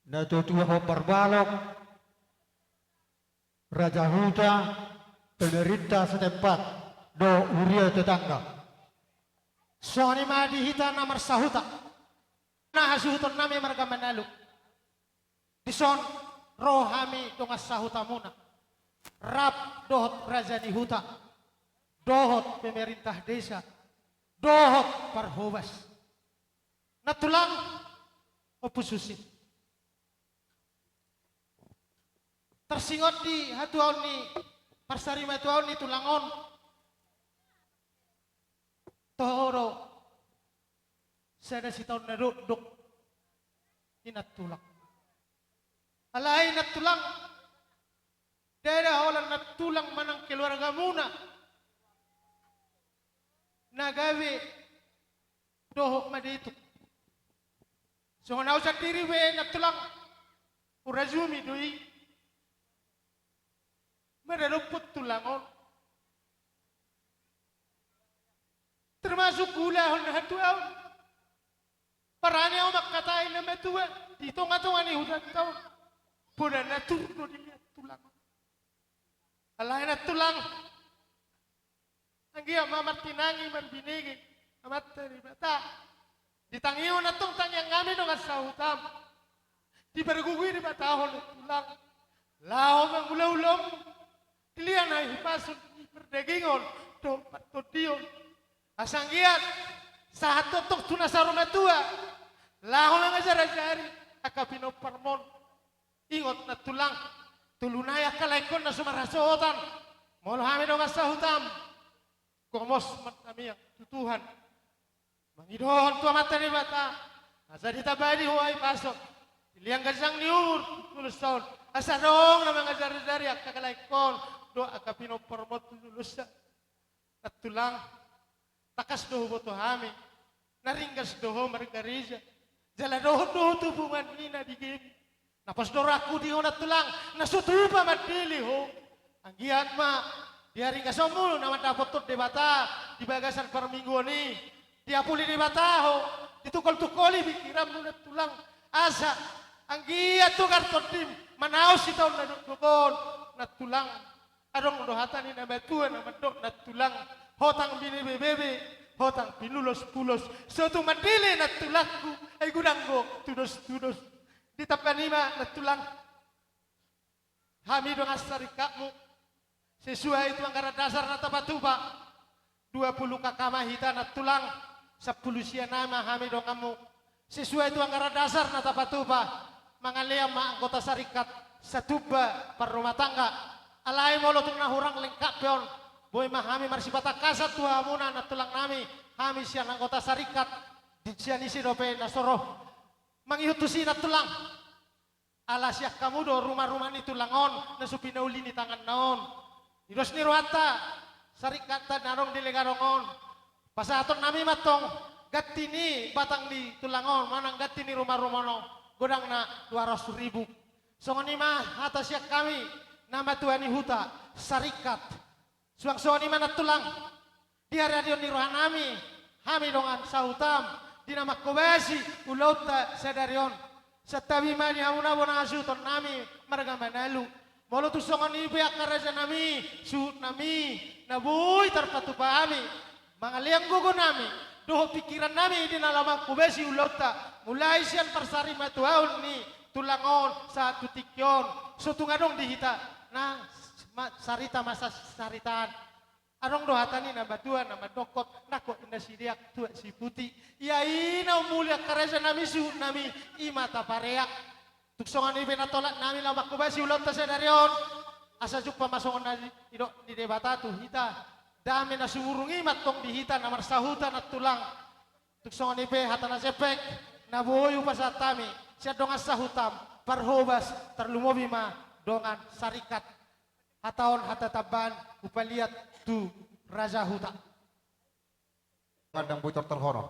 na tua-tua hombar balok, raja huta, pemerintah setempat, dohot huria tetangga. Songon i ma di hita na marsahuta. Na hasuhuton nami marga Manalu. Dison ro hami dongan sahutamuna, rap dohot raja ni huta, dohot pemerintah desa, dohot parhobas. Nantulang, Ompu Susi. Tarsingot di hatuaon ni, parsari matuaon ni tulang on. Toho do sada sitaon na dokdok ni nantulang. Alai nantulang, ndada holan nantulang manang keluargamuna na gabe dohot madetuk. Songon au sandiri pe nantulang, hurajumi do i. Maradophon tulang on. Termasuk huulahon na hatuaon. Barani au mangkatai na matua di tongatonga ni hutanta on. Poda na tur do di nantulang. Alai nantulang, anggiat ma martinangi marbinege Amanta Debata. Ditangihon antong tangiang nami dongan sahutam. Dipargogoi Debata ho nantulang, laho mangula ulaonmu. Dilehon hahipason ni pardagingon dohot partondion. Asa anggiat sahat do antong tu na saur matua, laho mangajarajari angka pinomparmon. Ingot nantulang, tolu nai angka laengkon na so marhasohotan. Molo hami dongan sahutam, gomos martamiang tu Tuhan, mangidohon tu Amanta Debata asa ditambai ho hahipason, dilehon ganjang ni umur tu ulos on, asa adong na mangajarajari angka laengkon dohot angka pinomparmon tu ulos on. Nantulang, tangkas do huboto hami na ringgas do ho margareja, jala dohot do ho tu punguan ni na digemi. Na pos do rohangku di ho nantulang, na so tupa mandele ho. Anggiat ma di haringgasonmu na mandapothon Debata di bagasan parmingguon i, diapuli Debata ho, ditungkoltungkoli pingkiranmu nantulang. Asa anggiat tu tondim manaon sitaon na dokdok on nantulang. Adong do hata ni na matua na mandok nantulang, hotang binebebebe, hotang pinulospulos, so tung mandele nantulangku, ai godang do tudostudos. Ditambani ma nantulang hami dongan saringkatmu, sesuai tu anggaran dasar na tapatupa, dua pulu K K ma hita nantulang, sampulu sia nai ma hami donganmu. Sesuai tu anggaran dasar na tapatupa, mangalean ma anggota saringkat satumba parrumatangga. Alai molo tung na hurang lengkap pe on, boi ma hami marsipatangkasan tu hamuna nantulang nami, hami sian anggota saringkat, di sian ise dope na so ro. Mangihut tusi nantulang. Ala sian hamu do rumaruma ni tulang on na so pinauli ni tanganna on. Di dos ni rohanta, saringkatta na adong di Legadong on, pasahaton nami ma antong ganti ni batang ni tulang on manang ganti ni rumaruma on, godangna dua ratus ribu. Songon i ma hata sian hami na matua ni huta, saringkat. Suang songon i ma nantulang, di haradeon ni roha nami, hami dongan sahutam, di na manghobasi ulaonta sadari on. Santabi ma di hamuna bona hasuhuton nami marga Manalu. Molo tung songon i pe angka raja nami, suhut nami, na boi tarpatupa hami, mangalean gogo nami dohot pingkiran nami di na laho manghobasi ulaonta, mulai sian parsari matuaon ni tulang on sahat tu tingki on, so tung adong di hita na ma-, sarita masa saritaan. Adong do hata ni na matua na mandokkon, nangkok inna sideak tuak siputi. Ia i na umuli angka raja nami suhut nami, i ma tapareak. Tung songon i pe na tolap nami laho manghobasi ulaonta sadari on, asa jumpa ma songon na di-, didok ni Debata tu hita, dame na sumurung i ma antong di hita na marsahutan nantulang. Tung songon i pe hata na jempek na boi hupasahat hami sian dongan sahutam, parhobas, tarlumobi ma dongan saringkat. Hata on hata tambaan hupaliat tu raja huta. Ndang boi tortorhonon,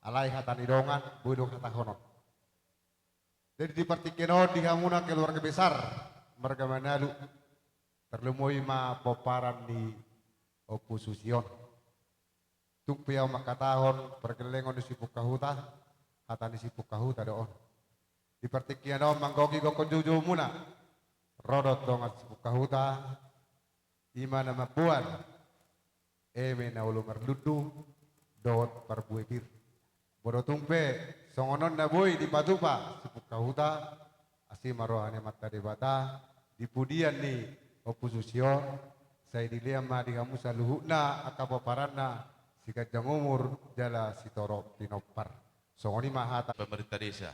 alai hata ni dongan boi do hatahonon. Jadi di partingkian on di hamuna keluarga besar marga Manalu, tarlumobi ma pomparan ni Ompu Susi on. Tung pe ahu mangkatahon pargellengon ni Sipungka Huta, hata ni Sipungka Huta do on. Di partingkian on manggohi gokhon joujoumuna, ro do dongan Sipungka Huta, i ma na mamboan eme na olo marlundu dohot parbue pir. Molo tung pe Songon on na boi dipatupa si Pungkahuta, asi ma roha ni Amanta Debata, di pudian ni ompu susi on, sai dilehon ma di hamu saluhutna angka pomparanna, siganjang umur jala sitorop pinompar. Songon i ma hata. Pemerintah desa.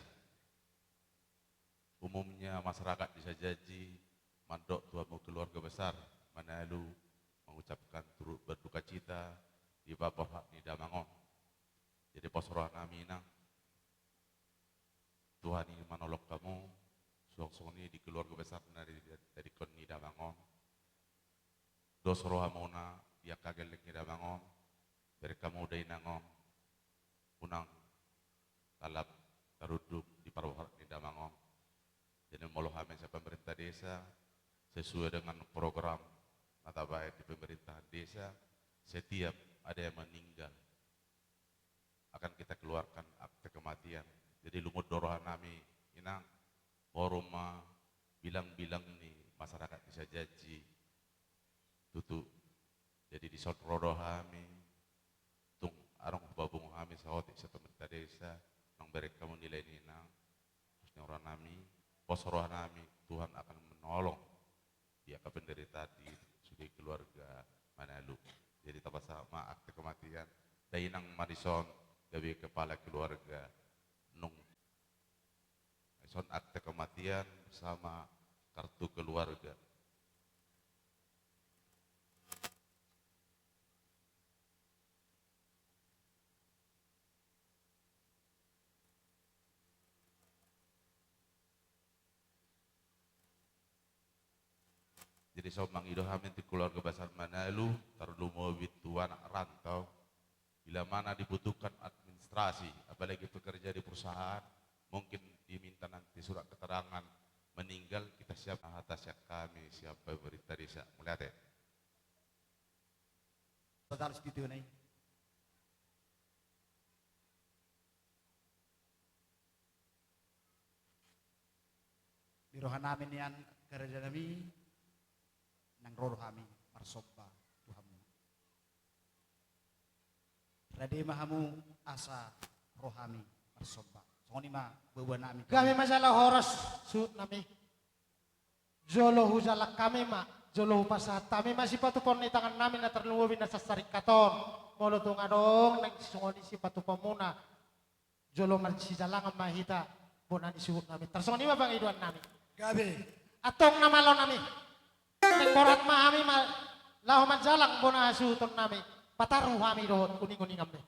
Umumnya masyarakat Desa Jaji mandok tu hamu keluarga besar Manalu mengucapkan turut berdukacita di paborhat ni damang on. Jadi pos roha nami, Inang, Tuhan i manolong hamu, suang songon i di keluarga besar na di, di, di kon ni damang on. Dos rohamuna di angka gelleng ni damang on, bere hamu da, Inang, on, unang lalap tarundung di paborhat ni damang on. Jadi molo hami sian pemerintah desa, sesuai dengan program na tabaen di pemerintahan desa, setiap ada yang meninggal akan kita keluarkan akte kematian. Jadi lungun do roha nami, Inang, boru ma bilang-bilang ni masyarakat Desa Jaji. Tutu. Jadi dison ro do hami, tung adong hubabung hami saotik sian pemerintah desa, nang bere hamu nilai ni, Inang, pos ni roha nami, pos roha nami, Tuhan akan menolong di angka penderitaan di sude keluarga Manalu. Jadi tapasahat ma akte kematian, da, Inang, ma dison gabe kepala keluarga nung. Dison akte kematian bersama kartu keluarga. Jadi so mangido hami tu keluarga besar Manalu, tarlumobi tu anak rantau. Bila mana dibutuhkan administrasi, apalagi pekerja di perusahaan, mungkin diminta nanti surat keterangan meninggal, kita siap. Hata sian hami sian pemerintah desa. Mauliate. Total studio nai. Di roha nami nian angka raja nami, nang ro do hami marsomba tu hamu. Rade ma hamu asa ro hami marsomba. Songon i ma boa-boa nami. Gabe ma jala horas suhut nami. Jolo hujalang hami ma, jolo hupasahat hami ma sipatupaon ni tangan nami na tarlumobi na sasaringkat on. Molo tung adong naeng songon i sipatupaonmuna, jolo marsijalangan ma hita bona ni suhut nami. Tarsongon i ma pangidoan nami. Gabe. Antong na malo nami. Naeng borhat ma hami ma laho manjalang bona hasuhuton nami. Pataru hami dohot uning-uningan be.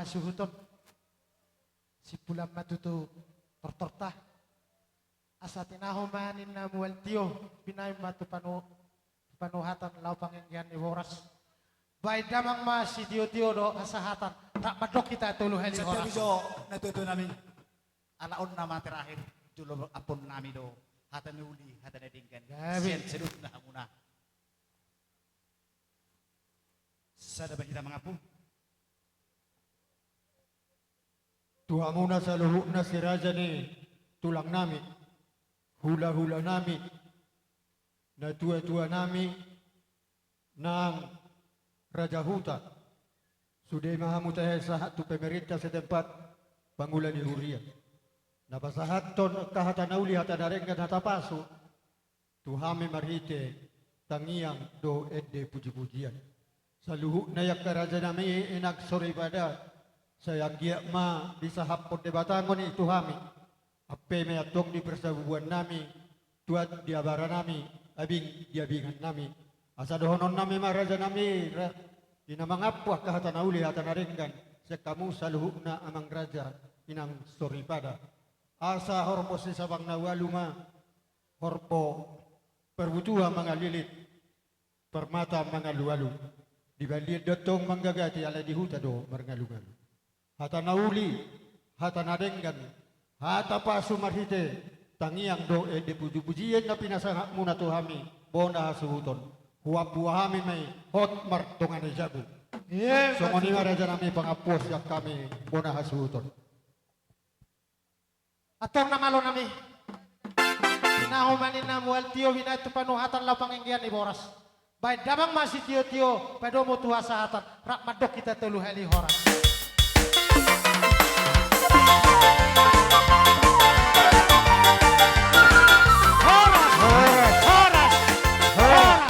hasuhuton. Simpulan ma tutu tortorta. Asa tinahu ma ninna mual tio, binahen ma tu panu-, tu panuhatan laho pangenggian ni boras. Baen damang ma sitiotio dohot hasahatan, rap mandok hita tolu hali horas. Sadia jo natuatua nami. Ala on nama terakhir, jolo ampuon nami do hata na uli, hata na denggan. Gabe. Sian saluhutna hamuna. Sada ma hita mangampu. Tu hamuna saluhutna si raja ni tulang nami, hulahula nami, natuatua nami, nang raja huta. Sude ma hamu tahe sahat tu pemerintah setempat, pangula ni huria. Na pasahathon angka hata na uli, hata na denggan, hata pasu tu hami marhite tangiang dohot ende pujipujian. Saluhutna i angka raja nami, inang soripada, sai anggiat ma disahaphon Debata annon i tu hami. Ampe ma i antong di persabubuan nami, tuat di abara nami, abing di abingan nami. Asa dohonon nami ma raja nami, ra-, di na mangampu angka hata na uli, hata na denggan, sian hamu saluhutna amang raja, inang soripada. Asa horbo sisabang na ualu ma, horbo parbutuha mangalilit, parmata mangalualu. Di balian do antong manggagati, alai di huta do marngalungalu. Hata na uli, hata na denggan, hata pasu marhite tangiang dohot ende pujipujian na pinasahatmuna tu hami, bona hasuhuton. Huampu hami ma i hot mardongan ni jabu. Songon i ma raja nami pangampuon sian hami, bona hasuhuton. Antong na malo nami. Tinahu ma ninna mual tio, binahen tu panuhatan laho pangenggian ni boras. Baen damang ma sitiotio, padomu tu hasahatan, rap mandok hita tolu hali horas. Horas, horas, horas, horas.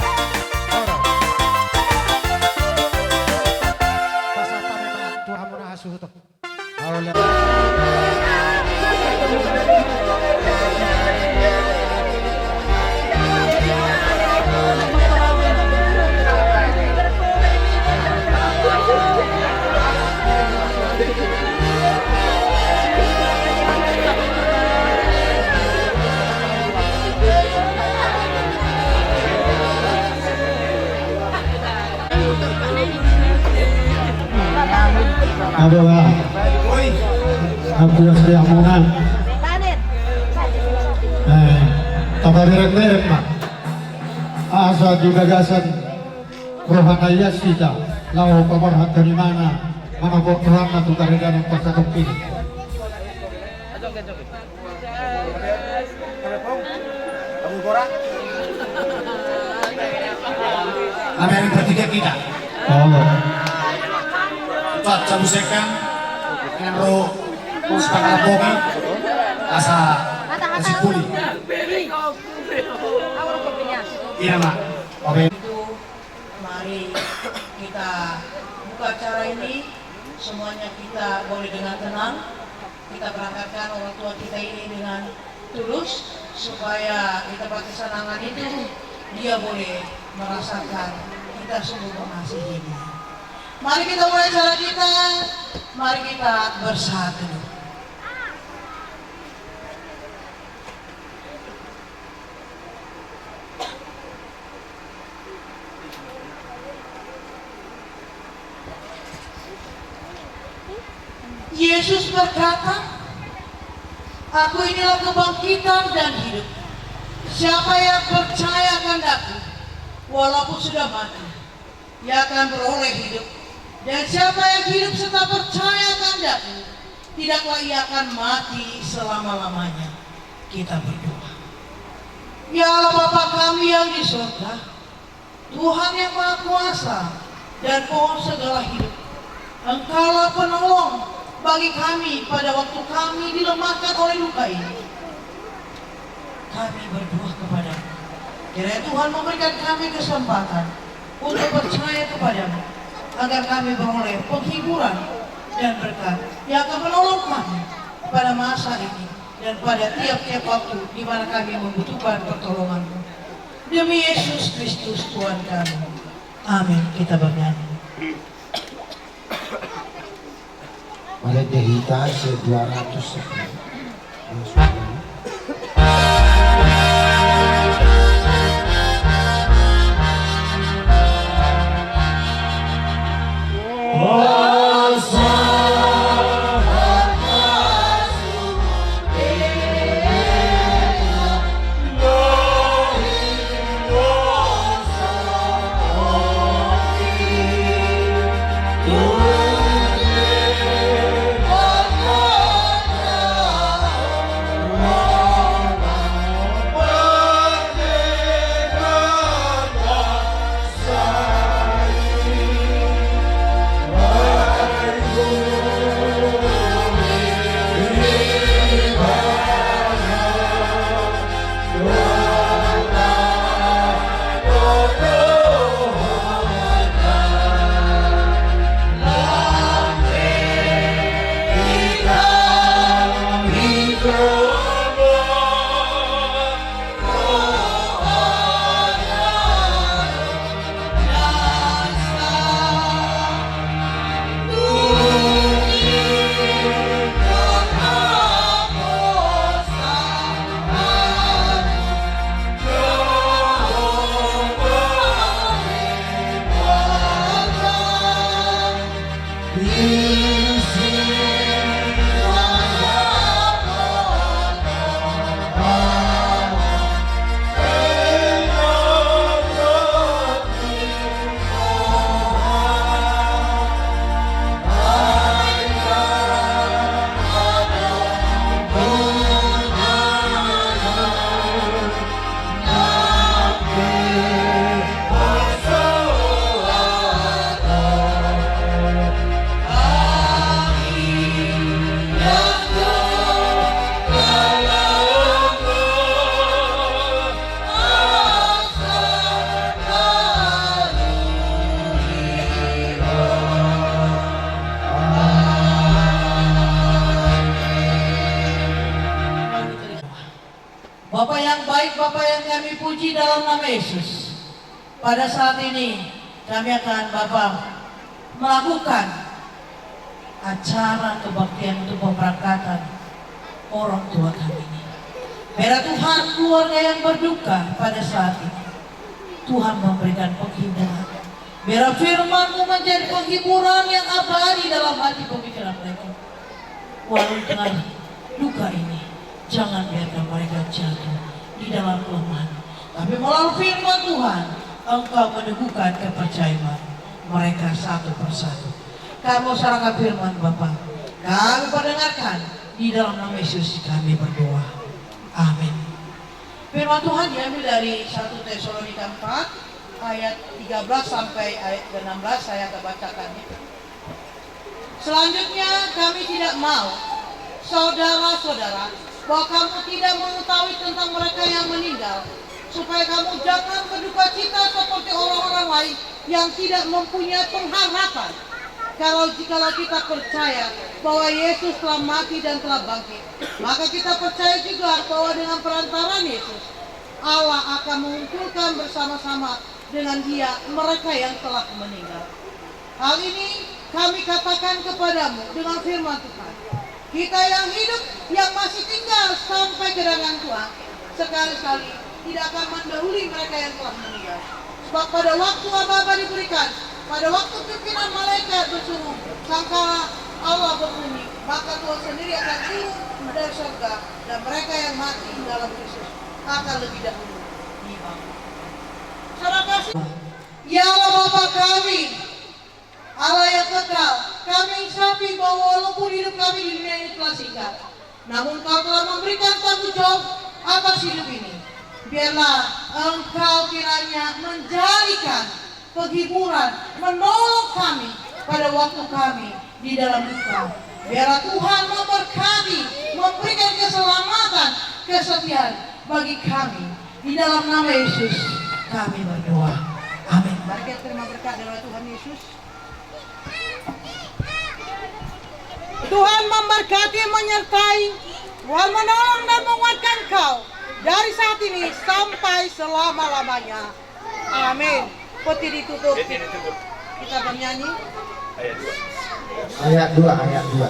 Pasahat ma tu hamuna hasuhuton. Ado, Bang. Aku yang saya muna. Eh, tapa bereng-bereng, Bang. Asa di bagasan roha na ias hita, laho pamarhatan imana, manopot rohana tu taredanan pasatongkin. Ambil pertiga kita. Oh. Empat, sabu sekan. Dengan ro, sepakal bogi. Asa, asa puli. Iya, Mak. Oke. Mari kita buka acara ini, semuanya kita boleh dengan tenang. Kita berangkatkan orang tua kita ini dengan tulus, supaya di tempat kesenangan itu dia boleh merasakan kita sungguh mengasihinya. Mari kita mulai acara kita, mari kita bersatu. Yesus berkata, "Aku inilah kebangkitan dan hidup. Siapa yang percaya kehendak-Ku, walaupun sudah mati, ia akan beroleh hidup. Dan siapa yang hidup serta percaya kehendak-Ku, tidaklah ia akan mati selama-lamanya." Kita berdoa. Ya Allah Bapa kami yang di surga, Tuhan yang Maha Kuasa dan Pohon segala hidup, Engkaulah penolong bagi kami pada waktu kami dilemahkan oleh luka ini. Kami berdoa kepada-Mu, kiranya Tuhan memberikan kami kesempatan untuk percaya kepada-Mu, agar kami beroleh penghiburan dan berkat yang akan menolong kami pada masa ini dan pada tiap-tiap waktu di mana kami membutuhkan pertolongan-Mu. Demi Yesus Kristus Tuhan kami. Amin. Kita bernyanyi. Marende hita sian dua ratus sepuluh. Bapa yang baik, Bapa yang kami puji dalam nama Yesus, pada saat ini kami akan, Bapa, melakukan acara kebaktian untuk pemberangkatan orang tua kami ini. Biarlah Tuhan, keluarga yang berduka pada saat ini, Tuhan memberikan penghiburan. Biarlah firman-Mu menjadi penghiburan yang abadi dalam hati pemikiran mereka. Walau dengan duka ini, jangan biarkan mereka jatuh di dalam kelemahan. Tapi melalui firman Tuhan, Engkau meneguhkan kepercayaan mereka satu persatu. Kami serahkan firman Bapa, kami perdengarkan, di dalam nama Yesus kami berdoa. Amin. Firman Tuhan diambil dari satu Tesalonika empat ayat tiga belas sampai ayat ke enam belas, saya akan bacakan, ya. Selanjutnya, kami tidak mau, saudara-saudara, bahwa kamu tidak mengetahui tentang mereka yang meninggal, supaya kamu jangan berduka cita seperti orang-orang lain yang tidak mempunyai pengharapan. Kalau jikalau kita percaya bahwa Yesus telah mati dan telah bangkit, maka kita percaya juga bahwa dengan perantaraan Yesus, Allah akan mengumpulkan bersama-sama dengan Dia mereka yang telah meninggal. Hal ini kami katakan kepadamu dengan firman Tuhan. Kita yang hidup, yang masih tinggal sampai kedatangan Tuhan, sekali-kali tidak akan mendahului mereka yang telah meninggal. Sebab pada waktu aba-aba diberikan, pada waktu pimpinan malaikat berseru sangkakala, Allah berbunyi, maka Tuhan sendiri akan turun dari surga, dan mereka yang mati dalam Kristus akan lebih dahulu dibangunkan. Saudara kasih, ya Allah Bapa kami, Allah yang kekal, kami urapi bahwa walaupun hidup kami di dunia ini telah singkat, namun Kau telah memberikan tanggung jawab atas hidup ini. Biarlah Engkau kiranya menjadikan penghiburan, menolong kami pada waktu kami di dalam duka. Biarlah Tuhan memberkati, memberikan keselamatan, kesetiaan bagi kami. Di dalam nama Yesus kami berdoa. Amin. Mari kita terima berkat dari Tuhan Yesus. Tuhan memberkati, menyertai, Tuhan menolong dan menguatkan kau dari saat ini sampai selama-lamanya. Amin. Peti ditutup. Peti ditutup. Kita bernyanyi. Ayat dua. Ayat dua, ayat dua.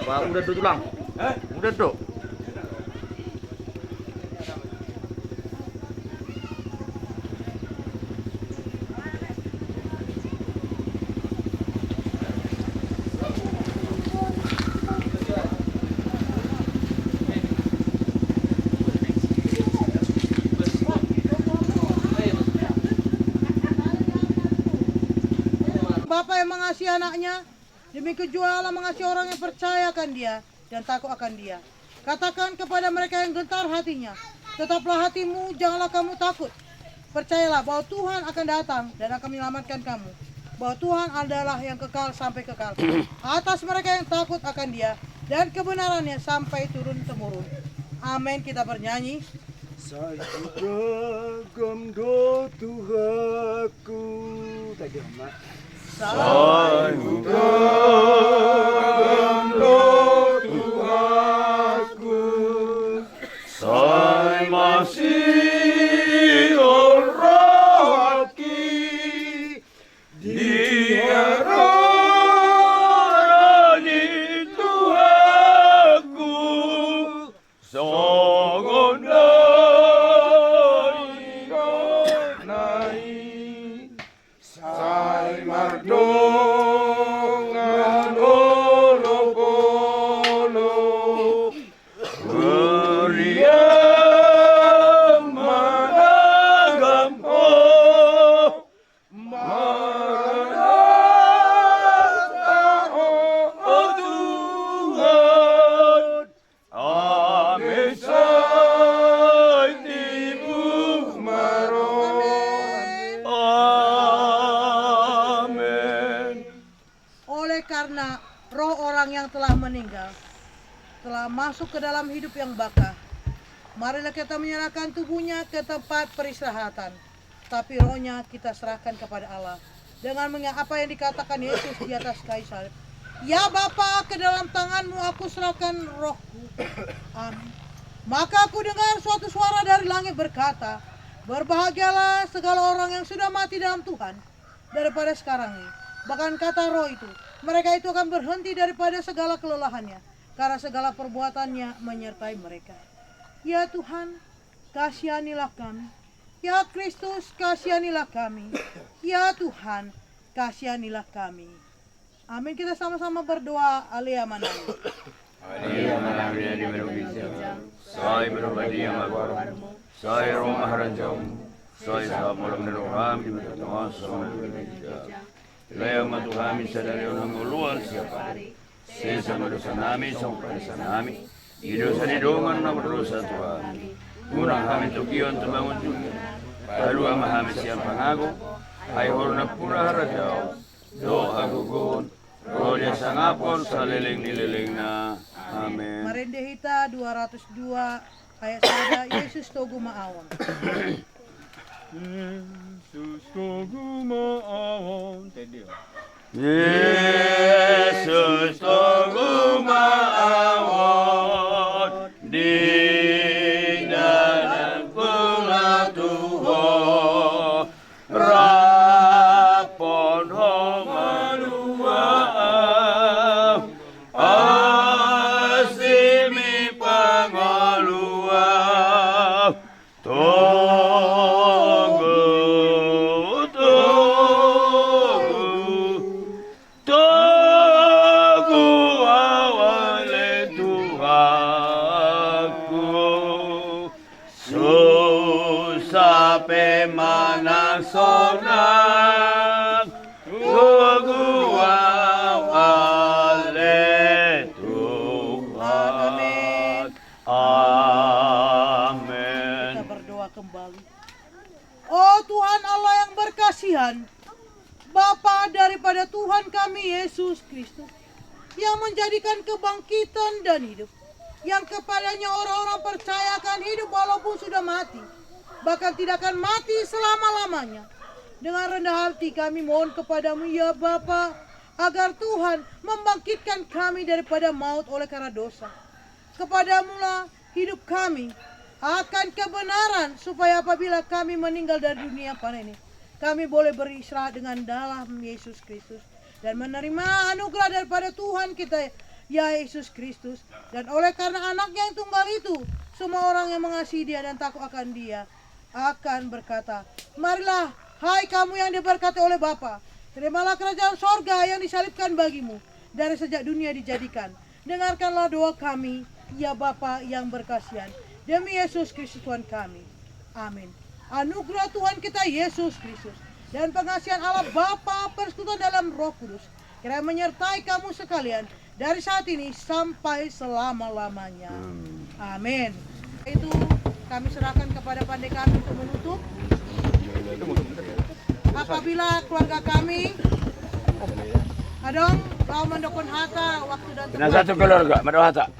Apa udah do tulang? Hah? Udah do. Bapa yang mengasihi anaknya, demikian juga Allah mengasihi orang yang percaya akan Dia dan takut akan Dia. Katakan kepada mereka yang gentar hatinya, "Tetaplah hatimu, janganlah kamu takut. Percayalah bahwa Tuhan akan datang dan akan menyelamatkan kamu, bahwa Tuhan adalah yang kekal sampai kekal atas mereka yang takut akan Dia, dan kebenarannya sampai turun-temurun." Amin. Kita bernyanyi. Sai huragam do Tuhanku. Tadi, Mak. Sai huragam do Tuhanku, sai masihol rohangki di haroro ni Tuhanku. Songon na nidokna i, sai mardongan olopolop, huria managam Ho, marnata Ho, o Tuhan. Amin. Sai tibu ma roha. Amin. Oleh karena roh orang yang telah meninggal telah masuk ke dalam hidup yang baka, marilah kita menyerahkan tubuhnya ke tempat peristirahatan, tapi rohnya kita serahkan kepada Allah. Dengan mengingat apa yang dikatakan Yesus di atas kayu salib, "Ya Bapa, ke dalam tangan-Mu aku serahkan rohku." Amin. Maka aku dengar suatu suara dari langit berkata, "Berbahagialah segala orang yang sudah mati dalam Tuhan daripada sekarang ini." Bahkan kata roh itu, "Mereka itu akan berhenti daripada segala kelelahannya, karena segala perbuatannya menyertai mereka." Ya Tuhan, kasihanilah kami. Ya Kristus, kasihanilah kami. Ya Tuhan, kasihanilah kami. Amin. Kita sama-sama berdoa, Alea Manami. Alea Manami, di mana bisa. Sai berbadia ma goarmu. Sai ro ma harajaonmu. Sai sahat ma holong ni roham di mata ni Tuhan, songon na di mata ni hita. Lehon ma tu hami sadari on hangoluan siapari. Sesa ma dosanami songon panesanami di dosa ni dongan na mardosa tu hami. Unang hami togihon tu pangunjunan. Palua ma hami sian pangago. Ai Ho do nampuna harajaon dohot hagogoon dohot hasangapon saleleng ni lelengna. Amen. Marende hita dua ratus dua ayat sada, Yesus togu ma ahu on. Yesus togu ma ahu on. Tende. Yesus togu ma ahu on, di dalan pula tu Ho. Rap dohot Ho malua ahu, asi mi pangolu ahu. Togu, togu, togu ahu ale Tuhanku. Susah pe manang sonang, togu ahu ale Tuhan. Amen. Kita berdoa kembali. Oh Tuhan Allah yang berkasihan, Bapa daripada Tuhan kami Yesus Kristus, yang menjadikan kebangkitan dan hidup, yang kepadanya orang-orang percaya akan hidup walaupun sudah mati, bahkan tidak akan mati selama-lamanya. Dengan rendah hati kami mohon kepada-Mu, ya Bapa, agar Tuhan membangkitkan kami daripada maut oleh karena dosa. Kepada-Mulah hidup kami akan kebenaran, supaya apabila kami meninggal dari dunia fana ini, kami boleh beristirahat dengan dalam Yesus Kristus dan menerima anugerah daripada Tuhan kita, ya Yesus Kristus. Dan oleh karena Anak-Nya yang tunggal itu, semua orang yang mengasihi Dia dan takut akan Dia akan berkata, "Marilah, hai kamu yang diberkati oleh Bapa, terimalah kerajaan sorga yang disalibkan bagimu dari sejak dunia dijadikan." Dengarkanlah doa kami, ya Bapa yang berkasihan, demi Yesus Kristus Tuhan kami. Amin. Anugerah Tuhan kita Yesus Kristus dan pengasihan Allah Bapa, persekutuan dalam Roh Kudus, kiranya menyertai kamu sekalian dari saat ini sampai selama-lamanya. Amin. Amin. Itu kami serahkan kepada pande kami untuk menutup. Apabila keluarga kami, adong, laho mandok hata waktu dan tempat. Nah, satu keluarga mandok hata.